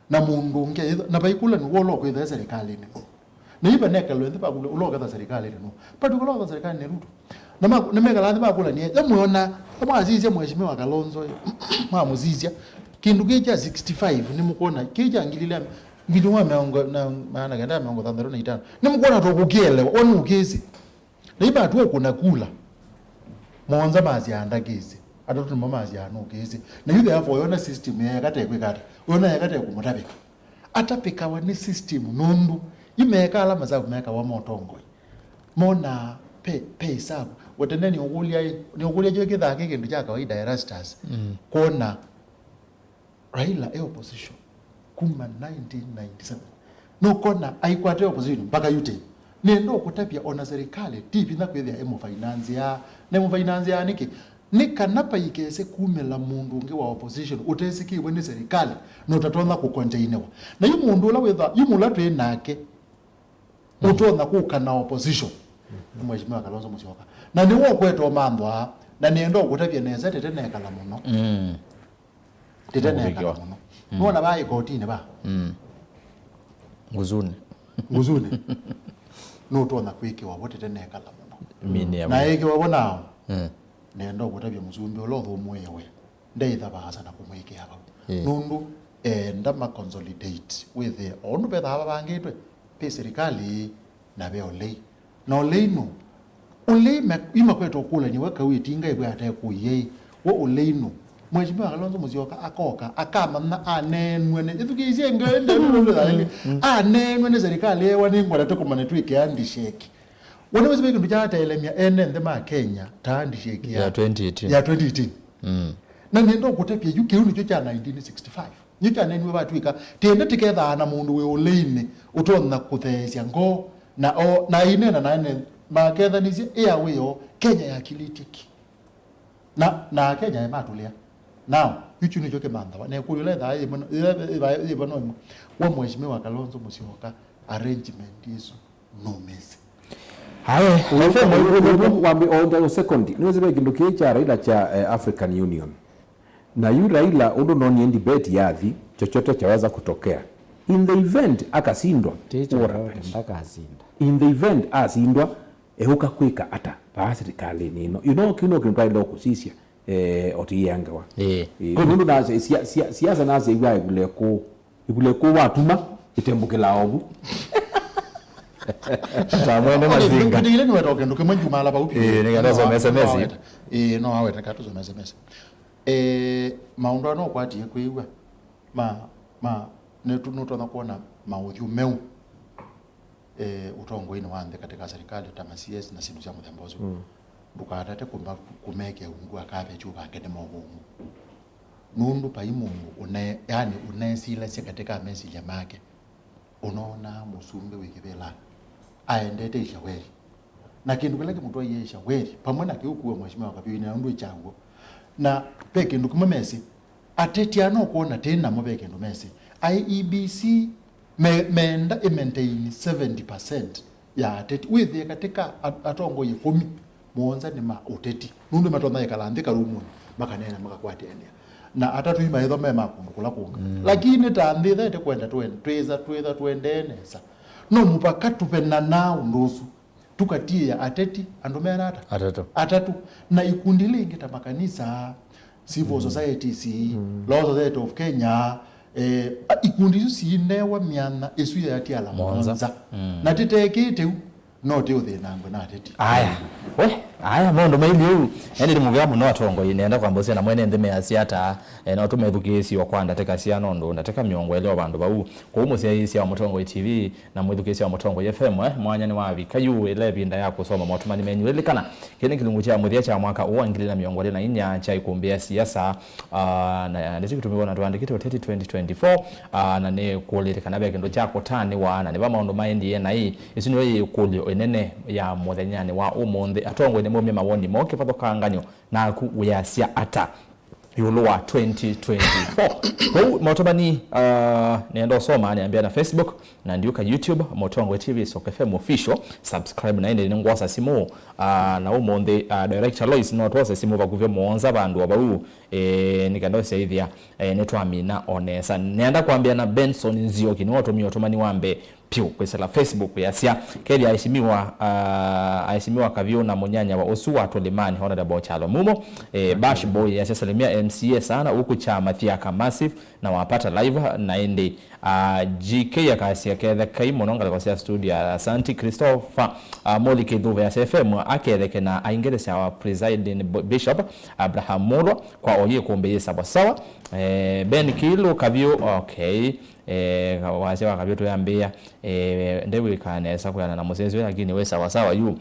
na mũndũ ũngĩ ayĩthwa, na vaikũlanĩ woo ũla ũkwĩthwa e serikalĩnĩ. Na yu vanekalwe nthĩ vakũlwa ũla ũketha serikalĩnĩ nũ? Patrick ũla ũketha serikalĩnĩ Ruto. Na ma-, nĩmekalaa nthĩ makũlanie, ya mwĩona, ya mwasisya Mheshimiwa Kalonzo, mwamũsisya, kĩndũ kĩĩ kya sixty-five, nĩmũkwona, kĩĩ kya ngili ila, ngili ũmwe mĩongo, na maana kenda mĩongo thanthatũ na itano. Nĩmũkwona tũkũkĩelewa, woni ũkĩsĩ. Na yu matua ũkũna kula. Mũonza masyaa ndakĩsĩ. Atatũ nĩmo masyaa nũkĩsĩ. Na yu therefore yona system yeeka te kwĩka ata? Yona yeeka te kũmũtavĩka. Atapĩkawa nĩ system nũndũ yu meeka ala masavu mekawa ma ũtongoi. Monaa pe, pe isavu. Watene nĩũkũlya, nĩũkũlya kyo kĩthaa kĩ kĩndũ kya kawaida Erastus. Kwona Raila e opposition kuma nineteen ninety-seven. Nũkona aikwata opposition mpaka yu tene. Nĩenda ũkũtavya ona serikali ti vinya kwĩthĩa ĩmũfinanzĩaa. Na ĩmũfinanzĩaa nĩkĩ? Nĩ kana paikese kumĩla mũndũ ũngĩ wa opposition ũtesĩkĩwe nĩ serikali na ũtatonya kũkonteiniwa. Na yu mũndũ ũla wĩtha, yu mũla twĩ nake ũtonya kũka na opposition nĩ Mheshimiwa Kalonzo Musyoka. Na nĩwe ũkwete ũmanthwa, na nĩenda ũkũtavya nesa, tete nekala mũno. Tete nekala mũno. Nũona vaa ĩkotinĩ va? Nguzunĩ. Nguzunĩ. Nũtonya kwĩkĩwa vo tete nekala mũno. Na ĩkĩwa vo nao, nĩenda ũkũtavya mũsumbĩ ũla ũthũmũĩe we. Ndeĩtha vaasa na kũmwĩkĩa vau. Nũndũ eenda ma consolidate wĩthĩe o ũndũ vethaa vavangĩtwe, ve serikali na ve ũlei. Na ũlei nũ? Ũlei me-, imakweta ũkũlany'a we kau Ĩtinga ĩvwe atekũie ĩ, we ũlei nũ? Mheshimiwa Kalonzo Musyoka akoka, akamanya aneenw'e nĩ, ĩthukĩĩsye ĩngĩ, ĩndĩ ĩndĩ ĩngĩ, aneenw'e nĩ serikali ewa nĩ ngwenda tũkomane twĩke handshake. We nĩwĩsĩ ve kĩndũ kyatelelemya ene nthĩ ma Kenya ta handshake ya, ya twenty eighteen. Ya twenty eighteen. Na nĩenda ũkũtavya yu kĩu nĩkyo kya nineteen sixty-five. Nĩkyo kyaneniwe vatw'ĩka tĩende tĩkethaa na mũndũ wĩ ũleinĩ ũtonya kũtheesya ngoo na o, na aineena na ene makethanisye ĩa wĩoo Kenya yakilĩtye ki. Na, na Akenya matũlĩa. Nao, yu kyu nĩkyo kĩmanthawa. Na ĩkũlyo ĩla ĩthaa yĩva no ĩmwe, wa Mheshimiwa Kalonzo Musyoka, arrangement ĩsu nũmĩsĩ. Aye, wambe o second, nĩwĩsĩ ve kĩndũ kĩĩ kya Raila kya, eh, African Union. Na yu Raila ũndũ noonie debate yathi, chochote chaweza kutokea. In the event akasindwa, what happens? Ndakasinda. In the event asindwa, eũka kwĩka ata vaa sirikalĩnĩ ĩno? You know, kĩu no kĩndũ twaĩle kũsisya, eh, otiĩangawa. Ĩĩ. Ĩĩ, nũndũ nase, sia-, sia-, siasa nase iwa ivule kũ, ivule kũ watuma, itembũkĩla ovu. Ta mwene Mazinga. Kĩndũ kĩla nĩweta o kĩndũ kĩmwe njumala vau. Ĩĩ, nĩgetha some S M S. Ĩĩ, no aweta katũsome S M S. Eh, maũndũ aa no kwatie kwĩw'a ma, ma, nĩtu-, nũtonya kwona maũthyũ meũ, eh, ũtongoinĩ wa nthĩ katĩ ka serikali ta ma C S na syĩndũ sya mũthemba ũsu. Ndũkatate kũma-, kũmekĩa ungu akave kyũ vake nĩ maũvũngũ. Nũndũ vai mũndũ ũne-, yani ũnesilasya katĩ ka mesilya make. Ũnoonaa mũsumbĩ wĩ kĩvĩlanĩ aendete Ishaweri, na kĩndũ kĩla kĩmũtwaie Ishaweri, vamwe na kĩu kũwa Mheshimiwa Kabiũ na ũndũ ĩkyaw'o, na ve kĩndũ kĩmwe mesĩ, ateti aa no kwona tĩ namo ve kĩndũ mesĩ. I E B C me-, meenda ĩ maintain seventy percent ya ateti. Wĩthĩe katĩ ka at-, atongoi ĩkũmi, mũonza nĩ ma ũteti, nũndũ matonya ĩkala nthĩ karumunĩ, makaneena, makakwatĩanĩa. Na atatũ yu maĩthwa me ma kũndũ kũla kũngĩ. Lakini ta nthĩ ĩthaĩte kwenda twen-, twĩsa, twĩtha tũendee nesa. No mũvaka tũvenanaa ũndũ ũsu. Tũkatiĩa ateti, andũ meana ata? Atatũ. Atatũ. Na ikundi ilĩ ingĩ ta makanisa, civil societies, Law Society of Kenya, eh, a- ikundi isu siinewa myanya ĩsu ya tiala Mũonza. Mũonza. Na tĩtekĩte ũu, no tĩũthĩnangwe na ateti. Aya. We, aya, maũndũ mailye ũu. Ĩndĩ nĩ mũvea mũno atongoi, nĩenda kwamba ũsya na mwene nthĩ measya ata, eh, no tũmethukĩĩsye o kwa ndatĩka siana ũndũ ndatĩka mĩongo ĩlĩ o vandũ vau. Kwoou mũsyaĩĩsya wa Mũtongoi T V, na mwĩthukĩĩsya wa Mũtongoi F M, eh, mwanya nĩwavika yu ĩla ĩvinda ya kũsoma motũmani menyu. Lilikana, kĩĩ nĩ kĩlungu kya mũthya kya mwaka ũũ wa ngili na mĩongo ĩlĩ na inya kya ikumbĩ ya siasa, ah, na nĩkyo kĩtumi wona tũandĩkĩte ũteti twenty twenty-four, ah, na nĩkũlĩte kana ve kĩndũ kya kũtanĩwa, na nĩ va maũndũ maendie naĩ. Ĩsu nĩyo yĩ ĩkũlyo ĩnene ya mũthenyanĩ wa ũmũnthĩ. Atongoi nĩmaumya mawoni moo kĩvathũkanganyo, naku wĩasya ata ĩũlũ wa twenty twenty-four? Kwoou motũmani, uh, nĩenda ũsoma nĩambĩa na Facebook, na ndiũka YouTube, Mũtongoi T V Soko F M Official, subscribe, na ĩndĩ nĩngwosa simũ, uh, na ũmũnthĩ, uh, Director Lois no twose simũ vakuvĩ mũonza vandũ o vau, eh, nĩ kenda ũsyaithya, eh, nĩtwamina o nesa. Nĩenda kwambĩa na Benson Nzioki, nĩwe ũtũmie ũtũmani wa mbee pyũ kwĩsĩla Facebook yasya, kethĩa aheshimiwa, ah, aheshimiwa Kavyũ na mũnyanya wa ũsu wa Tũlĩmanĩ, Honorable Kyalo Mumo, eh, Bash Boy yasya, salimia M C A sana, huku cha Mathiaka Massive na wapata live, na ĩndĩ, ah, G K akasya, kethekai mũno ngalĩko sya studio, asanti Christopher, ah, Molly Kithuve yasya F M aketheke na aingĩthĩsya wa presiding b- bishop Abraham Mulwa kwa oyi kumbi yĩ sawasawa, eh, Ben Kilu Kavyũ, okay. Eh, wasya wa Kavyũ tũyambĩĩa, eh, ndewĩkaa nesa kwĩana na mũsesi ũyũ, lakini wĩ sawasawa yu.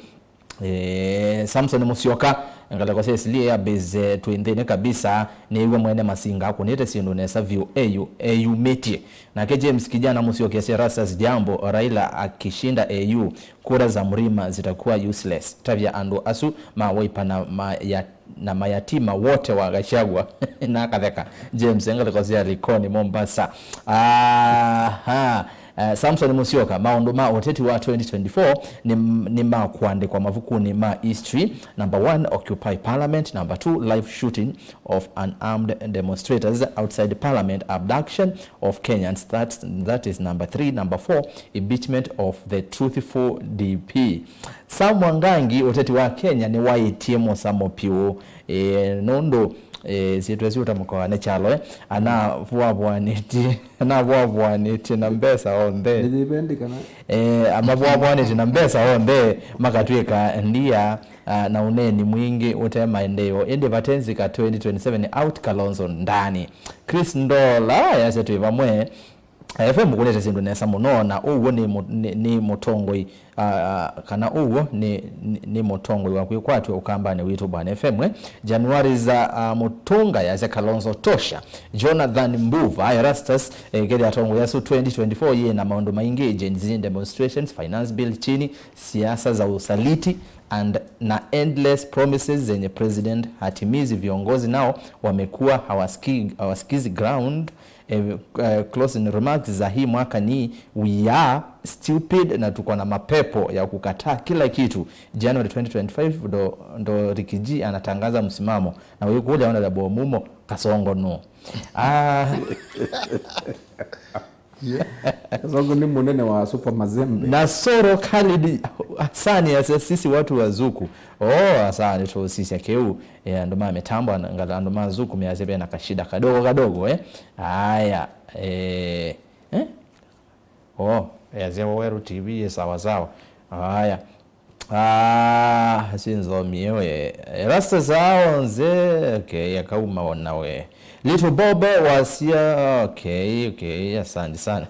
Eh, Samson Musyoka, ngalĩko sya Eastleigh Air Base, eh, twĩ nthĩnĩ kabisa, nĩw'a mwene Masinga akũnĩte syĩndũ nesa vyũ, eyu, eyumĩtye. Nake James Kijana Musyoki asya Erastus Jambo, Raila akishinda A U, kura za Mrima zitakuwa useless. Tavya andũ asu ma Wiper na ma ya na mayatima wote wa Gachagua. Na akatheka. James, ngalĩko sya Likoni, Mombasa. Aha. Uh, Samson Musyoka, maũndũ ma ũteti wa twenty twenty-four nĩ, nĩ ma kũandĩkwa mavukunĩ ma history. Number one, Occupy Parliament. Number two, live shooting of unarmed demonstrators outside Parliament. Abduction of Kenyans. That, that is number three. Number four, impeachment of the truthful D P. Sam Mwangangi, ũteti wa Kenya nĩwaĩtye mũsamo pyũ, eh, nũndũ, eh, syĩtwa ĩsu ũtamũkawa nĩ kyalo, eh, anavũavũanĩtye, anavũavũanĩtye na mbesa onthe. Nĩyĩvendĩ kana? Eh, amavũavũanĩtye na mbesa onthe, makatw'ĩka ndia, ah, na ũneeni mwingĩ ũte maendeeo. Ĩndĩ vate nzika twenty twenty-seven, out Kalonzo ndani. Chris Ndola yasya twĩ vamwe. F M kũnĩte syĩndũ nesa mũno, na ũw'o nĩ mũ- nĩ- nĩ mũtongoi, ah, kana ũw'o nĩ nĩ- nĩ mũtongoi wa kwĩkwatw'a ũkambanĩ witũ, Bwana F M, eh. January za, ah, Mũtũnga yasya Kalonzo tosha. Jonathan Mbuva, Erastus, eh, kethĩa atongoi asu twenty twenty-four yĩ na maũndũ maingĩ, Gen Z demonstrations, finance bill chini, siasa za usaliti, and na endless promises zenye president hatimizi. Viongozi nao wamekuwa hawasiki- hawasikizi ground. Eh, eh, closing remarks za hii mwaka ni, we are stupid na tuko na mapepo ya kukataa kila kitu. January twenty twenty-five ndo, ndo Ricky G anatangaza msimamo. Na wĩkũlya Honorable Mumo Kasongo nũ? Ah. Kasongo nĩ mũnene wa Super Mazembe. Nasoro Khalid Hassani asya sisi watu wa Zuku. Oh, asa nĩtũsisya kĩu. Eh, andũ ma mĩtambo, ana- ngala andũ ma Zuku measya vena kashida kadogo kadogo, eh. Aya, eh, eh? Oh, yasya Weru T V yĩ sawa sawa. Aya. Ah, sinzomie we. Erastus aonze, okay, akauma ona we. Little Bob wasya, okay, okay, asante sana.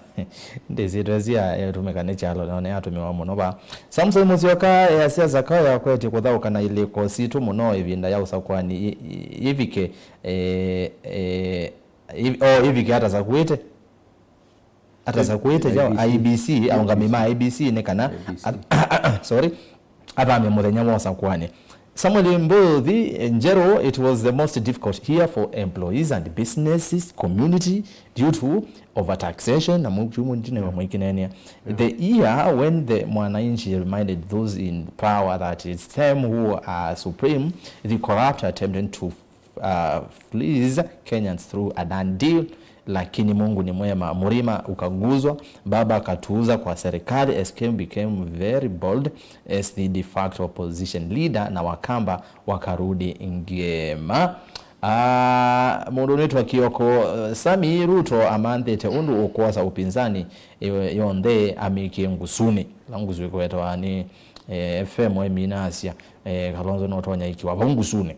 Ndĩsĩtwe sya yatũmĩka nĩ kyalo, none yatũmĩwa mũno va. Samson Musyoka, eh, asya Zakayo akwetye kũthaũka na ilĩko sitũ mũno ĩvinda ya ũsakwani i- i- ivike, eh, eh, i- oh, ivike atasakuĩte. Atasakuĩte ya I B C, aũngami ma I B C nĩ kana, sorry, athamya mũthenya wa ũsakwani. Samuel Mbuthi Njeru, it was the most difficult year for employees and businesses, community, due to overtaxation, na mũkiumu ndine wa mũikinenia. The year when the mwananchi reminded those in power that it's them who are supreme, the corrupt attempted to, uh, fleece Kenyans through a done deal. lakini Mungu ni mwema. Mlima ukaguzwa, baba akatuuza kwa serikali. S K became very bold as the de facto opposition leader na Wakamba wakarudi ngema. Ah, mũndũ ũnĩtwa Kioko, eh, Sami, Ruto amanthĩte ũndũ ũkwosa upinzani, eh, yonthe amĩkie ngusunĩ. La ngusu ĩkwetawa nĩ, eh, F M ĩminasya, eh, Kalonzo nũtonya ikiwa vau ngusunĩ.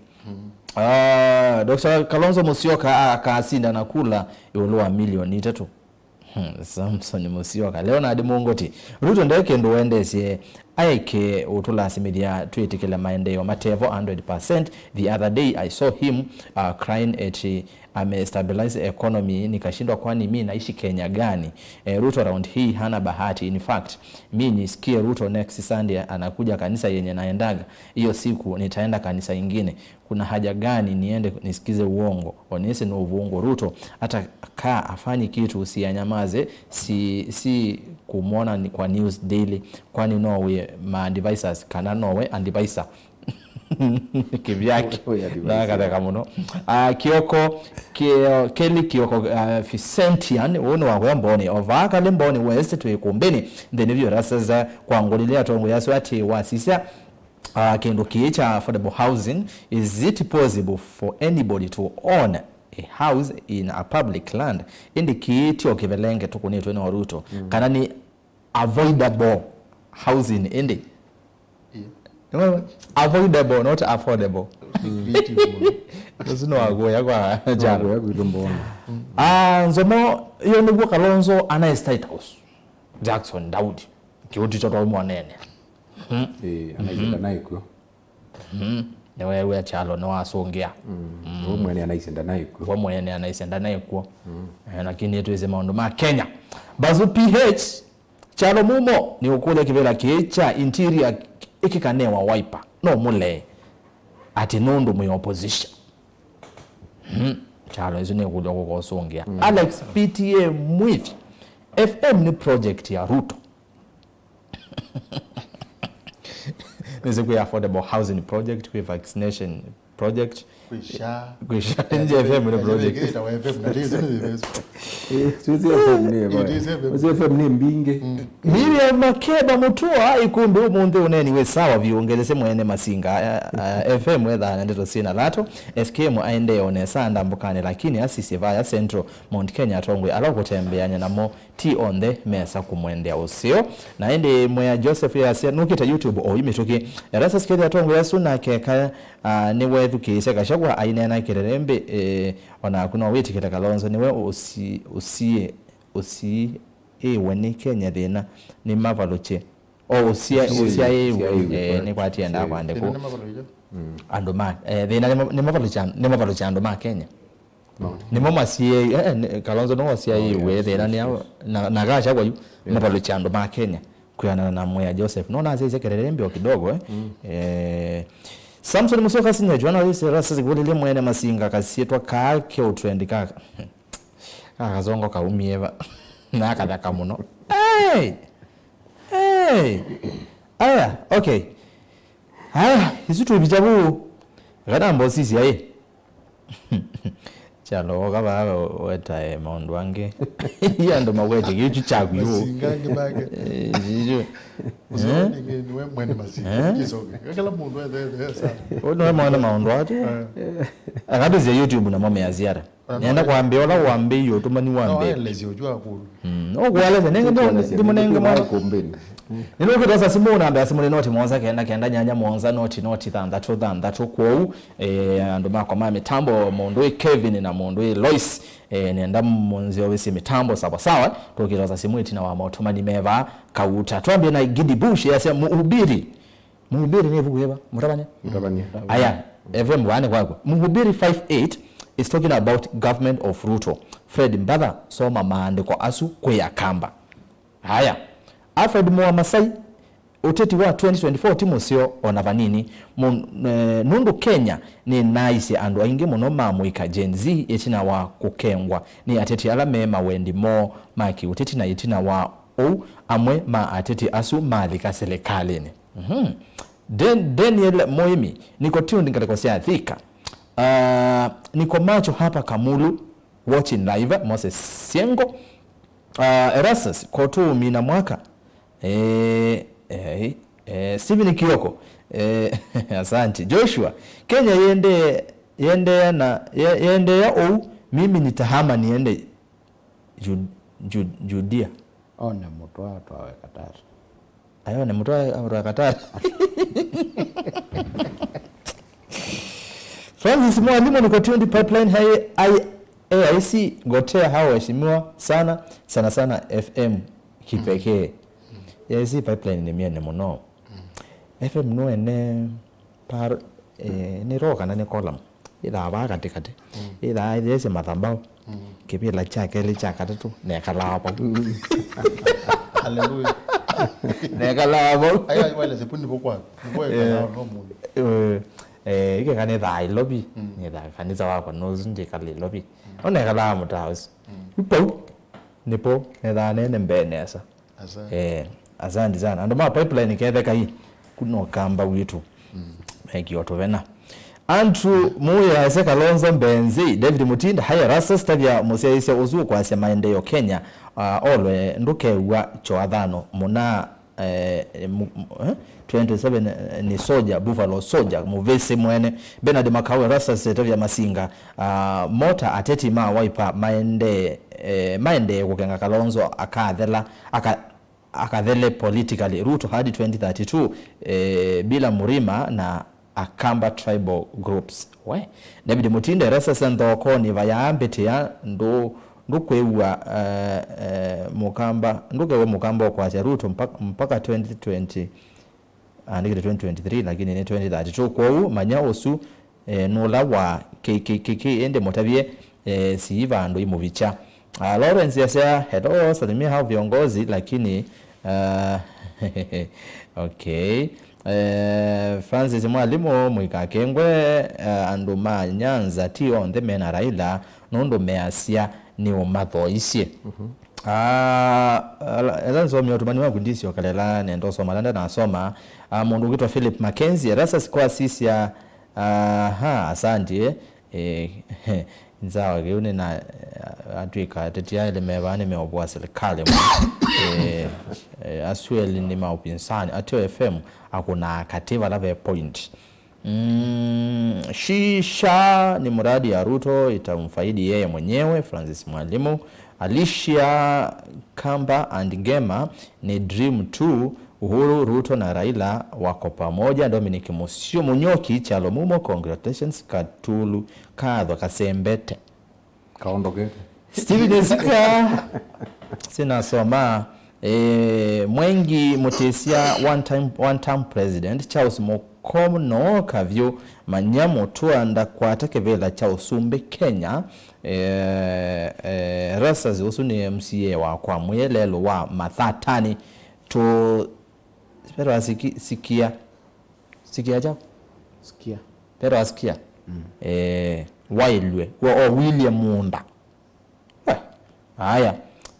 Ah, Doctor Kalonzo Musyoka akasinda na kula ĩũlũ wa milioni itatũ. Hmm, Samson Musyoka. Leonard Mungoti. Ruto nde kĩndũ wendeesye aeke ũtũlasimĩthya twĩtĩkĩle maendeeo matevo hundred percent. The other day I saw him, uh, crying eti amestabilize economy, nikashindwa, kwani mi naishi Kenya gani? Eh, Ruto round hii hana bahati. In fact, mi nisikie Ruto next Sunday anakuja kanisa yenye naendaga. Hiyo siku nitaenda kanisa ingine. Kuna haja gani niende nisikize uongo? Onesi no uvungu. Ruto hata kaa afanyi kitu, usianyamaze, si, si kumwona ni kwa news daily. Kwani no we ma advisors kana no we advisor? Kĩvyake. We advisor. Nakatheka mũno. Ah, Kioko, Kio-, Kelly Kioko, ah, Vicentian, ũũ nĩ wa kũya Mboni. Ova kale Mboni West twĩ kumbini. Nthĩnĩ vyũ raseza kwa ngũlĩlĩ atongoi asu atĩ wasisya Ah, kĩndũ kĩĩ kya affordable housing, is it possible for anybody to own a house in a public land? Ĩndĩ kĩĩ tyo kĩvelenge tũkũnĩtwe nĩ Ruto. Mm. Kana nĩ avoidable housing ĩndĩ? Yeah. Nĩ wewe? Avoidable, not affordable. Creative mũno. Ũsu nĩ wa kũya kwa jana. Wa kũya kwitũ Mboni. Ah, Nzomo, yo nĩguo Kalonzo ana State House. Jackson Daudi. Kĩũti kyo twaumwa nene. Ĩĩ, anaisye ndanaĩ kw'o. Nĩweew'a kyalo nĩwasũngĩa. Mm. We mwene anaisye ndanaĩ kw'o. We mwene anaisye ndanaĩ kw'o. Mm. Eh, lakini nĩtwĩsĩ maũndũ ma Kenya. Basu P H, kyalo mumo, nĩũkũlya kĩvĩla kĩĩ kya interior ĩkĩkanewa Wiper. No mũlee atĩ nũndũ mwĩ opposition. Mm. Kyalo ĩsu nĩkũlya kũkosũngĩa. Mm. Alex P T A Mwithi, F M nĩ project ya Ruto. Nĩsĩ kwĩ affordable housing project, kwĩ vaccination project. Kwĩ SHA. Kwĩ SHA. Nje F M nĩ project. Ĩtawa F M, na ndio zile zile. Eh, sio F M nĩ bwana. Sio F M nĩ mbingi. Miriam Makeba Mutua, Ikumbi ũmũnthĩ ũneni wĩ sawa vyũ, ngethesye mwene Masinga, eh, eh, F M wethaa na ndeto syĩna thatũ. S K M aendee o nesa ndambũkanĩ, lakini asisye vaya Central, Mount Kenya atongoi ala ũkũtembeany'a namo ti onthe mesa kũmwendea ũseo. Na ĩndĩ Mwea Joseph yasya nũkĩte YouTube oyu mĩtũkĩ. Erastus Kethi atongoi asu nake ka, ah, nĩwethukĩĩsya Gachagua aineena kĩlelembĩ, eh, onaku no wĩtĩkĩle Kalonzo nĩwe ũsi-, ũsi-, ũsiĩwe nĩ Kenya thĩna nĩ mavalũkye. O ũsia-, ũsiaĩwe, ũsiaĩwe, eh, nĩkwatie ndaa kwandĩkwo. Thĩna nĩ mavalũkye. Andũ ma, eh, thĩna nĩ ma-, nĩ mavalũkya, nĩ mavalũkya andũ ma Kenya. Nĩmo masiĩe, eh, nĩ-, Kalonzo nĩwe wasiaĩwe, thĩna nĩ ao, na, na Gachagua yu, mavalũkya andũ ma Kenya, kwĩanana na Mwea Joseph. No nasyaisye kelele mbio kidogo, eh. Eh, Samson Musyoka Senior, Joana Rasi, Rasi Zigulili mwene Masinga, kasyĩtwa kaa keũtrendi ka, ka kazongo kaumie va, na kathaka mũno. Hey! Hey! Aya, okay. Aya, isu tũvita vuu. Kana mbosisi aĩ. Kyalo, oka vaa wetae maũndũ angĩ. Ii andũ mawete kĩu kyaku yu. Masinga angĩ make. Eh, isu. Ũsio nĩ, nĩ we mwene Masinga. Eh? Kĩsoke. Kala mũndũ ethe, ethe, sana. Ũyũ nĩwe mwene maũndũ atu. Eh. Akatũsya YouTube namo mea ziara. Nenda kwambia ũla wambĩie ũtũmani wa mbee. Aelesye ũjua akũlũ. Mm, ũkũelesya, nenge ndimũnenge mwana. Nĩnũkĩtosa simũ namba ya simũ nĩ noti mũonza kenda kenda nyanya mũonza noti noti thanthatũ thanthatũ. Kwoou, eh, andũ makwa ma mĩtambo, mũndũ wĩ Kevin na mũndũ wĩ Lois, eh, nenda mũnzĩovĩsye mĩtambo sawa sawa. Tũkĩtosa simũ ĩtina wa motũmani meva kauta. Twambie na Gidi Bush yasya Mhubiri. Mhubiri nĩ ĩvuku yĩva? Mũtavany'a? Mũtavany'a. Aya, F M wane kwakwa. Mhubiri five eight is talking about government of Ruto. Fred Mbatha, soma maandĩko asu kwĩ Akamba. Aya, Alfred Mua Masai, ũteti wa twenty twenty-four ti mũseo ona vanini. Mu-, eh, nũndũ Kenya nĩnaisye andũ aingĩ mũno ma mũika Gen Z ĩtina wa kũkengwa nĩ ateti ala me mawendi moo ma kĩũteti na ĩtina wa ũu, amwe ma ateti asu malika silikalĩnĩ. Mhm. Dan-, Daniel Moimi, niko tuned ngalĩko sya Thika. Ah, niko macho hapa Kamulu. Watching live, Moses Siengo. Uh, Erastus, ko tũũmina mwaka. Eh, eh, eh, Stephen Kioko. Eh, asante. Joshua, Kenya yende, yendeea na, ye-, yendeea ũu, mimi nitahama niende Ju-, Ju-, Judea. One mũtwa twawe Katari. Ayone mũtwa, mũtwa Katari. Francis Mwalimu, niko tuned Pipeline High, I, A I C, ngotea hao waheshimiwa sana, sana sana F M kipekee. Mm. A I C Pipeline nĩ myene mũno. Mm. F M no ene par, eh, nĩ roho kana nĩ column. Ĩthaa vaa katĩkatĩ. Mm. Ĩthaa ĩtheesye mathabau. Mm. Kĩvĩla kya kelĩ kya katatũ, nekalaa vau. Hallelujah. Nekalaa vau. Aya, wale sepu nivo kwa. Nivo Eh. Kana no mundu. Eh, eh, ike kanitha Nairobi. Mm. Nitha kanisa wakwa no zunje kali Nairobi. Mm. Ona nekalaa mũtaa ũsu. Mm. Upau. Nipo, netha nene mbee nesa. Asante. Eh, asante sana. Andũ ma Pipeline ketheka ii, kuna Ũkamba witũ. Mm. Mekio tũvena. Andrew Muya ese Kalonzo Mbenzi, David Mutinda, haya Erastus tavya mũsyaĩĩsya ũsu ũkwasya maendeeo Kenya, ah, olwe ndũkew'a choathano mũna, eh, mu-, mu-, eh, twenty-seven, eh, nĩ soja, Buffalo Soldier, mũvĩsĩ mwene. Bernard Makau, Erastus tavya Masinga, ah, mota ateti ma Wiper maendee, eh, maendee kũkenga Kalonzo akathela, aka-, akathele politically Ruto hadi twenty thirty-two, eh, bila Murima na Akamba tribal groups. We, David Mutinda, Erastus nthokoni vayaa mbĩtĩa, ndũ-, ndũkwĩw'a, eh, eh, Mũkamba, ndũkew'a Mũkamba ũkwasya Ruto mpaka, mpaka twenty twenty, andĩkĩte twenty twenty-three, lakini nĩ twenty thirty-two. Kwoou manya ũsu, eh, nũla wa K K K K, ĩndĩ mũtavye, eh, sii vandũ imũvikya. Ah, Lawrence yasya, "Hello, salimia hao viongozi," lakini, ah, okay. Eh, Francis Mwalimu, mũikakengwe, eh, andũ ma Nyanza ti onthe mena Raila, nũndũ measya nĩũmathoisye. Mhm. Ah, ala-, ela nsomie ũtũmani waku ndisyokelela, nenda ũsoma ala ndanasoma. Ah, mũndũ ũkwĩtwa Philip Mackenzie, Erastus kwasisya, aha, asante, eh, nzawa kĩu nĩ na, atwĩka ateti aĩlĩ me vaa nĩmeũvũa serikali mũno. Eh, eh, asueli nĩ ma upinzani, Ateo F M akũnaa katĩ vala ve point. Mm, shisha ni muradi ya Ruto itamfaidi yeye mwenyewe, Francis Mwalimu. Alicia Kamba and Ngema ni dream tu. Uhuru, Ruto na Raila wako pamoja. Dominic Musio Munyoki, Kyalo Mumo, congratulations. Katulu, Katho Kasembete. Kaondokete. Steven Ezika, sinasoma, eh, Mwengi Mutisya, one time, one term president, Charles Mukono Kavyu, Manyamu, Twanda kwata kĩvĩla kya ũsumbĩ Kenya, eh, eh, Erastus ũsu nĩ M C A wakwa mwĩe lelũ wa Mathatani, tu, Petro asiki-, sikia. Sikia chao? Sikia. Petro asikia? Mm. Eh, wailwe. Wa, o, William Munda. We, aya.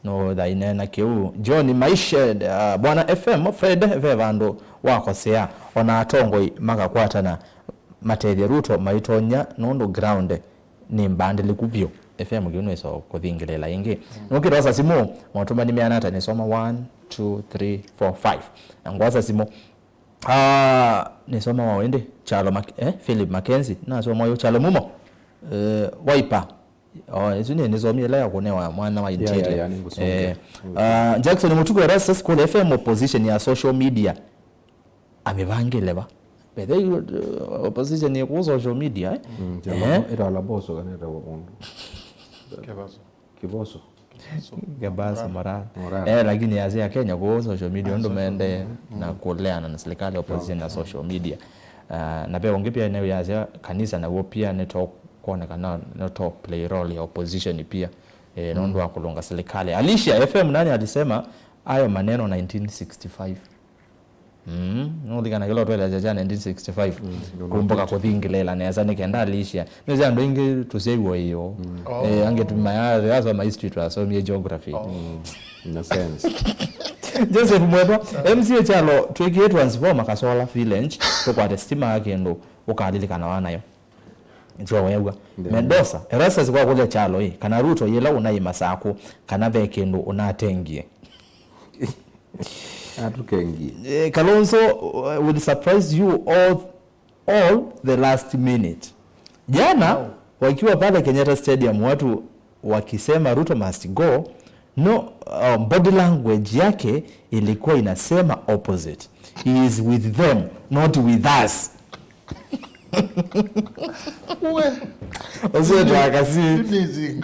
No thaine na kĩu. John Maisha, uh, Bwana F M, Fred, ve vandũ wakosea. Ona atongoi makakwatana matethye Ruto maitonya nũndũ ground nĩ mbandĩlĩku vyũ. F M kĩu nĩso kũthingĩlĩla ĩngĩ. Mm. Nũkĩtosa simũ, motũmani meana ata nĩsoma one, two, three, four, five. Na ngwasa simũ. Ah, nĩsoma wa ĩndĩ, Kyalo Mac-, eh, Philip Mackenzie, nasoma ũyũ, Kyalo Mumo, eh, Wiper. Oh, isu nĩ, nĩsomie ĩla ya kũnewa mwana wa interior. Yeah, yeah, nĩngũsomie. Eh, ah, Jackson Mutuku, Erastus School F M, opposition ya social media. Amĩvangĩle va? Bethe, uh, opposition ĩkũũ social media, eh? Mm, eh? Ĩtawa Laboso kana ĩtawa mũndũ? Kĩvaso. Kĩvoso. Kĩvaso Morara. Morara. Eh, lakini yasya Kenya kũũ social media, ũndũ mende na kũleana na serikali, opposition na social media. Ah, na ve ũngĩ pia nĩyo yasya kanisa naw'o pia nĩtokwonekana nĩto play role ya opposition pia. Eh, nũndũ wa kũlũnga serikali. Alicia F M nani alisema hayo maneno nineteen sixty-five? Mm, nũlikana kĩla ũtwelesya kya nineteen sixty-five, mm, kumbuka kũthingĩlĩla nesa nĩ kenda Alicia. Nĩsĩ andũ aingĩ tũsyaiwe ĩyo. Mm. Oh. Eh, angĩ tũmaya, asoma history, twasomie geography. Oh. Mm, in a sense. Joseph Mwetwa, M C A Kyalo, twĩkĩe transformer Kasola Village, tũkwate stima ya kĩndũ, ũkalilikana wa nayo. Nĩtyo weew'a. Mendoza, Erastus kwakũlya kyalo ĩ, kana Ruto yĩla ũnaĩ Masakũ, kana ve kĩndũ ũnatengie? Atũkengie. Eh, Kalonzo, uh, will surprise you all, all the last minute. Jana wakiwa pale Kenyatta Stadium, watu wakisema Ruto must go, no, um, body language yake ilikuwa inasema opposite. He is with them, not with us. Usieta kasi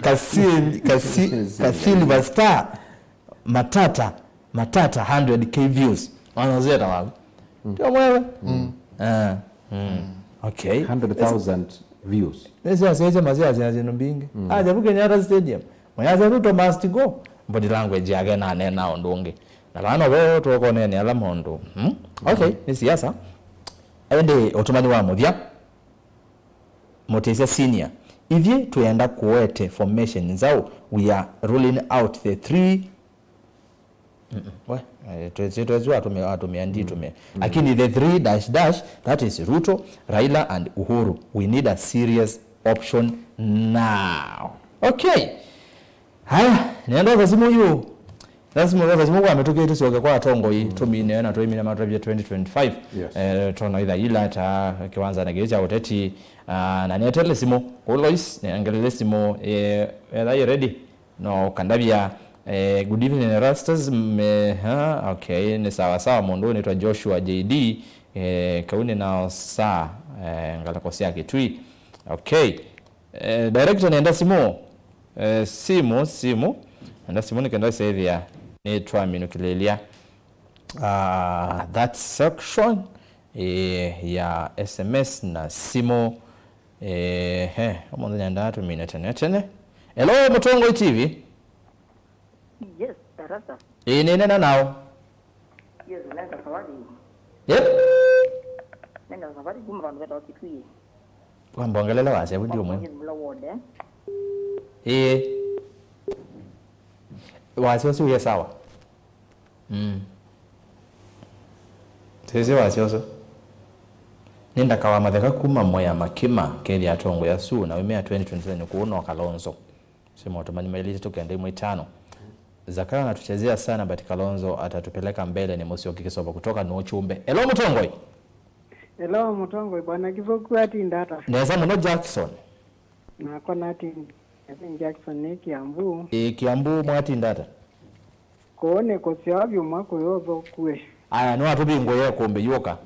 kasi kasi ka silver star matata matata one hundred K views. Wana usieta waku. Ndio mwewe. Eh. Okay. Hundred thousand views. Nĩsyo asyaisye masyaasya syĩndũ mbingĩ. Aja vu Kenyatta Stadium. Mwĩasya Ruto must go. Body language yake nanena ũndũ ũngĩ. Na vano ve tũkonene ala maũndũ. Hmm? Okay, nĩ siasa. Ĩndĩ ũtũmani wa mũthya. Mũtĩsya senior. Ithyĩ twĩenda kũete formation nzaũ. We are ruling out the three. Mm-mm. We, eh, twesi twesi watumia watumia nditumia. Lakini the three dash dash, that is Ruto, Raila and Uhuru. We need a serious option now. Okay. Haya, nenda thasimu yu. Thasimu thasimu kwa mĩtũkĩ tũsyoke kwa atongoi tumine na tuimine matwavya twenty twenty-five. Yes. Eh, tona itha ila ta kiwanza na kĩu kya ũteti. Ah, na netele simu. Ku Lois, nengelele simu. Eh, are you ready? No, kandavya, eh, good evening, Erastus. Me, ha, okay, ni sawa sawa. Mũndũ ũyũ nĩtwa Joshua J D, eh, kauni nao saa, eh, ngalako sya Kitui. Okay. Eh, director, nenda simu. Eh, simu, simu. Nenda simu nĩkenda sethĩa nĩtwaminũkĩlĩlya, ah, that section, eh, ya S M S na simu. Ehe, ũmũnthĩ nyendaa tũmine tene tene. Hello, Mũtongoi T V. Yes, Tarasa. Ĩĩ, nĩnena nao. Yes, nenda Zawadi. Yep. Nenda Zawadi kuma vandu vetawa Kitui. Wambongelele wasya vu ndi ũmwe. Yes, mula wode. Ĩĩ. Wasya ũsu ũye sawa. Mm. Sisi wasya ũsu. Nĩ ndaka wa matheka kuma Mwea Makima, kethĩa atongoi asu na wĩmea twenty twenty-seven kũũ no Kalonzo. Sema watamani maili tatu kenda imwe itano. Zakayo anatuchezea sana, but Kalonzo atatupeleka mbele. Ni Musyoki Kisobo kutoka Nuchumbe. Hello, Mũtongoi. Hello, Mũtongoi. Bwana Kisoku atinda ata? Nesa mũno, Jackson. Nakwa natinda. Jackson nĩ Kiambu. Ĩ, Kiambu mwatinda ata? Kũũ nĩ kũseo vyũ mwa kũyũthũkue. Aya, nĩwatũvingũĩe kũmbĩ, yũka.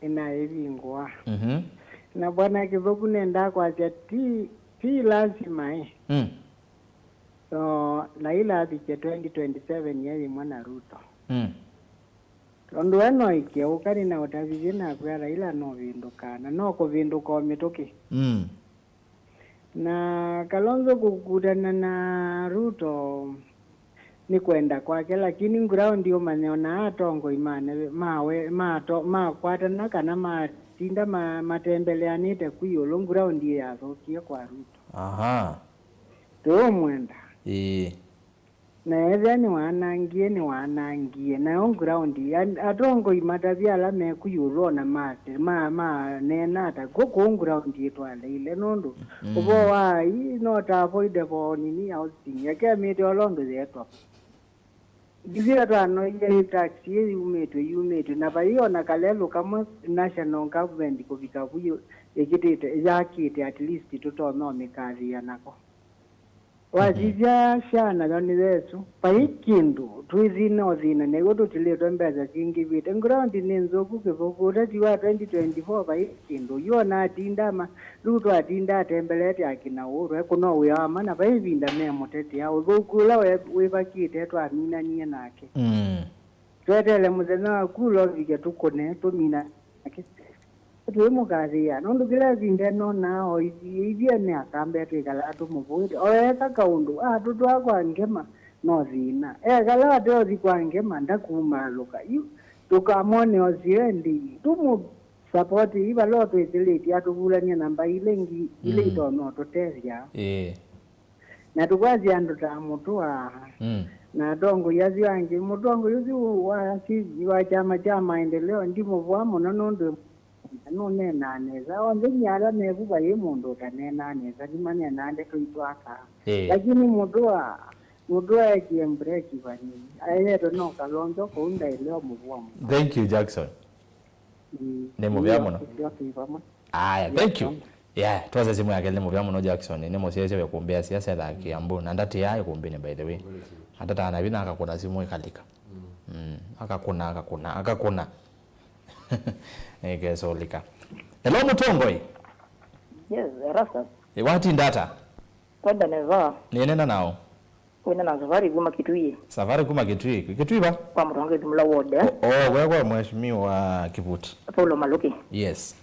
Nĩnaĩvingũa. Mhm. Na Bwana Kĩthũku nendaa kwasya ti, ti lasima ĩ. Mm. So, Laila avikye twenty twenty-seven ye yĩmwe na Ruto. Mm. Tondũ we no ĩkĩe ũka nĩnaũtavithye nakwĩa Laila no vĩndũkaa, na no kũvĩndũka o mĩtũkĩ. Mm. Na Kalonzo kũkutana na Ruto nĩ kwenda kwake, lakini ground ũmanye ona atongoi ma neve, mawe, mato, makwatana kana matinda ma, matembeleanĩte ku ĩũlũ, ground ĩyathũkie kwa Ruto. Aha. Tũũmwenda. Ĩĩ. Na ethĩa nĩwanangie, nĩwanangie. Nayo ground, a-, atongoi matavya ala meku ĩũlũ ona mate, ma, maneena ata, kw'o kũu ground ĩtwaleile, nũndũ mm, ũvoo wa ii no ta avoidable nini ya hosting, yakemĩte ũla ũndũ yeetwa. Ithyĩ twanoie nĩ taxi ĩ yumĩtw'e, yumĩtw'e, na vai ona kalelũ kamwe national government kũvika vu yu ĩkĩtĩte, yakĩte at least tũtonya ũmĩkathĩĩa nako. Wasisya sya nayo nĩ Yesũ. Vai kĩndũ twĩthĩna ũthĩna nĩw'o tũtilĩtwe mbesa syingĩvĩte. Ground nĩ nzũku kĩthũku. Ũteti wa twenty twenty-four vai kĩndũ. Yu ona atinda ma, Ruto atinda atembeleete akina Uhuru, ekũna wĩa wa mana, vai ĩvinda memũtetea. Ũthũku ũla we-, wĩvakĩte twaminanie nake. Mm. Tweteele mũthenya wa kula ũvike tũkũne, tũmina nake. Tũimũkathĩĩa, nũndũ kĩla ĩvinda nonaa o ithyĩ, ithyĩ ene aka mbee twĩkalaa tũmũvũĩte. O eka kaũndũ, atũtwaa kwa ngema, no thĩna. Ekala ateũthi kwa ngema, ndakumaalũka. Yu, tũkamwone o sio endei. Tũmũ support ii vala ũtwĩsĩlĩtye, atũvulany'e namba ila ingĩ, ila mm, itonya ũtũtethya. Ĩĩ. Na tũkwasya andũ ta mũtũa, mm, na atongoi asu angĩ. Mũtongoi ũsu wa, wa kyama kya maendeleo ndimũvũa mũno nũndũ Nũneenaa nesa. Onthe nĩ ala mevu vai mũndũ ũtaneenaa nesa, nĩmaneenaa ndeto itwakaa. Ĩĩ. Lakini mũndũ wa, mũndũ aekie mbreki vanini. Aeetwe no Kalonzo kũu ndaĩle ũmũvua mũno. Thank you, Jackson. Mm. Nĩ mũvea mũno. Nĩyo, tũĩ vamwe. Aya, thank you. Yeah, twase simu yake nĩ mũvea mũno Jackson. Nĩ mũsyaĩĩsya wĩ kũmbĩa siasa tha Kiambu. Na ndatĩaa ĩkũmbĩnĩ, by the way. Atataa na vinya akakũna simu ĩkalika. Mm, akakũna, akakũna, akakũna. Ĩkesolika. Hello, Mũtongoi. Yes, Erastus. Ĩ, watinda ata? Kwenda neva. Nĩnena nao. Wĩna na Safari kuma Kitui. Safari kuma Kitui. Kitui va? Kwa Mũtongoi Thimula Ward, eh? O, o, we kwa Mheshimiwa Kivut. Paulo Maluki. Yes.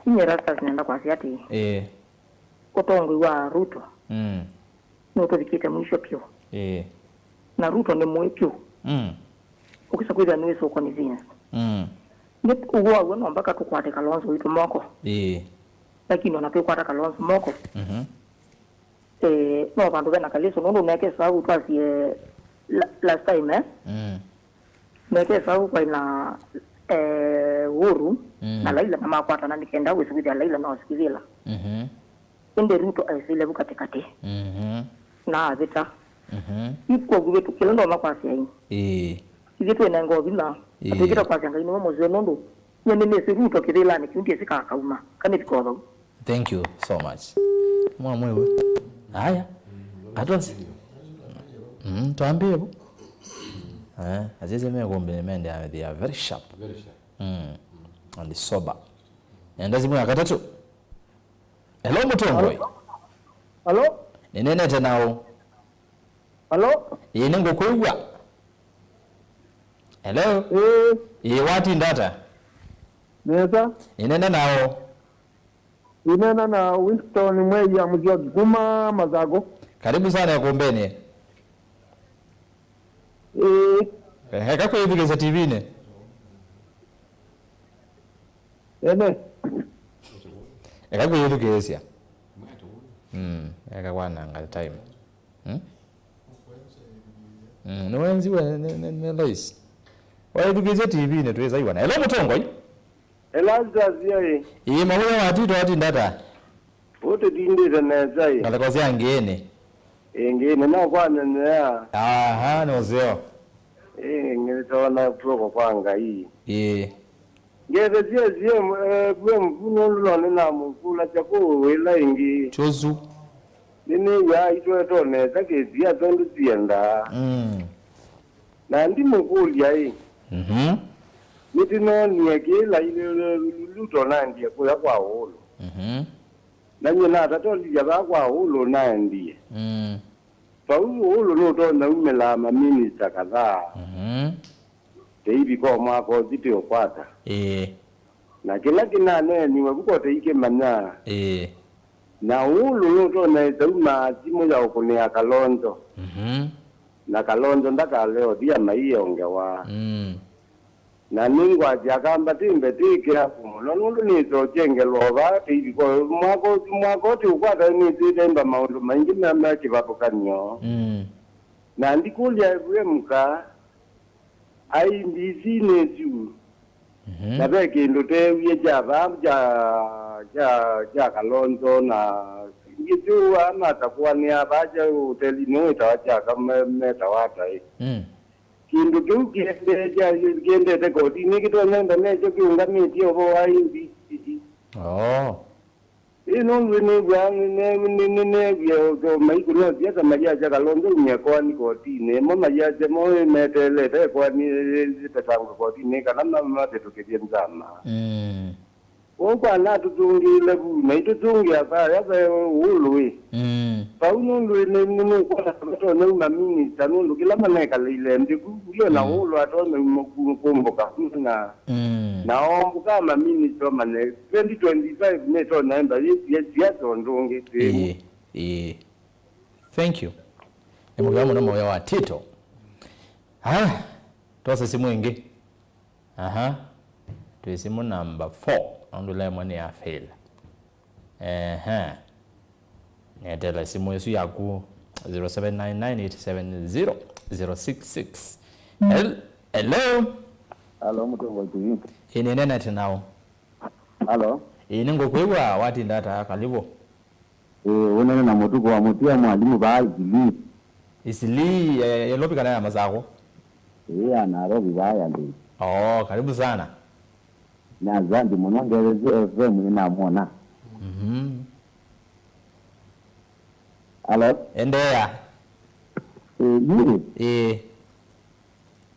Inye Erastus nenda kwasya ati. Eh. Ũtongoi wa Ruto. Mm. Nũtũvikĩte mwisho pyũ. Ĩĩ. Na Ruto nĩ mũĩ pyũ. Mm. Ũkĩsa kwĩthĩa nĩwĩsĩ ũkonvince. Mm. Nĩ ũwaw'a no mpaka tũkwate Kalonzo witũ moko. Ĩĩ. Lakini ona twĩkwata Kalonzo moko. Mhm. Eh, no vandũ vena kalĩso nũndũ neke savu twasie la-, last time, eh? Mm. Neke savu kwaĩ na, eh, Uhuru, mm, na Raila namakwatana nĩ kenda wĩsĩ kwĩthĩa Raila no sikivila. Mhm. Ĩndĩ Ruto aisile vu katĩkatĩ. Mhm. Na avĩta. Mhm. Yu kwoou vĩtũkĩle ndoma kwasya ĩ. Ĩĩ. Ithyĩ twĩnenga ũvinya. Ĩĩ. Atwĩkĩte kwasya Ngai nĩwe mũseo nũndũ nyie nĩnĩsĩ Ruto kĩvĩlanĩ kĩu ndyĩsĩ kakauma. Kana ĩvika o vau. Thank you so much. Mwamwĩw'a. Aya. Atwasi. Mm, twambie vu. Eh, asisi me kumbi ni mende, they are very sharp. Very sharp. Mm. And sober. Enda simu ya katatu. Hello, Mũtongoi. Hello? Nĩnenete nao. Hello? Ĩĩ, nĩngũkwĩw'a. Hello? Ĩĩ. Ĩĩ, watinda ata? Nesa. Nĩnena nao. Nĩnena na Winston Mwei ya Mũsyoki kuma Masaku. Karibu sana ĩkũmbĩnĩ. Ĩĩ. Eka kwĩthukĩĩsya T V-inĩ. Ene. Eka kwĩthukĩĩsya. Mm, eka kwananga time. Hmm? Mm, nĩwenziwe nĩ, nĩ, nĩ Lois. Waĩthukĩĩsya T V-inĩ twĩsa iwana. Hello, Mũtongoi. Erastus, ĩĩ. Ĩĩ, mawĩa watito atinda ata? Ũtĩtindĩte nesa ĩ. Ngalĩko sya ngĩĩnĩ. Ĩĩ, ngĩĩnĩ no kwanenea. Aha, nĩ ũseo. Ĩĩ, ngĩtona kw'oko kwa Ngai. Ĩĩ. Ngethesie sie, eh, kue mvu nũndũ no nĩnamũkũlasya kũũ ĩla ĩngĩ. Kyosu. Nĩnĩw'aa itwetonesa kĩsia tondũ siendaa. Mm. Na ndimũkũlya ĩ. Mhm. Nĩtĩnoonie kĩla Luto naendie kũya kwa Uhuru. Mhm. Na nyie natatolilya vaa kwa Uhuru naendie. Mm. Vau Uhuru nũtonya umĩlaa maminista kadhaa. Mhm. Tei viko mwaka ũsu tĩũkwata. Ĩĩ. Na kĩla kĩnaneeniwe vuko tei kĩmanya. Ĩĩ. Na Uhuru nũtonya ĩtaumaa simũ ya ũkũnĩa Kalonzo. Mhm. Na Kalonzo ndakale ũthi amaiye ngewa. Mm. Na nĩngwasya kamba ti mbetĩkĩa mũno nũndũ nĩsokye ngelwa o vaa tei viko mwaka ũsu, mwaka ũsu ũkwata nĩsĩte mba maũndũ maingĩ me, me kĩvathũkany'o. Mm. Na ndikũlya Ephraim ka I E B C nĩ syu. Mhm. Na ve kĩndũ teewie kya vaa kya, kya, kya Kalonzo na ngĩsyũa matakũanĩa vaa kya ũtelinĩ wĩtawa kyaka me-, metawa ataĩ. Mm. Kĩndũ kĩu kĩendee kya, kĩendete kotinĩ kĩtonya enda nekyo kĩũngamĩtye ũvoo wa I E B C. Oh. Ĩ nũndũ nĩw'aa nĩneewie ũthoma ikũnĩa siasa mayasya Kalonzo umya koani kotinĩ, mo mayasya mo meteelete koani ĩvetangwe kotinĩ kana ma-, mavĩtũkĩthye nzama. Mm. Kwoou kwanatũtũngĩĩle vu, na itũtũngĩa vaya ve ũũlũ ĩ. Mm. Vau nũndũ nĩ, nĩ, nũkwona matonya uma minista nũndũ kĩla manekaleile nthĩ vu, vio na, mm, ũũlũ atonya uma ku-, kũmbũka vu na, mm, na ombũka maminista mane twenty twenty-five nĩtonya enda yĩsie siasa ũndũ ũngĩ. Ĩĩ, ĩĩ. Thank you. Nĩ mũvea mũno mawĩa wa Tito. Haya, twose simu ĩngĩ. Aha. Twĩ simu namba four, nũndũ ĩla ĩmwe nĩ ya fail. Ehe. Netela simu ĩsu yaku, zero seven nine nine eight seven zero zero six six. Hel-, hello? Hello, Mũtongoi T V. Ĩĩ, nĩnenete nao. Alo. Ĩĩ, nĩngũkwĩw'a, watinda ata? Karibu. Ĩĩ, ũnene na mũtuku wa mũtia mwalimũ vaa Isilii. Isilii, eh, Nairobi kana ya Masako? Ĩĩ, ya Nairobi vaa ya Ndei. Oh, karibu sana. Na asante mũno, Ngelezi F M nĩnamwona. Mhm. Alo? Endeea. Ĩĩ, yu rĩ? Ĩĩ.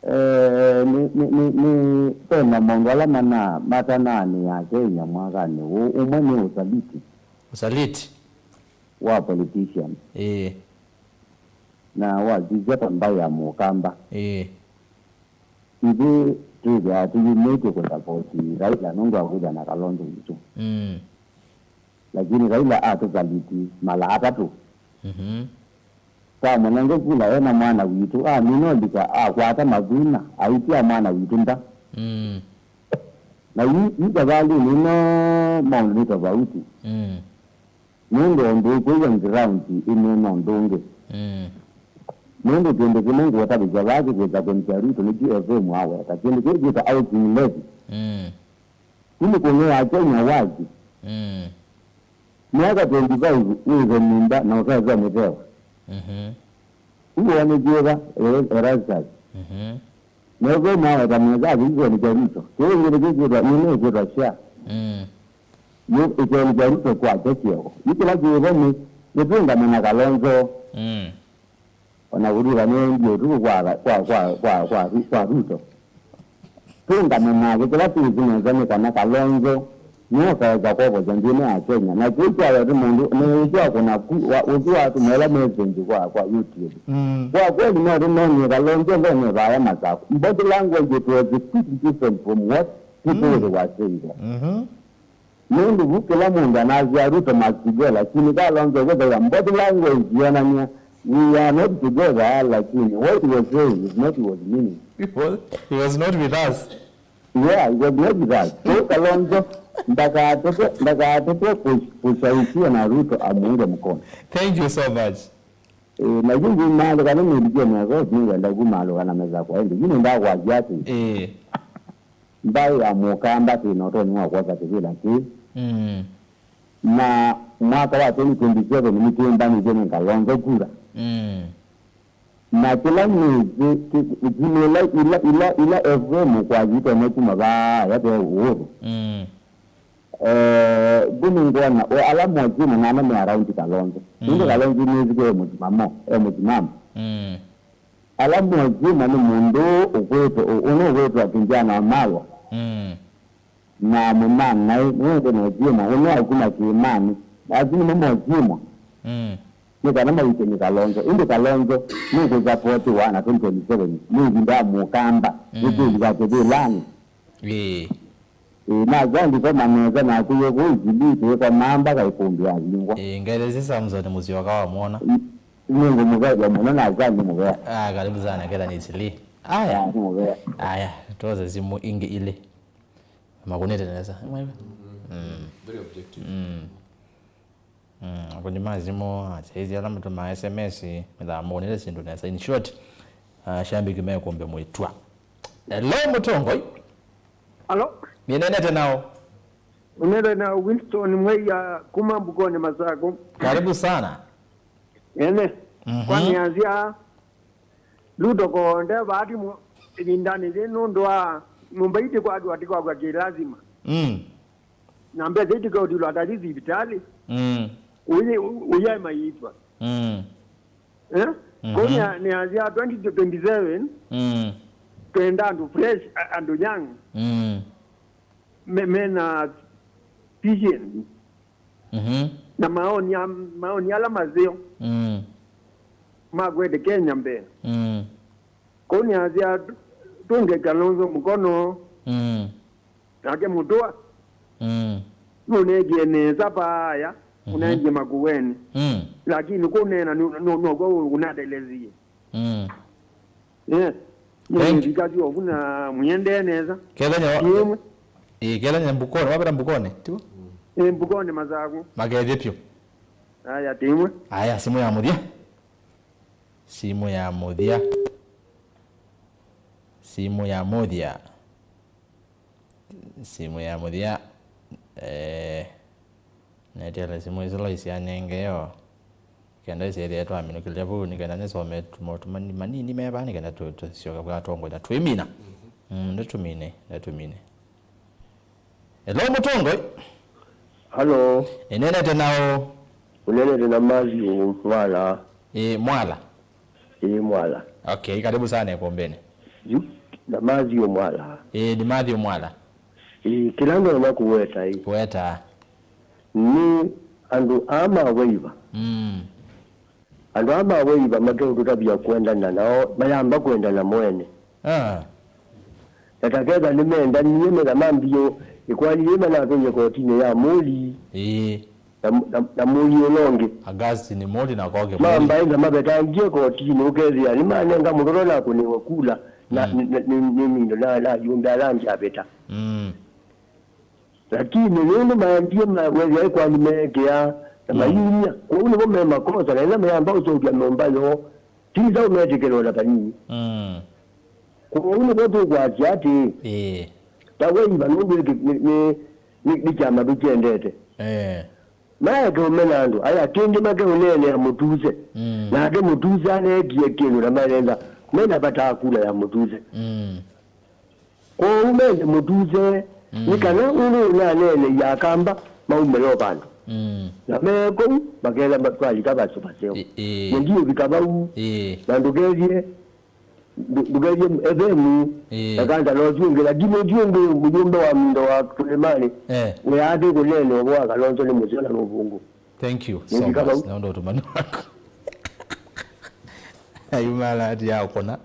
Eh, nĩ, nĩ, nĩ, nĩ, kwĩna maũndũ ala mana, matanaanĩa Kenya mwakanĩ ũũ. Ũmwe nĩ usaliti. Usaliti? Wa politician. Ĩĩ. Na wasisya ta mbaĩ ya Mũkamba. Ĩĩ. Ithyĩ twĩthĩawa tũyumĩtye kũsapoti Raila nũndũ wa kwĩthĩa na Kalonzo witũ. Mm. Lakini Raila atũsaliti mala atatũ. Mhm. Twamũnenge kula ena mwana witũ, amina ũlika, akwata mathuna, aitia mwana witũ nda. Mm. Na yu, yu thavalĩnĩ ĩno maũndũ nĩ tofauti. Mm. Nũndũ o ũndũ ũkwĩw'a ground ĩneena ũndũ ũngĩ. Mm. Nũndũ kĩndũ kĩmwe ngũtavĩsya vaa kĩkwĩsa kũnĩkya Ruto nĩkyo F M aweta. Kĩndũ kĩu kĩta housing levy. Mm. Yu nĩ kũnea Akenya wazi. Mm. Myaka twenty-five wĩve nyũmba na ũkethwa mĩtheo. Mhm. Yu wonĩkie va, Erastus? Mhm. Nĩvo naweta nesa kĩsisoni kya Ruto. Kĩu kĩndũ kĩkwĩtwa, nĩnĩkwĩtwa share. Mm. Yu ĩkeni kya Ruto kwakya kĩeo. Yu kĩla kĩvo nĩ, nĩtũngame na Kalonzo. Mm. Ona kũtuĩka nĩendie ũtukũ kwa, kwa, kwa, kwa, kwa, kwa Ruto. Tũngame nake, kĩla twĩsĩ nesa nĩ kana Kalonzo nĩwe ũkaeka kwovosya nthĩ ĩno ya Kenya. Na kĩu kyawetĩ mũndũ, nĩwĩsĩ wakũna ku, wa, ũsu watũma ĩla message kwa, kwa YouTube. Mm. Kwa kweli, no tũmonyie Kalonzo nthonĩ vaya Masako. Body language, it was a quick different from what people, mm, were saying there. Mhm. Nũndũ vu kĩla mũndũ anasya Ruto must go, lakini Kalonzo kwĩthĩwa body language yonany'a we are not together, lakini what he was saying is not he was meaning. He was, he was not with us. Yeah, he was not with us. So Kalonzo ndakatete, ndakatete kus-, kushawishiwa na Ruto amuunge mkono. Thank you so much. Eh, na yu ngumaalũka nĩ nĩlikie mĩako nĩngwenda kumaalũka na mesa kwa ĩndĩ. Yu nĩndakwasya atĩ, eh, mbaĩ ya Mũkamba twĩ na ũtonyi wa kwosa kĩvĩla kĩĩ. Mm. Na mwaka wa twenty twenty-seven nĩtwĩmbanĩtye nĩ Kalonzo kura. Mm. Na kĩla nĩsĩ, kĩ-, ĩtina ila, ila, ila, ila F M kwasitene kuma vaaya ve Uhuru. Mm. Eh, vu nĩngwona, o ala mokyĩma nana me around Kalonzo. Nũndũ, mm, Kalonzo nĩsĩ e mũsimamo, e mũsimamo. Mm. Ala mokyĩma nĩ mũndũ ũkwĩtwa, ũ-, ũnũ ũkwĩtwa Kijana Wamalwa. Mm. Na mũmanaĩ, nĩwende na ũkyĩma, ũnũ akuma kĩĩmanĩ. Asu nĩmo mokyĩma. Mm. Nĩ kana mawike nĩ Kalonzo. Ĩndĩ Kalonzo nũkũsapotiwa na twenty twenty-seven. Nĩ ĩvinda ya Mũkamba. Mm. Nĩ kwĩlika kĩvĩlanĩ. Ĩĩ. Ĩĩ, nakya ndikoma nesa naku yo kũu Isilii, tũikomaa mpaka ĩkũmbĩ yavingwa. Ĩĩ, ngelesĩ Samson Mũsyoka wamwona. Nĩngũmũvethya mũno nakya nĩmũvea. Ah, karibu sana, ketha nĩ Isilii. Aya. Ah, nĩmũvea. Aya, twoze simũ ingĩ ilĩ. Makũnĩte nesa. Mwaĩw'a? Mm. Very objective. Mm. Mm, akũni ma simũ, asyaĩĩsya ala matũmaa S M S, methaa maũnĩte syĩndũ nesa. In short, ah, ashambiki mekũmbe mwĩtwa. Hello, Mũtongoi. Alo? Nĩnenete nao. Ũnenete na Winston Mweia kuma Mbukoni Masako. Karibu sana. Ene. Mhm. Kwani anzia Ruto ko nde vaati mu-, ĩvindanĩ yĩĩ nũndũ wa nyũmba iti kwatw'a ti kwakwa kĩlasima. Mm. Na mbesa itikaũtilwa atali sivitalĩ. Mm. Uye, uye mayitwa. Mm. Eh? Mhm. Kũu nĩ, nĩasya twenty twenty-seven, mm, twenda andũ fresh, a-, andũ young. Mm. Me, mena vision. Mhm. Na maoni a-, maoni ala maseo. Mm. Makwete Kenya mbee. Mm. Kũu nĩasya tũnge Kalonzo mũkono. Mm. Nake Mũtũa. Mm. Nũnengie nesa paaya, mhm, ũnengie Makueni. Mm. Lakini kũneena nũ-, nũ-, nũkw'o ũnatelesie. Mm. Yes. Thank you. Nĩvikasya ovu na mũyendee nesa. Kethanya wa- Tiimwe. Ĩĩ, kethanya Mbukoni, waveta Mbukoni, tiwo? Ĩĩ, Mbukoni Masakũ. Makethye pyũ. Aya, tiimwe. Aya, simũ ya mũthya. Simũ ya mũthya. Simũ ya mũthya. Simũ ya mũthya. Eh, netie lazima isu Lois anengeo. Kenda isi ethĩa twaminũkĩlya vau, nĩ kenda nĩsome maũndũ manini me vaa, nĩ kenda tũsyoke kwa atongoi na twĩmina. Mm, nĩtũmine, nĩtũmine. Hello, mũtongoi. Hello. Ĩnenete nao. Ũnenete na Matthew Mwala. Ĩ, Mwala. Ĩ, Mwala. Okay, karibu sana ĩkũmbĩnĩ. Yu, na Matthew Mwala. Ĩ, nĩ Matthew Mwala. Ĩ, kĩla ndona kũweta ĩ. Weta. Nĩ andũ aa ma waiva. Mm. Andũ aa ma waiva makeũtũtavya kwendana nao, mayamba kwendana mo ene. Ah. Na taketha nĩmendanie, metha mambie ĩkoani yĩĩ manatwaie kotinĩ ya Mũli. Ĩĩ. Na, na, na Mũli ũla ũngĩ. Augustine Mũli na Koke Mũli. Mambaĩ na mavetangie kotinĩ, ũkethĩa nĩmanenga mũtoto na kũnĩwa kula na, mm, nĩ, nĩ, nĩ, nĩ mindo na, na ayumbe ala angĩ aveta. Mm. Lakini nũndũ maendie ma-, wethĩa ĩkoani meekĩa na, mm, mayumya, kwoou nĩvo me makosa, na ĩla mayamba ũseũvya nyũmba yoo, ti nzaũ metĩkĩlwa na vanini. Mm. Kwoou nĩvo tũkwasya atĩĩ, ĩĩ, ta waiva nũndũ ĩkĩ nĩ, nĩ, nĩ, nĩ kyama tũkyendete. Eh. Maeke ũmena andũ aya, kĩngĩ make ũneenea mũtuse. Mm. Nake mũtuse aneekie kĩndũ na maenza mena vata wa kula ya mũtuse. Mm. Kwoou mende mũtuse, mm, nĩ kana ũndũ ũnaneeneie Akamba maume yo vandũ. Mm. Na me kũu, maketha ma-, twalika vasyo vaseo. Ĩ, ĩ. Na ndiũvika vau, ĩ, na ndũkethye, ndũ-, ndũkethye F M, ĩ, na kanda no siũngĩ, lakini ũsiũngĩ mũyũmbe wa mindo wa tũlĩmanĩ, eh, wĩathĩ kũneena ũvoo wa Kalonzo nĩ mũseo na nũvũngũ. Thank you so much. Nĩngĩka vau. Nĩ ũndũ ũtũmani waku. Ayumala ati yakũna.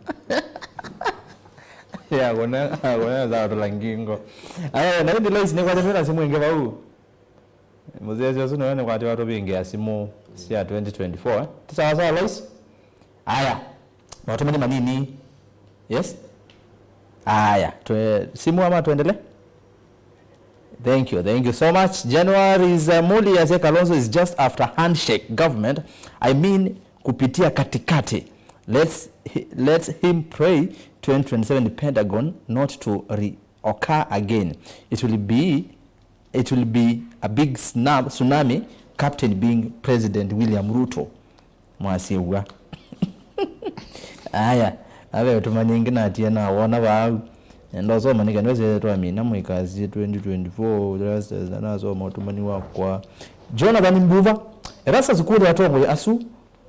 Yakũna, yakũna, za watola ngingo. Aya, na ĩndĩ Lois nĩkwate twĩna simũ ĩngĩ vau. Mũzee ũsu nĩwe nĩkwate watũvingĩa simũ sya twenty twenty-four, eh? Ti sawa sawa, Lois? Aya. Maũtũmani manini. Yes? Aya. Twe, simũ ama tuendele? Thank you, thank you so much. January's, uh, Mũli asya Kalonzo is just after handshake government. I mean, kupitia katikati. Let's, let's him pray twenty twenty-seven Pentagon not to reoccur again. It will be, it will be a big snap, tsunami, captain being President William Ruto. Mwasye w'a. Aya, ave ũtũmani ĩngĩ natie na wona vau. Nenda ũsoma nĩ kana wese twamina mwĩkasi twenty twenty-four, Erastus, na nasoma ũtũmani wakwa. Jonathan Mbuva, Erastus kũlya atongoi asu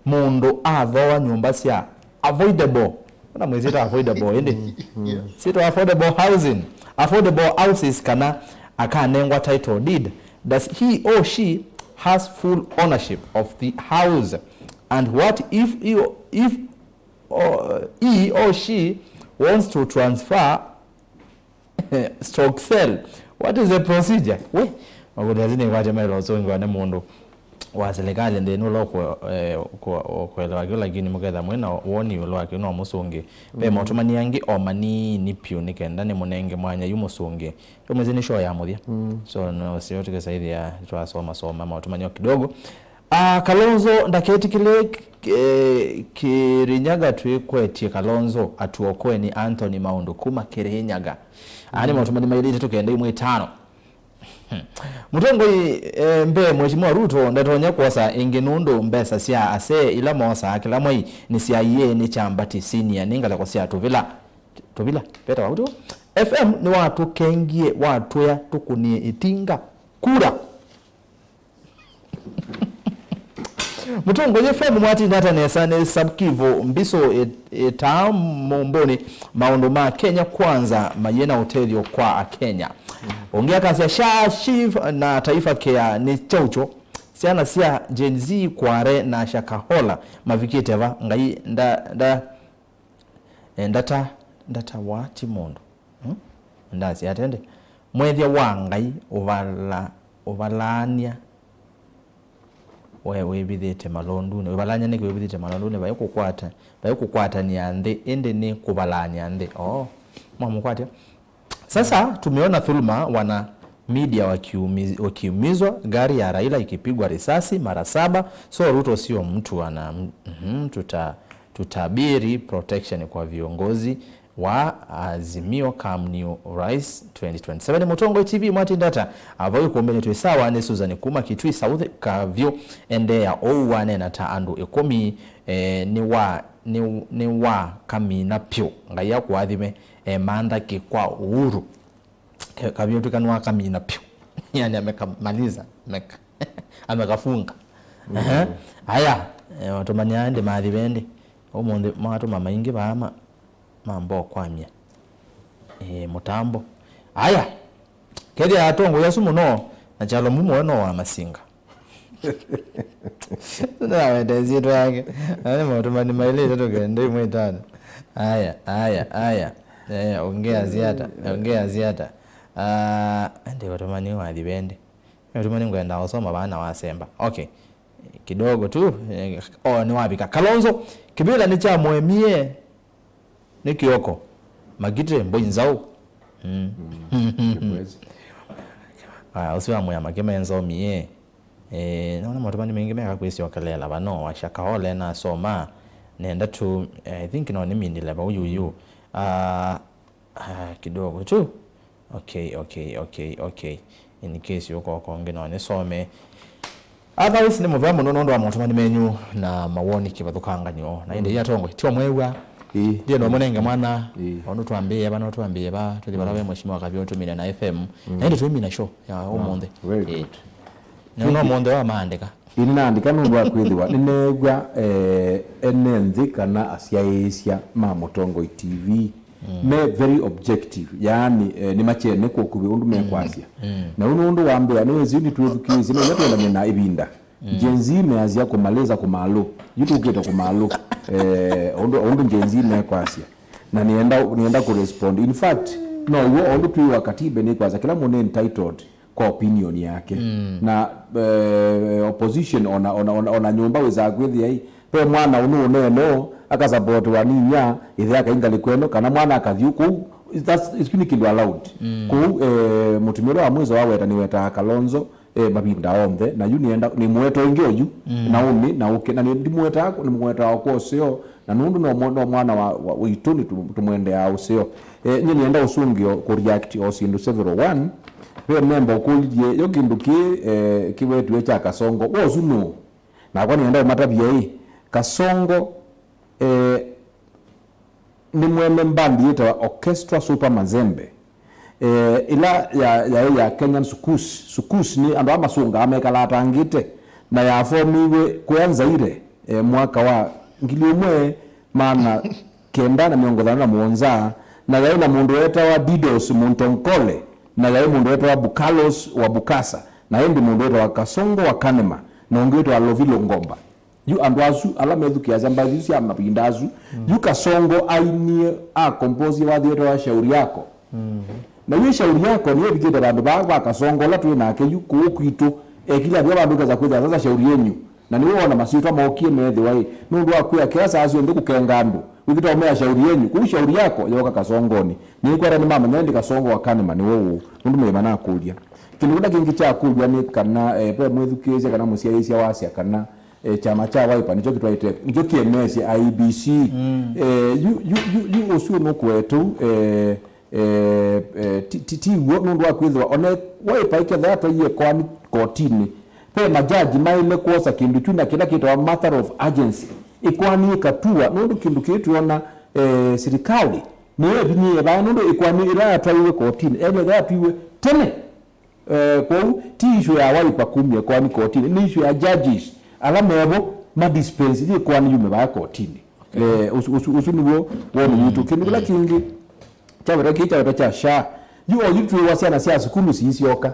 mũndũ athoa nyũmba sya avoidable. Ona mwĩsĩta affordable, ĩndĩ? Yeah. Sĩtwa affordable housing. Affordable houses kana akanengwa title deed. Does he or she has full ownership of the house? And what if he, if, or, he or she wants to transfer, stock sell? What is the procedure? We, makundi asu nĩkwatya maĩla ũsũngĩwa nĩ mũndũ wa serikali nthĩnĩ ũla ũkũ-, eh, ũkũ-, ũkũelewa kĩu, lakini mũketha mwĩ na woni ĩũlũ wa kĩu no mũsũngĩ. Ve, mm, maũtũmani angĩ o manini piũ nĩ kenda nĩmũnenge mwanya yu mũsũngĩ. Yu mwĩsĩ nĩ show ya mũthya. Mm. So, no sio tũkesaithĩa twasomasoma maũtũmani o kidogo. Ah, Kalonzo ndaketĩkĩle, eh, Kirinyaga twĩkwetye Kalonzo atuokwe nĩ Anthony Maũndũ kuma Kirinyaga. Aa nĩ maũtũmani maĩlĩte tũkenda imwe itano. Hmm. Mũtongoi, eh, mbee Mheshimiwa Ruto ndatonya kwosa ĩngĩ nũndũ mbesa sya asee ila moosaa kĩla mwei nĩ sya iĩ nĩ kya Mbati Senior, nĩ ngalĩko sya tũvila. Tũvila, vetawa ũtũ. F M nĩwatũkengie, watwĩa tũkũnĩe ĩtinga kura. Mũtongoi F M mwatinda ata nesa nĩ Sub-Kivu mbisũ ĩ-, ĩtaa mũmbũnĩ maũndũ ma Kenya Kwanza mayĩ na ũtethyo kwa Akenya. Ũngĩ akasya SHA, SHIF na Taifa Care nĩ kyaũkyo. Syana sya Gen Z, Kware na Shakahola mavikĩte va? Ngai nda, nda, E, ndata, ndata wa ti mũndũ. Hmm? Ndasya atende. Mwethya wa Ngai ũvala, ũvalaany'a we wĩvithĩte malondunĩ. Wĩvalaany'a nĩkĩ wĩvithĩte malondunĩ? Vai kũkwata, vai kũkwatany'a nthĩ, ĩndĩ nĩ kũvalaany'a nthĩ. Oo, mwamũkwatya. Sasa tumeona dhuluma, wana media wakiumi-, wakiumizwa, gari ya Raila ikipigwa risasi mara saba. So Ruto sio mtu ana, mhm, tuta-, tutabiri protection kwa viongozi. wa Azimio Come New Rais twenty twenty-seven. Mũtongoi T V, mwatinda ata? Avau ĩkũmbĩnĩ twĩ sawa. Nĩ Susan kuma Kitui South Kavyũ. Endeea ũu, waneena ta andũ ĩkũmi. Eh, nĩ wa, nĩ, nĩ wa kamina pyũ. Ngai akũathime. Eh, mantha kĩ kwa Uhuru. Ke-, Kavyũ twĩkanwa kamina pyũ. Yani amekamaliza, ameka-, amekafunga. Ehe. Aya, eh, watũmania ndi mathi vendi. Ũmũnthĩ mwatũma maingĩ vaa ma, mambokwamya. Eh, mũtambo. Aya. Kethĩa atongoi asu mũno, na Kyalo Mumo we no wa Masinga. Nawete syĩtwa yake. Nani maũtũmani maĩlĩ ĩtatũ kenda ĩmwe ĩtano. Aya, aya, aya. Aya, ongea ziata, ongea ziata. Ah, ndi ũtũmani wathi vendi. Ũtũmani ngwenda ũsoma vana wasemba. Okay. Kidogo tu. Eh, oh, nĩ wavika. Kalonzo, kĩvĩla nĩ kya mũemie. Nĩ kĩoko. Makitĩ, mbũi nzaũ. Mm. Aya, ũsu amwĩa makĩmenzomie. Eh, naona maũtũmani maingĩ meka kwĩsyokelela vano, wasya kaole nasoma. Nenda tu, I think no nĩmindile vau yuyu. Ah, ah, kidogo tu. Okay, okay, okay, okay. In case ũko kongi no nĩsome. Otherwise, nĩ mũvea mũno nũndũ wa maũtũmani menyu na mawoni kĩvathũkanganyo. Na ĩndĩ, mm, atongoi, tio mwew'a. Ĩĩ. Ndiye no mũnenge mwana, ĩĩ, o nũtwambĩĩe va, no twambĩĩe va, tũthi vala, mm, ve mheshimiwa Kavyũ tũmine na F M. Mm. Na ĩndĩ tũimina show ya, ah, ũmũnthĩ. Very good. Ĩĩ. Na no ũmũnthĩ wa maandĩka. Ĩĩ, nĩnaandĩka nũndũ wa kwĩthĩwa nĩneew'a, eh, ene nthĩ kana asyaĩĩsya ma Mũtongoi T V, mm, me very objective, yaani, eh, nĩmakyenekwa ũkuvĩ ũndũ mekwasya. Mm. Na ũu nĩ ũndũ wa mbea, nĩwĩsĩ nĩtwĩthukĩĩsye, nĩnya twendane na ĩvinda. Mm. Gen Z measya kũmaliza kũmalũ, yu tũkĩte kũmalũ, eh, ũndũ, ũndũ Gen Z mekwasya. Na nĩenda, nĩenda kũrespond. In fact, no w'o ũndũ twĩ wa katiba nĩkwasya kĩla mũndũ nĩ entitled kwa opinion yake. Mm. Na, eh, opposition ona, ona, ona, ona nyũmba wĩsaa kwĩthĩa ĩ, ve mwana ũnũ ũneene ũũ, akasapotwa nĩ inyia, ĩthe akaingalĩkwa ĩno, kana mwana akathi kũu, that's, it's ni kĩndũ allowed. Mm. Kũu, eh, mũtumĩa ũla wa mwiso waweta nĩwetaa Kalonzo, eh, mavinda onthe, na yu nĩenda, nĩmũweta ũngĩ oyu, mm, na ũmĩ, na ũkĩ, na nĩ-, ndimũwetaa, nĩmũwetaa kwa ũseo, na nũndũ no mwa-, no mwana wa, wa, witũ, nĩ tũ-, tũmwendeaa ũseo. Eh, nyie nĩenda ũsũngĩo kũ react o syĩndũ several. One, ve memba ũkũlilye, yo kĩndũ kĩ, eh, kĩwetiwe kya Kasongo, wosu nũ? Nakwa nĩenda ũmatavya ĩ, Kasongo, eh, nĩ mwene mbandi yĩtawa Orchestra Super Mazembe. Eh, ĩla ya, yaĩ ya Kenyan Sukus. Sukus nĩ andũ aa masũngaa mekalaa atangĩte, na yafomiwe kũya Zaire, eh, mwaka wa ngili ĩmwe maana kenda na mĩongo ĩthano na mũonza, na yaĩ na mũndũ wetawa Didos Muntonkole, na yaĩ mũndũ wetawa Bukalos wa Bukasa, na ĩndĩ mũndũ wetawa Kasongo wa Kanema, na ũngĩ wetawa Lovilo Ngomba. Yu andũ asu ala methukĩĩasya mbathi isu sya mavinda asu, mm, yu Kasongo ainie, akombosie wathi wetawa Shauri Yako. Mm. Na yu Shauri Yako nĩyo ĩvikĩte vandũ vaa va Kasongo ũla twĩ nake yu kũũ kwitũ. Ekilye avia vandũ ũkesa kwĩthĩa sasa Shauri Yenyu. Na nĩw'o wona masyĩtwa mookie meethĩwa ĩ, nũndũ wa kwĩa kĩla saa syonthe kũkenga andũ. Wĩkĩta ũmea Shauri Yenyu, kũu Shauri Yako yooka Kasongoni. Nĩkwata nĩmamanya ĩndĩ Kasongo wa Kanema nĩwe ũũ, nũndũ maima nakũlya. Kĩndũ kĩla kĩngĩ kyakũlw'a nĩ kana, eh, ve mwĩthukĩĩsya kana mũsyaĩĩsya wasya kana, eh, kyama kya Wiper nĩkyo kĩtwaĩte, nĩkyo kĩemeesye I E B C. Mm. Eh, yu, yu, yu, yu ũsu nũkũetũ, eh, eh, eh, ti, ti, ti w'o nũndũ wa kwĩthĩwa one Wiper ĩkethĩa yatwaie ĩkoani kotinĩ, ve majaji maĩle kwosa kĩndũ kyu na kĩla kĩtawa matter of urgency, ĩkoani ĩkatuwa, nũndũ kĩndũ kĩĩ twĩona, eh, silikalĩ nĩyo ĩvinyĩĩe vaa, nũndũ ĩkoani ĩla yatwaiwe kotinĩ, ĩla yatwiwe tene. Eh, kwoou ti issue ya Wiper kumya ĩkoani kotinĩ, nĩ issue ya judges ala mevo ma dispense yĩ ĩkoani yume vaa kotinĩ. Okay. Eh, ũsu, ũsu, ũsu nĩw'o woni witũ. Kĩndũ kĩla kĩngĩ kyaweta, kĩĩ kyaweta kya SHA. Yu oyu twĩwa syana sya sukulu siisyoka,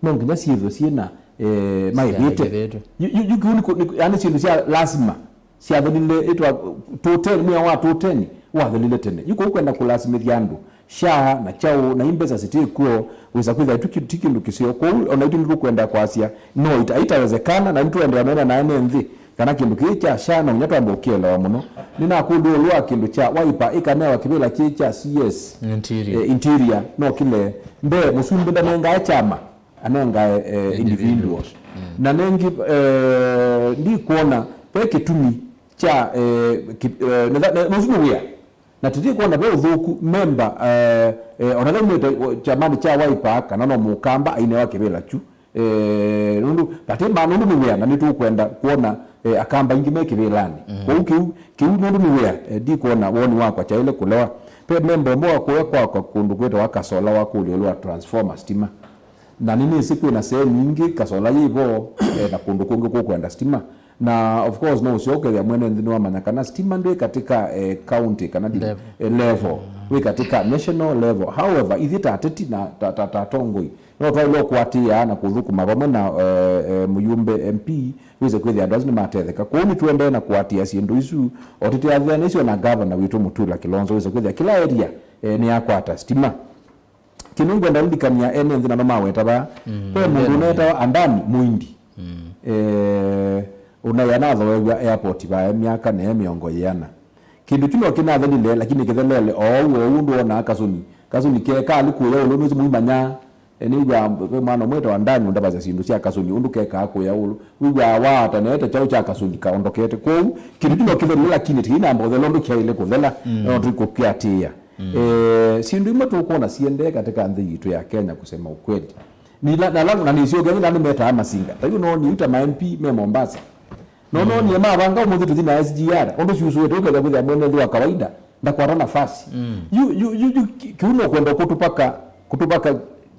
no nginya syĩthwe syĩ na, eh, maĩvĩte. Syandĩkĩthĩtwe. Yu, yu, yu kĩu nĩ kũ-, nĩ, yani syĩndũ sya lasima. Syathelile ĩtwa tũteni, mwĩa wa tũteni wathelile tene. Yu kũu kwenda kũlasimĩthya andũ, SHA na kyaũ, na i mbesa sitĩ kw'o, wĩsa kwĩthĩa tu ki-, ti kĩndũ kĩseo. Kwoou ona itũ nĩtũkwenda kwasya, no, ita-, itawezekana, na nĩtũendeea ũneena na ene nthĩ kana kĩndũ kĩĩ kya SHA no nginya twambe ũkĩelewa mũno. Nĩnakũlw'a ũlũ wa kĩndũ kya Wiper ĩkanewa kĩvĩla kĩĩ kya C S, Interior. Eh, Interior, no kĩle mbee, mũsumbĩ ndanengae kyama. Anengae, eh, individuals. Individuals. Mm. Na nengĩ, eh, ndikwona ve kĩtumi kya, eh, ki-, eh, netha-, ne-, nũsu nĩ wĩa. Na tũtikwona ve ũthũku memba, eh, eh, ona ve umĩte kyamanĩ kya Wiper kana no mũkamba ainewa kĩvĩla kyu. Eh, nũndũ, tatĩ ma, nũndũ nĩ wĩa, na nĩtũkwenda kwona, eh, akamba aingĩ me kĩvĩlanĩ. Kwoou kĩu, kĩu nũndũ nĩ wĩa, eh, ndikwona woni wakwa kyaĩle kũlewa. Ve memba ũmwe wa kũya kwakwa kũndũ kwĩtawa Kasola wakũlya ĩũlũ wa transformer stima. Na nĩnĩsĩ kwĩna sehemu ingĩ Kasola yĩ vo, eh, na kũndũ kũngĩ kũkwenda stima. Na of course, no ũseo ũkethĩa mwene nthĩ nĩwamanya kana stima ndwĩ katika, eh, county kana di-, level, eh, level. Wĩ katika national level. However, ithyĩ ta ateti na ta, ta, ta atongoi, no twaĩle ũkũatĩĩa na kũthũkũma vamwe na, eh, eh, mũyumbe M P, wĩse kwĩthĩa andũ asu nĩmatetheka. Kwoou nĩtũendee na kũatĩĩa syĩndũ isu, o tũteathĩanĩsye na gavana witũ Mutula Kilonzo, wĩse kwĩthĩa kĩla area, eh, nĩyakwata stima. Kĩndũ ngwenda lilikania ene nthĩ nano maweta vaa, ve mũndũ ũneetawa Andani Muindi. Eh, ũnaĩ anathoew'a airport vae myaka nĩe mĩongo yĩana. Kĩndũ kyu no kĩnathelile, lakini kĩthelele oou oou ũndũ wonaa kasũni. Kasũni kekaa alĩ kũya ũlũ, nũsĩ mũimanyaa. E, nĩw'aa ve mwana ũmwe wĩtawa Andani ũndavasya syĩndũ sya kasũni, ũndũ kekaa kũya ũlũ. Wĩw'aa waata neete kyaũ kya kasũni kaondokete. Kwoou, kĩndũ kyu no kĩthelile, lakini tĩinamba ũthela ũndũ kyaĩle kũthela, no tũikũkĩatĩĩa. Eh, syĩndũ imwe tũkwona siendee katika nthĩ yitũ ya Kenya, kusema ukweli. Nila, na, na, na nĩsyoke nĩ nani metaa masinga. Ta yu no nĩ uta ma M P me Mombasa. No, no, nĩ mavanga ũmũnthĩ tũthi na S G R. Ũndũ syusũĩte ũkethĩa kwĩthĩa mwene nthĩ wa kawaida ndakwata nafasi. Yu, yu, yu, yu, ki-, kĩu no kwenda kũtũpaka, kũtũpaka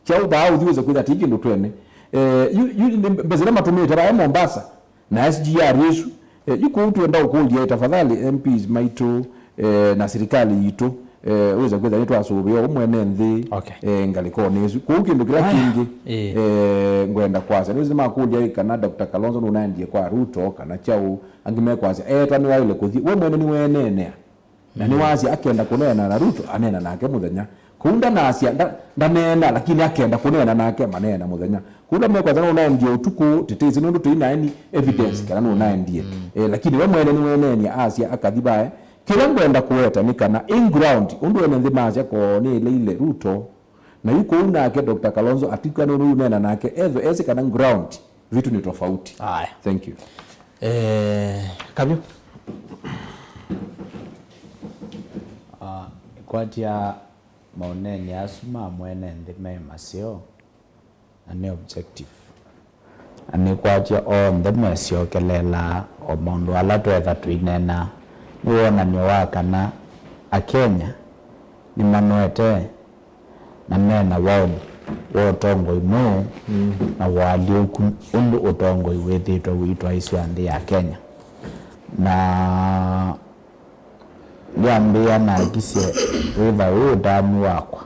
kyaũ vaa ũthi wĩse kwĩthĩa ti kĩndũ twene. Eh, yu, yu, nĩ mbesa ila matũmĩte vaa Mombasa. Na S G R ĩsu, eh, yu kũu twenda ũkũlya, tafadhali M Ps maitũ, eh, na sirikali yitũ, eh, wĩsa kwĩtha nĩtwasũvĩa ũmwe ene nthĩ, okay, eh, ngalĩkonĩ ĩsu. Kũu kĩndũ kĩla, aya, kĩngĩ, eh, eh, ngwenda kwasya, nĩwĩsĩ nĩmakũlya ĩ kana Doctor Kalonzo nũnaendie kwa Ruto, kana kyaũ, angĩ mekwasya, eeta nĩwaĩle kũthi, we mwene nĩweeneenea. Na nĩwasya akenda kũneena na Ruto, aneena nake mũthenya. Kũu ndanasya, nda-, ndaneena, lakini akenda kũneena nake, maneena mũthenya. Kũu ndamekwasya nũnaendie ũtukũ, tĩtĩsĩ nũndũ tũi na any evidence kana nũnaendie. Eh, lakini we mwene nĩweeneenie asya akathi vae. Kĩla ngwenda kũweta nĩ kana in ground, ũndũ ene nthĩ masya koo nĩĩleile Ruto, na yu kũu nake Doctor Kalonzo atikw'a nũndũ yu neena nake, ethwe esĩ kana ground vitu ni tofauti. Aya. Thank you. Eh, Kavyu. Ah, kwatya maũneenĩ asu ma mwene nthĩ me maseo, na nĩ objective. Na nĩkwatya onthe mesyokelelaa o maũndũ ala twetha tũineenaa. Nĩ wonany'o wa kana Akenya nĩmanoete na me na waũni wa ũtongoi mweũ na ũalyũku ũndũ ũtongoi wĩthĩĩtwe ũitwaĩsw'a nthĩ ya Kenya. Na ndyambĩĩa nakisye wĩva wĩ ũtanu wakwa.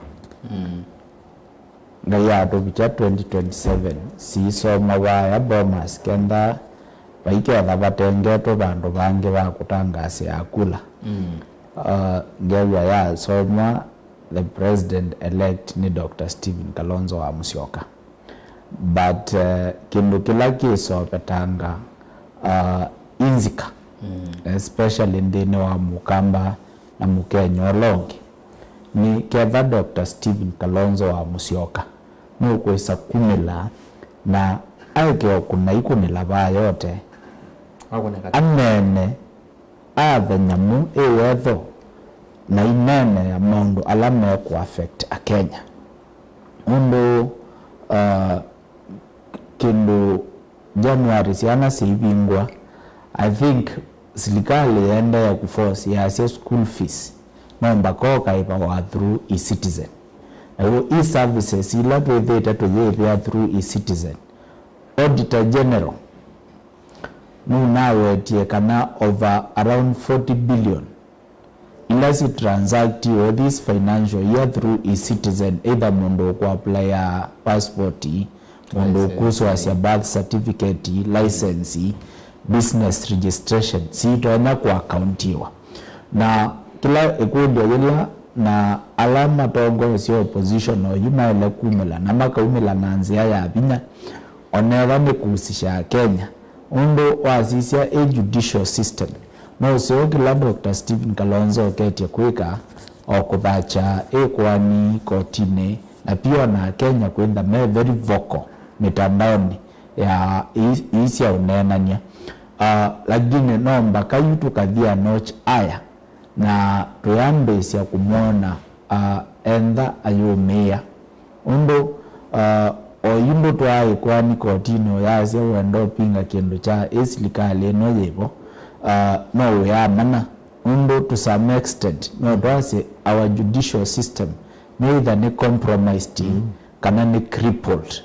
Ngai atũvikya twenty twenty-seven, siisoma vaya Bomas kenda vaiketha vatengetwe vandũ vangĩ va kũtangaasĩa kula. Uh, ngew'a yasomwa the president elect nĩ Doctor Stephen Kalonzo wa Musyoka. But, uh, kĩndũ kĩla kĩsovetaanga, uh, inzika, especially nthĩnĩ wa Mũkamba na Mũkenya ũla ũngĩ, nĩ ketha Doctor Stephen Kalonzo wa Musyoka nũkwĩsa kumĩla na aeke o kũna ikũnĩla vaa yote, aneene, athe nyamũ ĩ wetho na ineenea maũndũ ala mekũ affect Akenya. Ũndũ, uh, kĩndũ January syana syaivingwa, I think silikalĩ yendee kũforce yasya school fees no mbaka ũkaĩvawa through eCitizen. Na w'o e-services ila twĩthĩĩte tũyĩĩvĩa through eCitizen, Auditor General nũnawetie kana over around forty billion ila si transactiwe this financial year through eCitizen, either mũndũ ũkũaplaya passport, mũndũ ũkũsũasya birth certificate, license, business registration, siitonya kũakauntiwa. Na kĩla ĩkũlyo yĩla na ala matongoesye opposition oyu maĩle kumĩla na makaumĩla na nzĩa ya vinya, onethwa nĩ kũusisya Akenya. Ũndũ wasisya ĩ judicial system, no ũseo kĩla Doctor Stephen Kalonzo oketye kwĩka, o kũthakya ĩkoani kotinĩ, na pia ona Akenya kwĩntha me very vocal mĩtandaonĩ ya ii, ii sya ũneenany'a. Ah, lakini no mbaka yu tũkathi a notch aya, Na tũyambĩĩsya kũmwona, ah, entha ayũmĩĩa. Ũndũ, ah, oyu ndũtwaa ĩkoani kotinĩ ũyasya wenda ũpinga kĩndũ kya ĩ silikalĩ ĩno yĩvo, ah, no wĩamanya. Ũndũ to some extent, no twasye our judicial system nĩ either nĩ compromised kana nĩ crippled.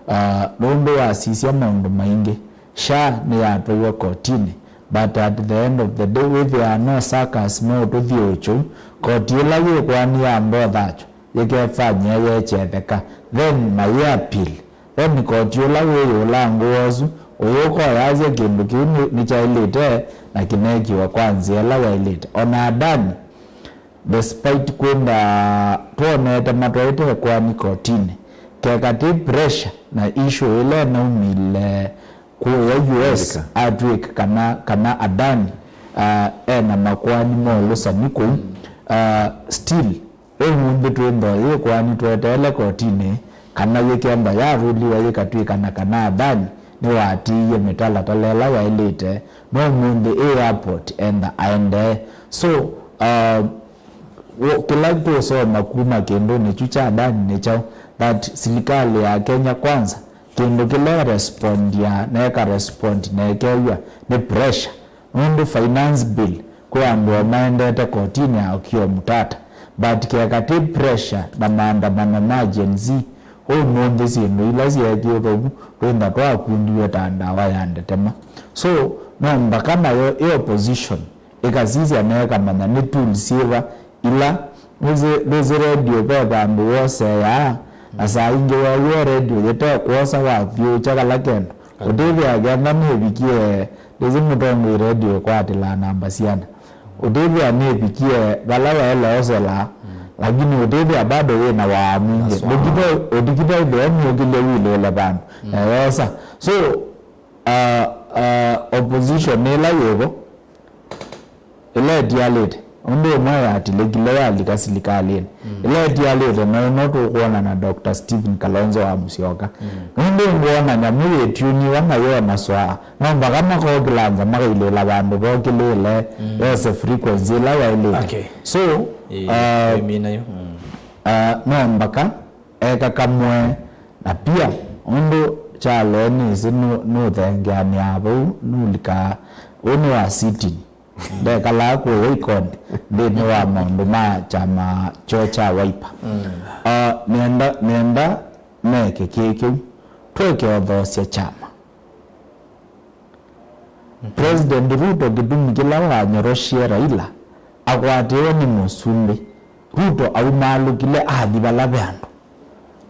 Ah, nũndũ wasisya maũndũ maingĩ, SHA nĩyatwaiwe kotinĩ, but at the end of the day, wĩthĩaa no circus, no tũthiũũkyũu, koti ĩla yĩkwani ya mbothacho yĩkefanyĩa yechetheka, then mayĩ appeal, then koti ũla wĩ ĩũla ngũa ũsu ũyũka ũyasya kĩndũ kĩu nĩ- nĩkyaĩlĩte na kĩneekiwe kwa nzĩa ĩla yaĩlĩte. Ona Adani, despite kwĩnda twonete matwaĩte ĩkoani kotinĩ, keka ti pressure na issue ĩla ĩnaumile kũya U S, America, atw'ĩka kana, kana Adani, uh, ena makoani ma ũlũsani kũu, uh, still ũmũnthĩ twĩ nthoo yĩ ĩkoani tweteele kotinĩ kana yĩkenda yarũliwa yĩkatw'ĩkana kana Adani nĩwatiie mĩtalatala ĩla yaĩlĩte, no ũmũnthĩ ĩ airport entha aendee. So, uh, wo- kĩla tũsoma kuma kĩndũnĩ kyu kya Adani nĩ kyaũ? That silikalĩ ya Kenya Kwanza, kĩndũ kĩla ĩrespondia na ĩkarespond na ĩkew'a nĩ pressure, nũndũ finance bill kwĩ andũ o maendete kotinĩ ya ũkio mũtata, but keka ti pressure na maandamano ma Gen Z, ũmũnthĩ syĩndũ ila syeekĩtwe vu twĩntha twakundiw'e ta ndawa ya ndetema. So, no mbaka nayo ĩ opposition ĩkasisya na ĩkamanya nĩ tools syĩva ila. Nĩsĩ, nĩsĩ redio ve vandũ woseaa, na saa ingĩ weew'a redio yĩte kwosa wathiũũkya kala kendo, ũtĩthĩa kenda nĩvikie, nĩsĩ mũtongoi redio ĩkwatĩlaa namba siana, ũtĩthĩa nĩvikie vala waĩle osela, lakini ũtĩthĩa bado wĩ na waa mwingĩ. Ndũkita, ũtikita ĩthĩa nĩũkĩlye wĩlĩĩle vandũ na yosa. So, uh, uh, opposition ĩla yĩvo, ĩla ĩtialĩte, ũndũ ũmwe yatilĩkile yalika silikalĩnĩ. Ĩla ĩtialĩte, no ĩno tũkwona na Doctor Stephen Kalonzo wa Musyoka. Nũndũ ngwona nyamũ yĩtiuniwa na yona swaa, no mbaka makokĩla nza makailĩĩla vandũ vokĩlĩĩle, yose frequency ĩla yaĩlĩte. Okay. So, uh, uh, no mbaka eka kamwe, na pia ũndũ Kyalo nĩsĩ nũ- nũthengeanĩaa vau, nũlikaa, ũũ nĩ wa sitting. Ndekalaa kũya ikoni nthĩnĩ wa maũndũ ma kyama kyoo kya Wiper. Ah, nĩenda, nĩenda meke kĩĩ kĩu, tweke ũthoosya kyama. President Ruto kĩtumi kĩla wanyoroshie Raila akwatĩwe nĩ mũsumbĩ, Ruto aumaalũkile athi vala ve andũ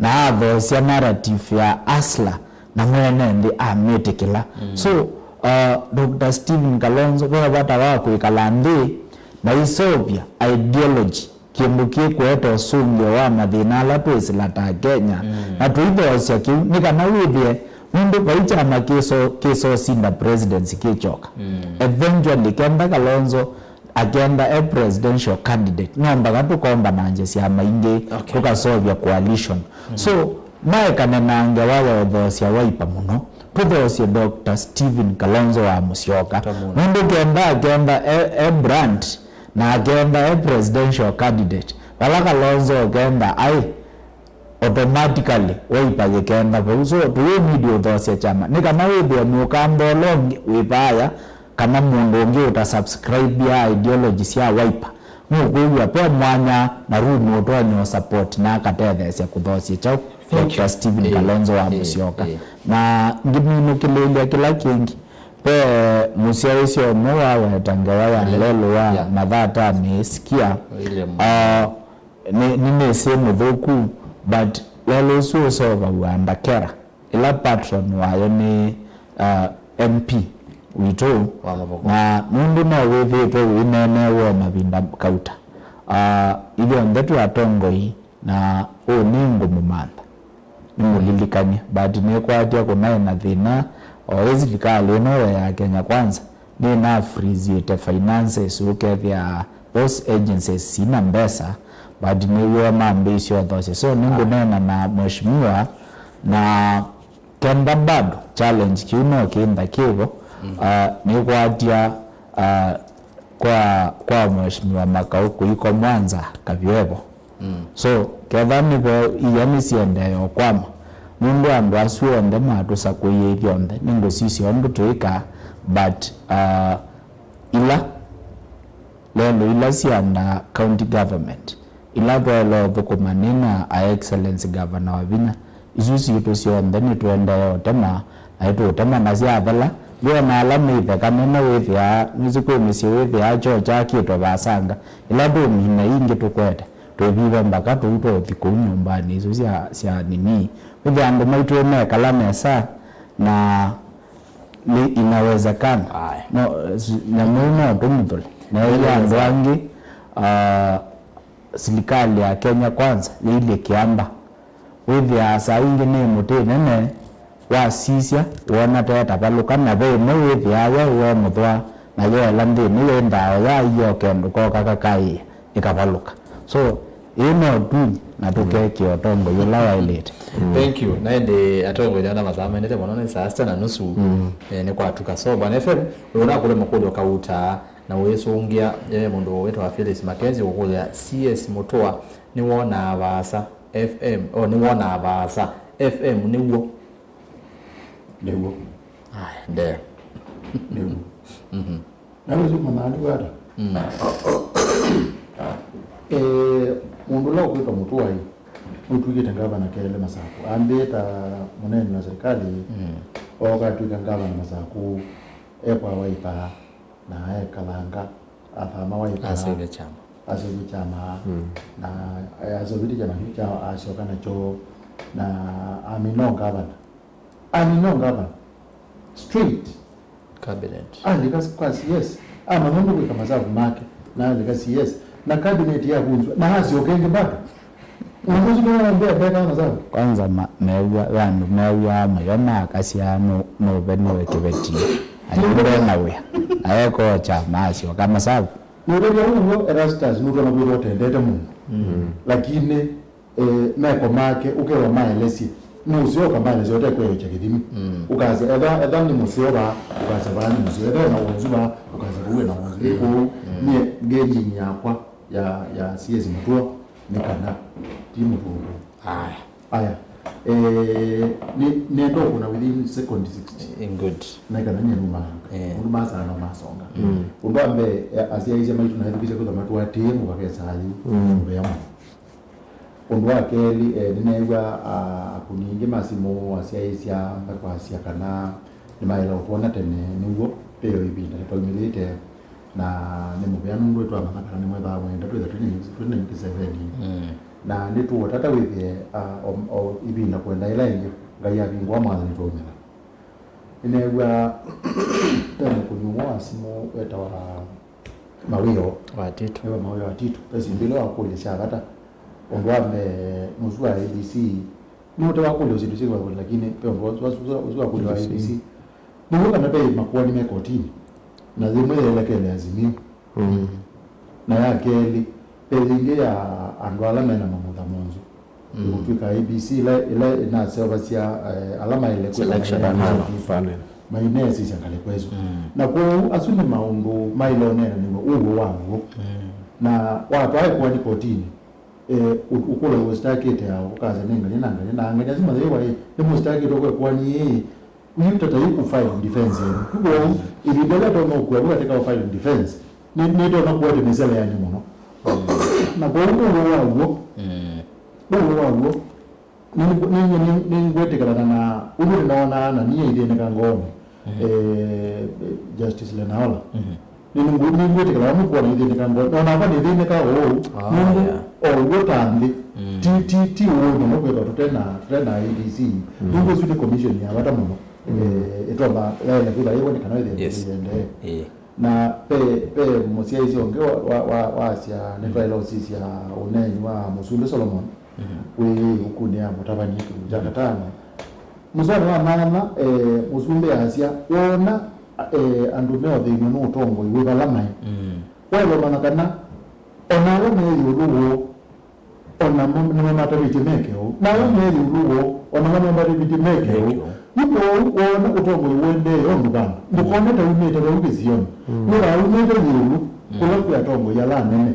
na athoosya narrative ya hustler na mwene nthĩ amĩtĩkĩla. So, uh, Doctor Stephen Kalonzo ve vata wa kwĩkala nthĩ na iseũvya ideology, kĩndũ kĩkũete ũsũngĩo wa mathĩna ala twĩsĩla ta Kenya, na tũithoosya kĩu nĩ kana wĩthĩe nũndũ vai kyama kĩso- kĩsosinda presidency kĩkyoka. Eventually, kenda Kalonzo akenda e presidential candidate, no mbaka tũkombanangye syama ingĩ, okay, tũkaseũvya coalition. So, maekane na ngewa ya ũthoosya Wiper mũno, tũthoosye Doctor Stephen Kalonzo wa Musyoka. Nũndũ kenda akenda e, e brand, na akenda e presidential candidate, vala Kalonzo ũkenda aĩ, automatically Wiper yĩkenda vau. So, tũyĩnidi ũthoosya kyama. Nĩ kana wĩthĩe mũkamba ũla ũngĩ wĩ vaaya, kana mũndũ ũngĩ ũta subscribe ya ideology sya Wiper, nũkwĩw'a ve mwanya na room ũtonya ũ support na akatetheesya kũthoosya kyaũ Doctor Stephen Kalonzo wa Musyoka. Na ngĩminũkĩlĩĩlya kĩla kĩngĩ, ve mũsyaĩĩsya ũmwe waweta ngewa ya lelũ wa mathatanĩ, sikia, ah, nĩ- nĩnĩsĩ mũthũku, but lelũ ũsu ũseũvaw'a Ndakera, ĩla patron wayo nĩ, uh, M P witũ, na nũndũ no wĩthĩĩtwe ũineeneew'a o mavinda kauta. Uh, ithyonthe twĩ atongoi, na ũũ nĩ ngũmũmantha nĩmũlilikany'e, but nĩkwatya kũnaĩ na thĩna o ĩ silikalĩ ĩno ya Kenya Kwanza. Nĩnafreezĩte finances, ũkethĩa those agencies sina mbesa, but nĩw'o mambĩĩsye ũthosya. So, nĩngũneena na mheshimiwa, na kenda bado challenge kĩu no kĩntha kĩvo, uh, nĩkwatya, uh, kwa, kwa Mheshimiwa Makau kũiko Mwanza Kavyevo. Mm. So, ketha nĩvo ia nĩsiendee ũkwama, nũndũ andũ asu onthe matũsakũie ithyonthe, nĩngũsisya ũndũ twĩkaa, but, uh, ila lelũ ila sya under county government, ila twaĩle ũthũkũma nĩ na a Excellency Governor Wavinya, isu sitũ syonthe nĩtũendee ũtema, na nĩtũũtema na syathela. Ve na ala meitheka nene wĩthĩaa, nĩsĩ kwĩ mĩsyĩ wĩthĩaa kyoo kyakĩtwe vasanga, ĩla tũmina ii ingĩ tũkwete, twĩvive mbaka tũu twaũthi kũu nyũmbanĩ isu sya, sya nini. Wĩthĩa andũ maitũ mekala nesa, na nĩ inawezekana. Aye. No, s-, nyamũ ĩno tũmĩthũle. Na ĩĩ andũ angĩ, ah, silikalĩ ya Kenya Kwanza yĩilye kĩamba. Wĩthĩaa saa ingĩ nĩ mũtĩ nene, wasisya, wona te tavalũka, na ve ĩmwe wĩthĩaa we, we mũthwa, na yoela nthĩnĩ, yĩ ndawa ya io kendũ koka kakaĩĩa, ĩkavalũka. So, ĩĩ no tui, na tũkekĩa ũtongoi ũla waĩlĩte. Thank you. Na ĩndĩ atongoi na masaa maendete mũno nĩ saa sita na nusu, eh, nĩ kwatuka. So, Bwana F M, ũyũ nakũle mũkũlyo kauta, na ũyĩsũngĩa, eh, mũndũ wĩtawa Felix Mackenzie ũkũlya, C S Mũtũa nĩwonaa vaasa F M, oh, nĩwonaa vaasa F M nĩw'o? Nĩw'o. Aya, ndee. Nĩw'o. Mhm. Na wĩsĩ ũmanyaa nĩw'o ata? Mm. Eh, mũndũ ũla ũkwĩtwa Mũtũa ĩ, nũtw'ĩkĩte ngavana kelĩ Masakũ. Ambĩĩe ta mũneeni wa serikali, mm, ooka atw'ĩka ngavana Masakũ, ekwa Wiper, na ekalanga, athama Wiper. Aseũvya kyama. Aseũvya kyama. Mm. Na, eh, aseũvĩtye kyama kĩu kya, asyoka nakyo, na amina ũngavana. Amina ũngavana. Straight. Cabinet. Alika kwa C S. Amanya ũndũ kwĩka masavu make. Na alika C S. Na cabinet yavunzwa. Na asyoka ĩngĩ bado. Ũndũ ũsu nĩwambĩa mbeka masavu. Kwanza ma-, mew'a, ve andũ mew'aa mũyo makasya nũ-, nũveniwe kĩveti. Ayũmbe na wĩa. Aekoocha masyoka masavu. Nũvethya ũu w'o Erastus nũtwona kwĩthwa ũtendete mũno. Mm. Lakini eh, meko make, ũkethwa maelesye, nũseo ũkamaelesya ũtekweekya kĩthimi. Mm. Ũkasya, etha, etha nĩ mũseo vaa, ũkasya vaa nĩ mũseo. Etha ena wonzu vaa, ũkasya vau ena wonzu. Ĩ kũu, mm, nyie ngengini yakwa ya, ya C S Mũtũa nĩ kana ti mũtũndũ. Aya. Aya. Eh, nĩ, nenda ũkũna within second sixty. Eh, good. Na kana nyie nũmaanga. Eh. Ũndũ masana no masonga. Mm. Ũndũ wa mbee, eh, asyaĩĩsya maitũ na ethukĩsya kwĩthwa matũatĩĩe mũvaka ĩsaa yĩu. Mm. Mũvea mũno. Ũndũ wa kelĩ, eh, nĩneew'a, ah, akũni aingĩ ma simũ asyaĩĩsya makwasya kana nĩmaĩle ũtwona tene, nĩw'o, ve o ĩvinda nĩtwaumĩlĩte, na nĩ mũvea nũndũ nĩtwamanya kana nĩmwĩthaa mwenda twĩthe tũinĩ, tũinĩ seven. Mm. Na nĩtũũtata wĩthĩe, ah, o, o ĩvinda kwenda ĩla ĩngĩ, Ngai avingũa mwathani twaumĩla. Nĩneew'a ve mũkũni ũmwe wa simũ wetawa Mawĩo. Wa Tito. Nĩwe Mawĩo wa Tito. Ve syĩndũ ila wakũlya sya vata. Ũndũ wa mbee, nũsu wa A D C, nũte wakũlya syĩndũ syĩ kwa, lakini ve ũndũ ũsu, ũsu, ũsu wakũlya wa A D C. Nĩw'o kana ve makoani me kotinĩ, na yĩmwe yaelekele Azimio. Mm. Na ya kelĩ, ve yĩngĩ ya andũ ala mena mamutha monzu. Mm. Ĩkũtw'ĩka A B C ila, ila ĩnaseũvasya, eh, ala maĩle kwĩka selection panel. Panel. Maineesĩsya ngalĩko ĩsu. Mm. Na kwoou, asu nĩ maũndũ maĩle ũneenanĩw'a ũw'o waw'o. Mm. Na watwaa ĩkoani kotinĩ, eh, ũ-, ũkũlwa ũsitakĩte aũ, ũkasya nĩ ngania na ngania, na angania asu mayĩwa ĩ, nĩmũsitakĩtwe kwa ĩkoani ĩĩ, wĩtata yu kũ file defense ĩno. Kwoou, ĩvinda ĩla tona ũkua vu katika file defense, nĩ, nĩtona kuete mĩseleanĩ mũno. Mm. Na kwoou nĩ ũw'o waw'o. Mm. Nĩ ũw'o waw'o. Nĩ, nĩ, nĩ, nĩ, nĩngwĩtĩkĩlana na ũndũ nĩnoonaa na niĩ ithĩnĩka ngoonĩ. Mhm. Eh, Justice Lenaola. Mhm. Nĩ, nĩ, nĩngwĩtĩkĩlana nũkwona ithĩnĩka ngoonĩ. Na nakwa nĩthĩnĩka ũũ, ah, nũndũ, yeah, o ũw'o ta nthĩ. Mm. Ti, ti, ti ũĩ mũno kwĩthwa tũte na, tũte na A D C. Mm. Nũndũ ĩsu nĩ commission ya vata mũno. Mm. Eh, ĩtomba yaĩle kwĩthwa yĩw'o nĩ kana ĩthĩe, yes, ĩendee. Eh. Na ve, ve mũsyaĩĩsya ũngĩ wa, wa, wa, wasya, nĩtwaĩle ũsisya ũneeni wa Mũsumbĩ Solomon, mhm, wĩ ĩvukunĩ ya Mũtavany'a kĩlungu kya katano. Mũsoani wa nana, eh, Mũsumbĩ asya, woona, eh, andũ meothĩimwe nĩ ũtongoi wĩ vala maĩ, mm, waĩle ũmanya kana o na ala me ĩũlũ woo, o namo nĩmamatavĩtye meke ũu. Na ala me ĩũlũ woo, o namo nĩmamatavĩtye meke ũu. Meke ũu. Yu kwoou woona ũtongoi ũendee ũndũ vandũ, ndũkone ta umĩte vau kĩsionĩ. Mm. Nĩw'o umĩte ĩũlũ, kũla kwĩ atongoi ala anene.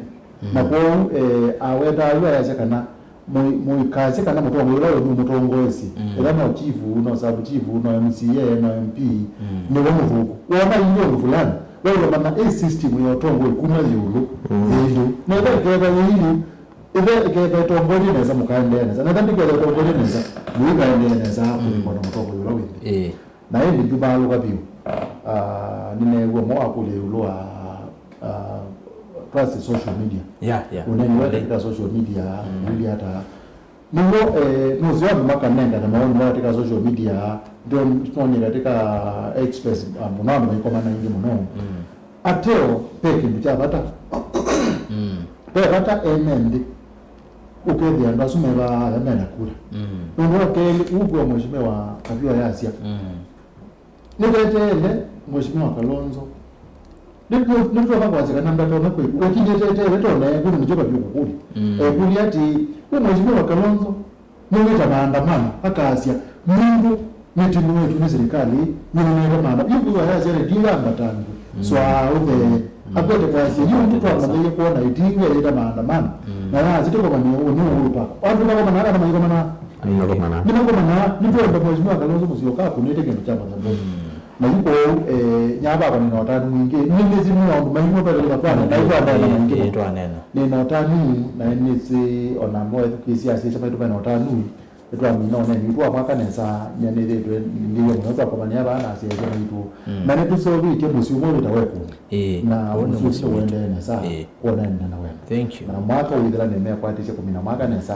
Na kwoou, eh, awetaa yu ayasya kana mũi-, mũikasye kana mũtongoi ũla wĩ nũmũtongoesye. Ethĩwa no chief, no sub chief, no M C A, no M P, nĩwe mũthũku. Wona yu ũndũ fulani, waĩle mana ĩ system ya ũtongoi kuma ĩũlũ, yĩ ĩlĩ. Na ĩla ĩketha yĩ ĩlĩ, ĩthe ĩketha ĩtongoetye nesa, mũkaendeea nesa. Na ĩla ndĩketha ĩtongoetye nesa, mũikaendeea nesa kũlikana na mũtongoi ũla wĩ nthĩ. Na ĩndĩ ndumaalũka vyũ. Ah, nĩneew'a ũmwe wakũlya ĩũlũ wa, ah, twasye social media. Yeah, yeah. Ũneeni wa katika social media, ũilyĩ ata? Nĩw'o, eh, nũseo andũ makanengane maoni moo katika social media, ndonye katika Express, ah, mũno andũ maikomana aingĩ mũno. Ateo, ve kĩndũ kya vata. Ve vata ene nthĩ. Ũkethĩa andũ asu me vaa aya mena kura. Nũndũ wa kelĩ, ũkw'a Mheshimiwa Kavyũ ayasya. Nĩteteele Mheshimiwa Kalonzo. Nĩ-, nĩ-, nĩtwona kwasya kana ndatonya kwĩkũ, lakini nĩteteele tone kwĩna nĩkyo Kavyũ kũkũlya. Ekũlya atĩ, we Mheshimiwa Kalonzo, nĩwĩta maandamano, akasya, nũndũ mĩtino ĩtũ nĩ silikalĩ, nĩnĩnete maandamano. Yu kwĩwa yasya redio yambata andũ, swaa ũthee. Akwete kwasya, yu ũndũ twamanyaie kwona ĩtinga yĩta maandamano. Na yasya tũkomanie ũũ nĩ ũũpa. Andũ makomana kana maikomana. Nĩmakomana. Nĩmakomana, nĩtwenda Mheshimiwa Kalonzo Musyoka akũnĩte kĩndũ kya mathambo. Na yu kwoou, eh, nyavakwa nĩna ũtanu mwingĩ. Nĩnĩsĩ nĩ maũndũ maingĩ mataĩle kũtwana, na itwanena maingĩ. Ĩĩ, twanena. Nĩna ũtanu, na nĩsĩ ona mo ethukĩĩsya asiasya maitũ mena ũtanu. Nĩtwamina ũneeni witũ wa mwaka nesa, nĩanĩthĩtwe nĩngĩie mũno twakomania vaa na asiasya maitũ. Na nĩtũseũvĩtye mũsyĩ ũmwe wĩtawa Ĩkũmĩ. Ĩĩ, na ũũ nĩ mũsyĩ ũsu nĩũendee nesa, ũendee na wendo. Thank you. Na mwaka ũithela nĩmekwatisye kũmina mwaka nesa.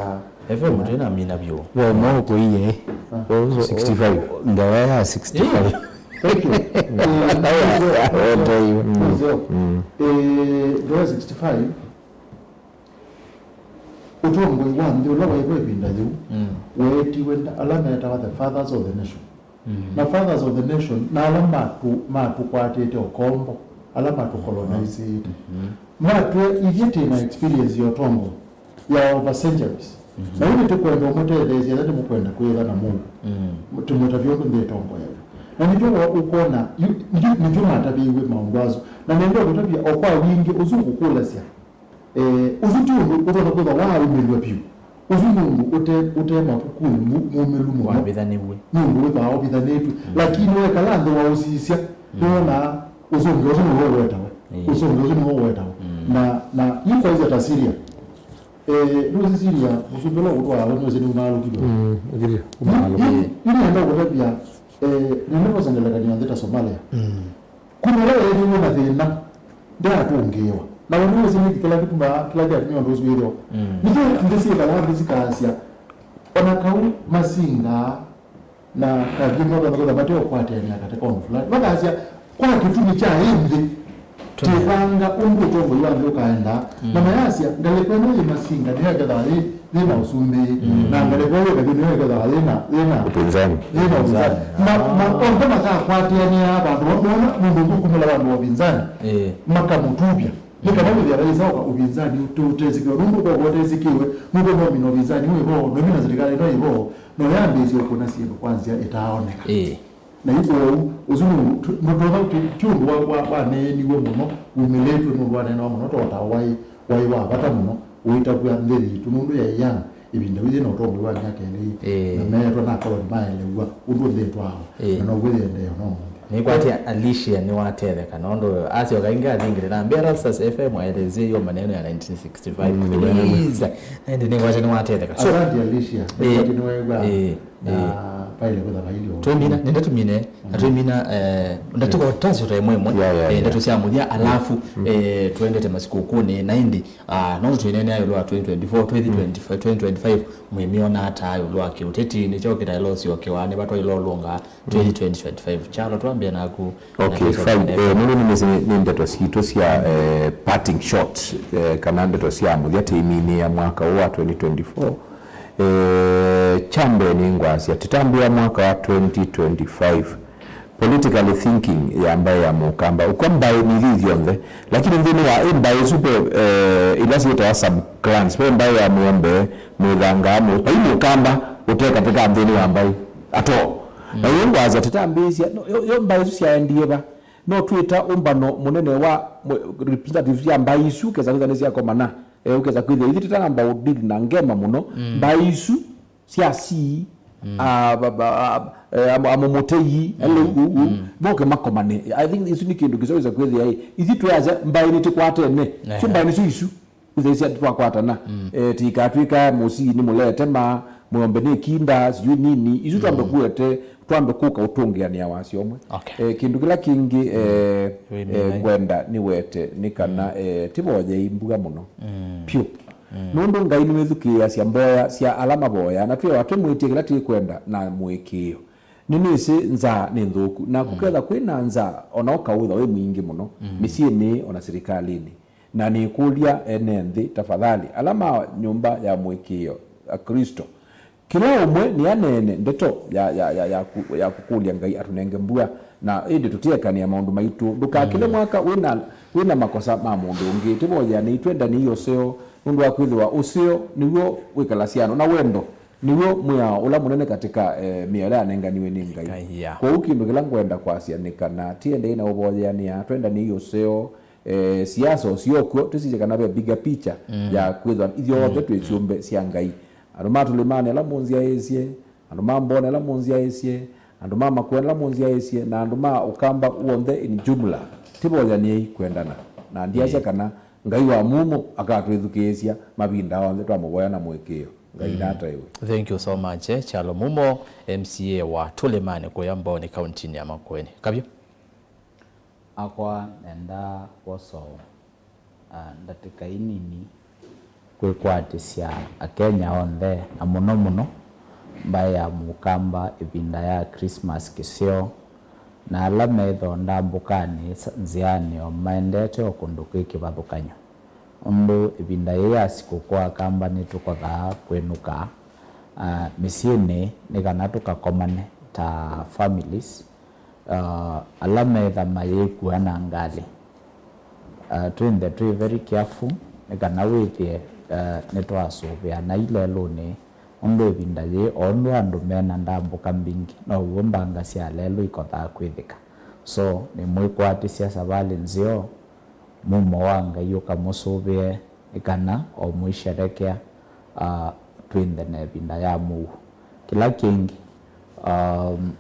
Efe mũtĩ na mina vyũ. Ve ũmwe ũkũie. Sixty-five. Ngewa ya sixty-five. Thank you. Eh, Wende yu. Nzeo. Eh, ngewa sixty-five. Ũtongoi wa nthĩ ũla waĩ vo ĩvinda yĩu weetiwe nda-, ala metawa the fathers of the nation. Na fathers of the nation na ala matũ-, matũkwatĩte ũkombo, ala matũkolonaisyĩte. Matwĩa ithyĩ twĩ na experience ya ũtongoi ya over centuries. Na yu nĩtũkwenda ũmũtetheesya ĩla nĩmũkwenda kwĩtha na mũndũ. Tũmũtavye ũndũ nthĩ ĩtongoew'a. Na nĩtyo wa-, ũkwona, yu-, nĩtyo, nĩtyo matavĩiw'e maũndũ asu. Na nenda kũtavya o kwa wingĩ ũsu ngũkũlasya. Eh, ũsu ti ũndũ ũtonya kwĩthwa waaũmĩlw'a vyũ. Ũsu nĩ ũndũ ũte, ũte mavukunĩ mu-, mũmĩlu mũno. Wavithanĩw'e. Nĩ ũndũ wĩthwaa ũvithanĩtw'e. Lakini wekala nthĩ waũsisya, nĩwonaa ũsũngĩo ũsu nĩw'o ũwetawe. Ũsũngĩo ũsu nĩw'o ũwetawe. Na, na yu kwaisya ta Syria. Eh, nũsĩ Syria, mũsumbĩ ũla ũtwaa we nũsĩ nĩumaalũkilwe. Yu, yu, yu nĩenda kũtavya, eh, nĩnĩvosa ngelekany'o nthĩ ta Somalia. Kuma ĩla yeethĩiwe na thĩna, ndyaatũngĩĩwa. Na we nĩwĩsĩ nĩkĩ kĩla kĩtumaa kĩla kyatumie ũndũ ũsu wĩthĩwa. Nĩkyo nthĩ syĩkalaa nthĩ sikaasya, o na kau masingaa na Kavyũ matonya kwĩthwa mate ũkwatĩanĩa katĩ ka ũndũ fulani. Makasya, kwa kĩtumi kya ĩ nthĩ, twĩvanga ũndũ ũtongoi wa nthĩ ũkaendaa. Na mayasya, ngalĩko ĩno yĩ masinga nĩyo ĩkethaa yĩ, yĩ na ũsumbĩ. Na ngalĩko ĩyo yĩ Kavyũ nĩyo ĩkethaa yĩ na, yĩ na ũpinzani. Yĩ na ũpinzani. Ma, ma, onthe makakwatĩanĩa vandũ vamwe, mũndũ ũngĩ ũkumĩla vandũ wa ũpinzani, makamũtuvya. Nĩ kana wĩthĩa vaisa ũka ũpinzani ũte-, ũtesĩkĩwe, nũndũ ũkoka ũtesĩkĩwe, nũndũ nomina ũpinzani wĩ vo, nomina silikalĩ ĩno ĩ vo, no yambĩĩsye ũkũna syĩndũ kwa nzĩa ĩtaaoneka. Na yu kwoou, ũsu nũ-, tu-, nũtonya ti, ti ũndũ wa, wa, waneeniw'e mũno, wumĩlĩtw'e nũndũ waneenawa mũno, too ta waĩ, waĩ wa vata mũno, ũitavw'a nthĩ yitũ, nũndũ yaĩ young, ĩvinda yu yĩ na ũtongoi wa myaka ĩlĩ, na meetwa na akoloni maelew'a ũndũ nthĩ ĩtwaawa, na now'o yĩendee o na ũmũnthĩ. Nĩkwatya Alicia nĩwatetheka, nũndũ asyoka ĩngĩ athingĩte na mbĩa Rastas F M aelesye yo maneno ya nineteen sixty-five. Please. Na ĩndĩ nĩkwatya nĩwatetheka. So, asante Alicia. Nĩkwatya nĩwaĩw'a. Na vaĩle kwĩtha vailye ũu. Twĩmina, nenda tũmine, na twĩmina, eh, ndatũko tasyo ta ĩmwe ĩmwe, eh, ndeto sya mũthya, alafu, eh, tũendete masikũkũnĩ, na ĩndĩ, ah, no twĩneenea ĩũlũ wa twenty twenty-four, twenty twenty-five, twenty twenty-five, mwĩmĩona ata ĩũlũ wa kĩũteti, nĩkyo kĩtaĩle ũsyokewa, nĩ vatwaĩle ũlũnga, twenty twenty, twenty-five. Kyalo, twambie naku. Okay, fine. Eh, nũndũ nĩnĩsĩ nĩ, nĩ ndeto sitũ sya, eh, parting shot, eh, kana ndeto sya mũthya tĩminĩ ya mwaka ũũ wa twenty twenty-four. Eh, kya mbee nĩ ngwasya, tũtambĩa mwaka wa twenty twenty-five. Politically thinking ya mbaĩ ya Mũkamba. Ũkw'a mbaĩ nĩ ithi ithyonthe, lakini nthĩnĩ wa ĩ mbaĩ isu ve, eh, ila syĩtawa sub clans. Ve mbaĩ ya Mũombe, Mũthanga, Mũ-, vai Mũkamba ũte katĩ ka nthĩnĩ wa mbaĩ at all. Na yo ngwasya tũtambĩĩsya, no, yo, yo mbaĩ isu syaendie va? No twĩta ũmbano mũnene wa mwe-, representatives ya mbaĩ isu, ũkesa kwĩthĩa nĩsyakomana, eh, ũkesa kwĩthĩa ithyĩ tũtanamba ũdili na ngema mũno, mbaĩ isu sya sii, a, ba, ba, a, eh, amo-, amomotei, ele u, u, moke makomane. I think isu nĩ kĩndũ kĩseo wĩsa kwĩthĩa, ĩ, ithyĩ twĩasya mbaĩ nĩtĩkwatene, syo mbaĩ nĩsyo isu. Ithaisya twakwatana, eh, tikatwĩka mũsii nĩ mũlete ma, mũyombe nĩ kinda, sijui nini, isu twambe kuete, twambe kũka ũtũngĩanĩa wasya ũmwe. Okay. Eh, kĩndũ kĩla kĩngĩ, eh, eh, ngwenda nĩwete nĩ kana, eh, tĩvoyei mbua mũno. Pyũ. Nũndũ Ngai nĩwĩthukĩĩasya mboya sya ala mavoyaa, na twĩawa tũmwĩtye kĩla tĩkwenda na mũĩkĩĩo. Nĩnĩsĩ nzaa nĩ nthũku, na kũketha kwĩna nzaa, ona ũkaũtha wĩ mwingĩ mũno, mĩsyĩnĩ, ona silikalĩnĩ. Na nĩkũlya ene nthĩ, tafadhali, ala ma nyũmba ya mũĩkĩĩo, Aklĩsto, kĩla ũmwe nĩaneene ndeto ya, ya, ya, ya, ku, ya kũkũlya Ngai atũnenge mbua, na ĩndĩ tũtyekanĩa maũndũ maitũ. Ndũkakĩle mwaka wĩna, wĩna makosa ma mũndũ ũngĩ. Tĩvoyea nĩitwendani ũseo, nũndũ wa kwĩthĩwa ũseo nĩw'o wĩkalasya andũ, na wendo nĩw'o mwĩao ũla mũnene katĩka, eh, mĩao ĩla yanenganiwe nĩ Ngai. Ngai, yeah. Kwoou kĩndũ kĩla ngwenda kwasya nĩ kana tiendei na ũvoyeanĩa, twendani ũseo, eh, siasa ũsyokw'o, tũsisye kana ve bigger picture ya kwĩthwa ithyonthe twĩ syũmbe sya Ngai. Andũ ma Tũlĩmanĩ ala mũnzyaĩĩsye, andũ ma Mboni ala mũnzyaĩĩsye, andũ ma Makueni ala mũnzyaĩĩsye, na andũ ma Ũkamba w'onthe in jumla, tĩvoyanyei kwendana. Na ndiasya kana Ngai wa mumo akatwĩthukĩĩsya mavinda onthe twamũvoya na mũĩkĩĩo. Ngai nataĩwe. Thank you so much, eh, Kyalo Mumo, M C A wa Tũlĩmanĩ kũya Mboni, kauntinĩ ya Makueni. Kavyo. Akwa nendaa kwosa o, ah, ndatĩka ii nini kwĩkwatĩsya Akenya onthe, na mũno mũno mbaĩ ya Mũkamba ĩvinda ya Christmas kĩseo, na ala methĩwa ndambũkanĩ sa-, nzĩanĩ o maendete o kũndũ kwĩ kĩvathũkany'o. Ũndũ ĩvinda yĩĩ ya sikũkũ Akamba nĩtũkothaa kwĩnũka, ah, mĩsyĩnĩ nĩ kana tũkakomane ta families, ah, ala metha mayĩkua na ngalĩ. Ah, twĩnthe twĩ very careful nĩ kana wĩthĩe, ah, nĩtwasũvĩana ilelũnĩ, ũndũ ĩvinda yĩĩ, o ũndũ andũ mena ndambũka mbingĩ, now'o mbanga sya lelũ ikothaa kwĩthĩka. So, nĩmwĩkwatĩsya savalĩ nzeo, mumo wa Ngai ũkamũsũvĩe, nĩ kana o mũisherekea, ah, twĩnthe na ĩvinda ya mũuo. Kĩla kĩngĩ, um,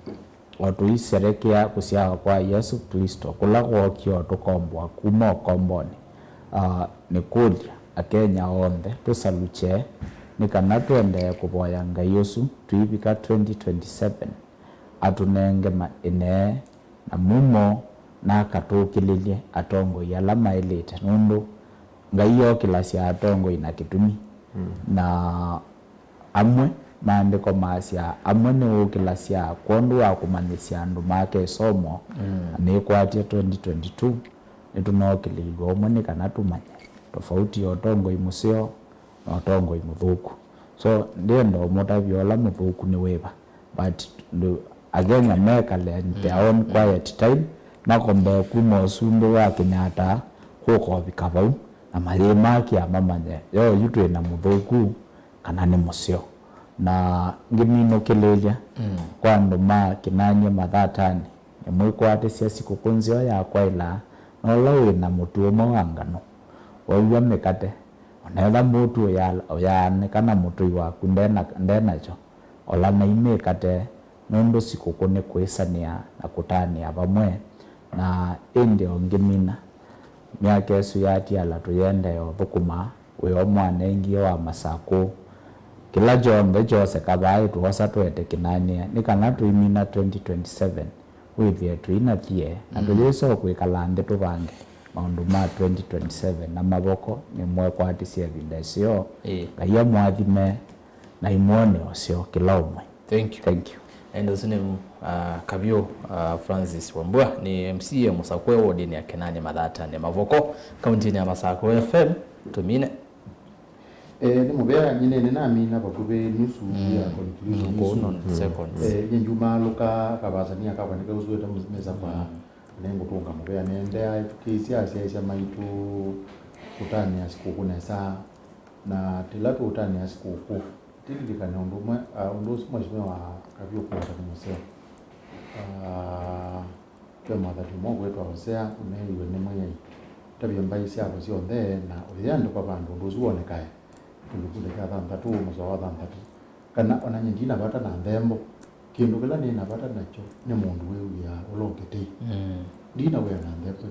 o tũiserekea kũsyawa kwa Yesũ Klĩsto, kũla kwookie o tũkomboa kuma ũkombonĩ, ah, nĩkũlya Akenya onthe tũsalukye nĩ kana tũendee kũvoya Ngai ũsu tũivika twenty twenty-seven. Atũnenge ma-, ĩnee na mumo, na akatũkĩlĩlye atongoi ala maĩlĩte, nũndũ Ngai okĩlasya atongoi na kĩtumi. Na amwe, maandĩko maasya, amwe nĩũkĩlasya kwondũ wa kũmanyĩsya andũ make ĩsomo, na nĩkwatya twenty twenty-two nĩtũnookĩlĩlw'a ũmwe nĩ kana tũmanye tofauti ya ũtongoi mũseo na ũtongoi mũthũku. So, ndĩenda ũmũtavya ũla mũthũku nĩ wĩva, but ndũ-, Akenya mekale in their own quiet time, makombee kuma ũsumbĩ wa Kenyatta kũka ũvika vau, na mayĩmakĩa mamanye, yo yu twĩ na mũthũku kana nĩ mũseo. Na ngĩminũkĩlĩlya kwa andũ ma Kĩnany'a Mathatanĩ, nĩmwĩkwatĩsya sikũkũ nzeo ya kwaĩla, na ũla wĩ na mũtu ũmwe wa nganũ, waua mĩkate, o na ethĩwa mũtu ũya-, ũyaanĩka na mũtũi waku ndena-, ndenakyo, olanai mĩkate, nũndũ sikũkũ nĩ kwĩsanĩa na kũtanĩa vamwe. Na ĩndĩ o ngĩmina, myaka ĩsu yatiala tũyĩendee ũthũkũma wĩa ũmwe wanengie wa Masakũ. Kĩla kyonthe kyoseka vaa ĩtwosa twete Kĩnany'a nĩ kana tũimina twenty twenty-seven. Wĩthĩe tũinathie na tũyĩsa o kwĩkala nthĩ tũvange maũndũ ma twenty twenty-seven na mavoko nĩmwekwatĩsya ĩvinda ĩseo. Ĩĩ. Ngai amũathime na imwone ũseo kĩla ũmwe. Thank you. Thank you. And ũsu nĩ, uh, Kavyũ, uh, Francis Wambua, nĩ M C A mũsakũe wodinĩ ya Kĩnany'a Mathatanĩ mavoko, kauntinĩ ya Masakũ F M. Tũmine. Eh, nĩ mũvea nyinene namina vakuvĩ nusu ya conclusion isu. Kũũ non seconds. Eh, nyinjumaalũka kavasania kakwa nĩkausũĩte mesa kwa nĩngũtũnga mũvea nĩendea kĩsya asyaĩsya maitũ kũtanĩa sikũkũ nesa, na tĩla tũũtanĩa sikũkũ tililikane ũndũ ũmwe, ah, ũndũ ũsu mheshimiwa wa Kavyũ kũweta nĩ mũseo. Ah, Ve mwathani ũmwe ũkwĩtwa Hosea, ũneeiwe nĩ Mwĩai, ũtavye mbaĩ syakwa syonthe, na ũyĩandĩkwa vandũ ũndũ ũsu wonekae, kĩlungunĩ kya thanthatũ, mũsoa wa thanthatũ, kana o na nyie ndi na vata na nthembo. Kĩndũ kĩla nĩ na vata nakyo nĩ mũndũ wĩw'ĩaa ũla ũngĩ tei. Mm. Ndi na wĩa na nthembo.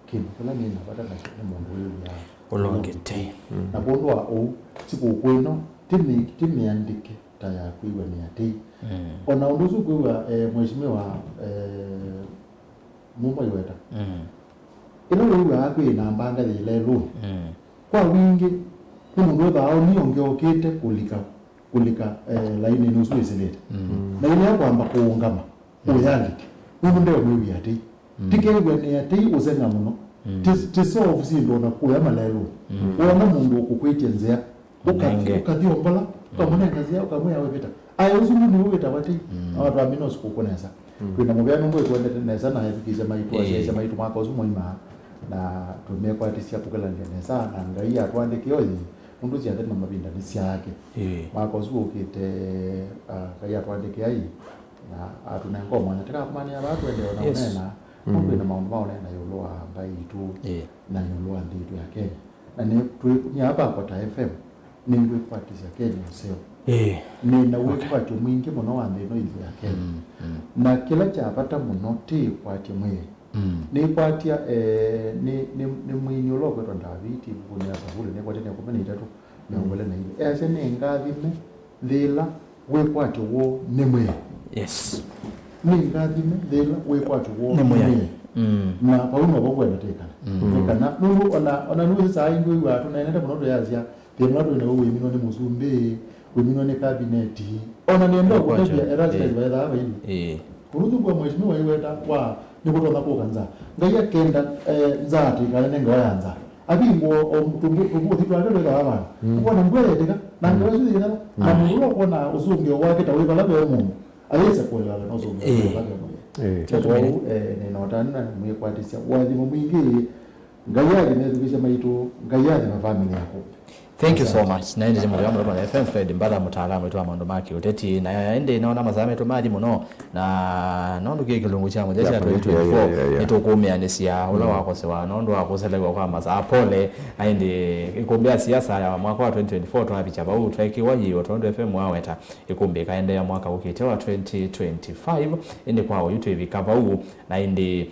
Kĩndũ kĩla nĩ na vata nakyo nĩ mũndũ wĩw'ĩaa ũla ũngĩ tei. Mm. Na kwondũ wa ũu, sikũkũ ĩno ti mĩ-, ti mĩandĩke ta ya kwĩw'a nĩ atei. Mm. O na ũndũ ũsu kwĩw'a, eh, Mheshimiwa, eh, Mumba iweta. Mm. Ĩla wĩw'aa kwĩ na mbanga yĩ lelũnĩ, mm, kwa wingĩ nĩ mũndũ wĩthaa aũnie ũngĩ okĩte kũlika, kũlika, eh, lainĩnĩ ũsu wĩsĩlĩte. Mm. Na ĩla kwamba kũũngama, mm, ũyalike. Nũndũ ndeũmwĩw'ĩa atei. Mm. Ti kew'anĩ atei ũseng'a mũno. Mm. Ti, ti solve syĩndũ o na kũya malelũnĩ. Mm. Wona mũndũ ũkũkwĩtya nzĩa, ũkathi-, ũkathi ombola, ũkamũnenga nzĩa, ũkamwĩa wĩvĩta. Aya, ũsu nĩ ũvĩta vati, mm, na watu amina ũsu kũkũ nesa. Mm. Twĩ na mũvea nũndũ ĩtwendete nesa na evikĩsya maitũ, ĩĩ, asyaĩsya maitũ mwaka ũsu mwaima, na tũmekwatisya kũkelanĩa nesa, na Ngai atwandĩke oyi, nũndũ syathĩ na mavinda nĩ syake. Ĩĩ. Mwaka ũsu ũkĩte, ah, Ngai atwandĩke ai, na atũnenga mwanya. Tĩkakumanĩa vaa twende o na, yes, ũneena, mm, nũndũ ĩna maũndũ ma ũneena ĩũlũ wa mbaĩ itũ, ĩĩ, na ĩũlũ wa nthĩ itũ ya Kenya. Na nĩ twĩkumya ava kwa ta F M, nĩngwĩkwatĩsya Kenya ũseo. Ĩĩ. Nĩ na, okay, wĩkwatyo mwingĩ mũno wa nthĩ ĩno itũ ya Kenya. Mm, mm. Na kĩla kya vata mũno ti ĩkwatya mwĩĩ. Mm. Nĩkwatya, eh, nĩ, nĩ, nĩ mwini ũla ũkwĩtwa Ndaviti, ĩvukunĩ ya Savuli, nĩkwatya nĩ ĩkũmi na itatũ, mĩongo ĩlĩ na ilĩ. Easya, "Nĩ ngathime nthĩ ĩla wĩkwatyo woo nĩ mwĩĩ." Yes. "Nĩ ngathime nthĩ ĩla wĩkwatyo woo nĩ mwĩĩ." Nĩ mwĩĩ. Mm. Na vau novo kwenda twĩkale. Mm. Nĩ kana, nũndũ ona, ona nũndũ saa ingĩ wĩw'aa tũneenete mũno twĩasya, thĩna ũla twĩ naw'o wĩminwa nĩ mũsumbĩ, wĩminwa nĩ kabineti. Ona nĩenda, wĩkwatyo, ũkũtavya Erastus, ĩĩ, vaethaa vailye. Ĩĩ. Kũruthu kwa mheshimiwa iweta wa nĩkũtonya kũka nza. Ngai akenda, eh, nza atĩ ĩkale nĩ ngewa ya nza. Avingwo o tũmbu-, tũmbuthi twake twĩthawa vana. Mm. Ũkona mbua yetĩka, na, mm, ngewa isu yĩthela. Na, mm, mũndũ ũla ũkwona ũsũngĩo wake ta wĩ vala ve mũndũ, ayĩsa kũelewa kana ũsũngĩo, ĩĩ, wake mũndũ. Ĩĩ. Kwoou, eh, nĩnotana na mwĩkwatĩsya ũathimo mwingĩ. Ngai athime ethukĩsya maitũ, Ngai athime family yaku. Thank you so much. Na ĩndĩ mũvea mũno F M Fred Mbatha, mũtaalamu witũ wa maũndũ ma kĩũteti. Na ĩndĩ naona masaa maitũ mathi mũno, na nũndũ kĩ kĩlungu kya mũthya kya twenty twenty-four, yeah, yeah, yeah, yeah, nĩtũkũmĩanĩsya ũla, mm, wakosewa nũndũ wa kũselew'a kwa masaa. Pole. Na ĩndĩ ĩkũmbĩ ya siasa ya mwaka wa twenty twenty-four twavikya vau, twekiwa yĩo tondũ F M waweta ĩkũmbĩ ĩkaendeea mwaka ũkĩte wa twenty twenty-five. Ĩndĩ kwa oyu twĩvika vau, na ĩndĩ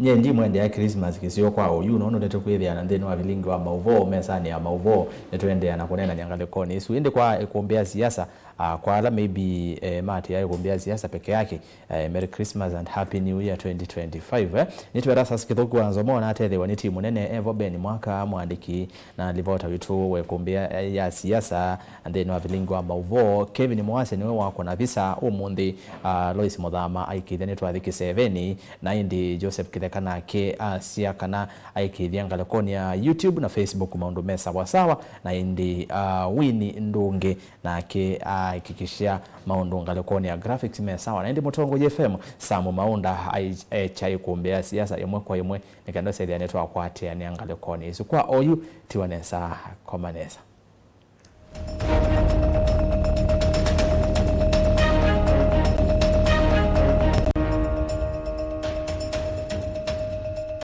Nyie ndimwendea Christmas kĩseo kwa oyu, nũndũ nĩtũkwĩthĩana nthĩnĩ wa vilingi wa maũvoo, mesanĩ ya maũvoo, nĩtũendeea na kũneenany'a ngalĩkonĩ ĩsu. Ĩndĩ kwa ĩkũmbĩ ya siasa, ah, kwa ala maybe, eh, maatĩĩa ĩkũmbĩ ya siasa peke yake, eh, Merry Christmas and Happy New Year twenty twenty-five, eh. Nĩtwĩ Erastus Kĩthũku wa Nzomo na atethewa nĩ timu nene, Evo Ben Mwaka, mwandĩki na livota witũ wa ĩkũmbĩ ya, ya siasa nthĩnĩ wa vilingi wa maũvoo, Kevin Mwase nĩwe wakwa na visa ũmũnthĩ, ah, Lois Mũthama aikĩthya nĩtwathi kĩseveni, na ĩndĩ Joseph Kĩtheka nake asya kana aikĩthya ngalĩkonĩ ya YouTube na Facebook maũndũ me sawa sawa, na ĩndĩ, ah, Winnie Ndunge nake ahakikisha maũndũ ngalĩkonĩ ya graphics me sawa, na ĩndĩ Mũtongoi F M Samu Maunda ai-, ekya ĩkũmbĩ ya siasa ĩmwe kwa ĩmwe nĩ kenda ũsethĩa nĩtwakwatĩanĩa ngalĩkonĩ ĩsu. Kwa oyu, tiwa nesa, koma nesa.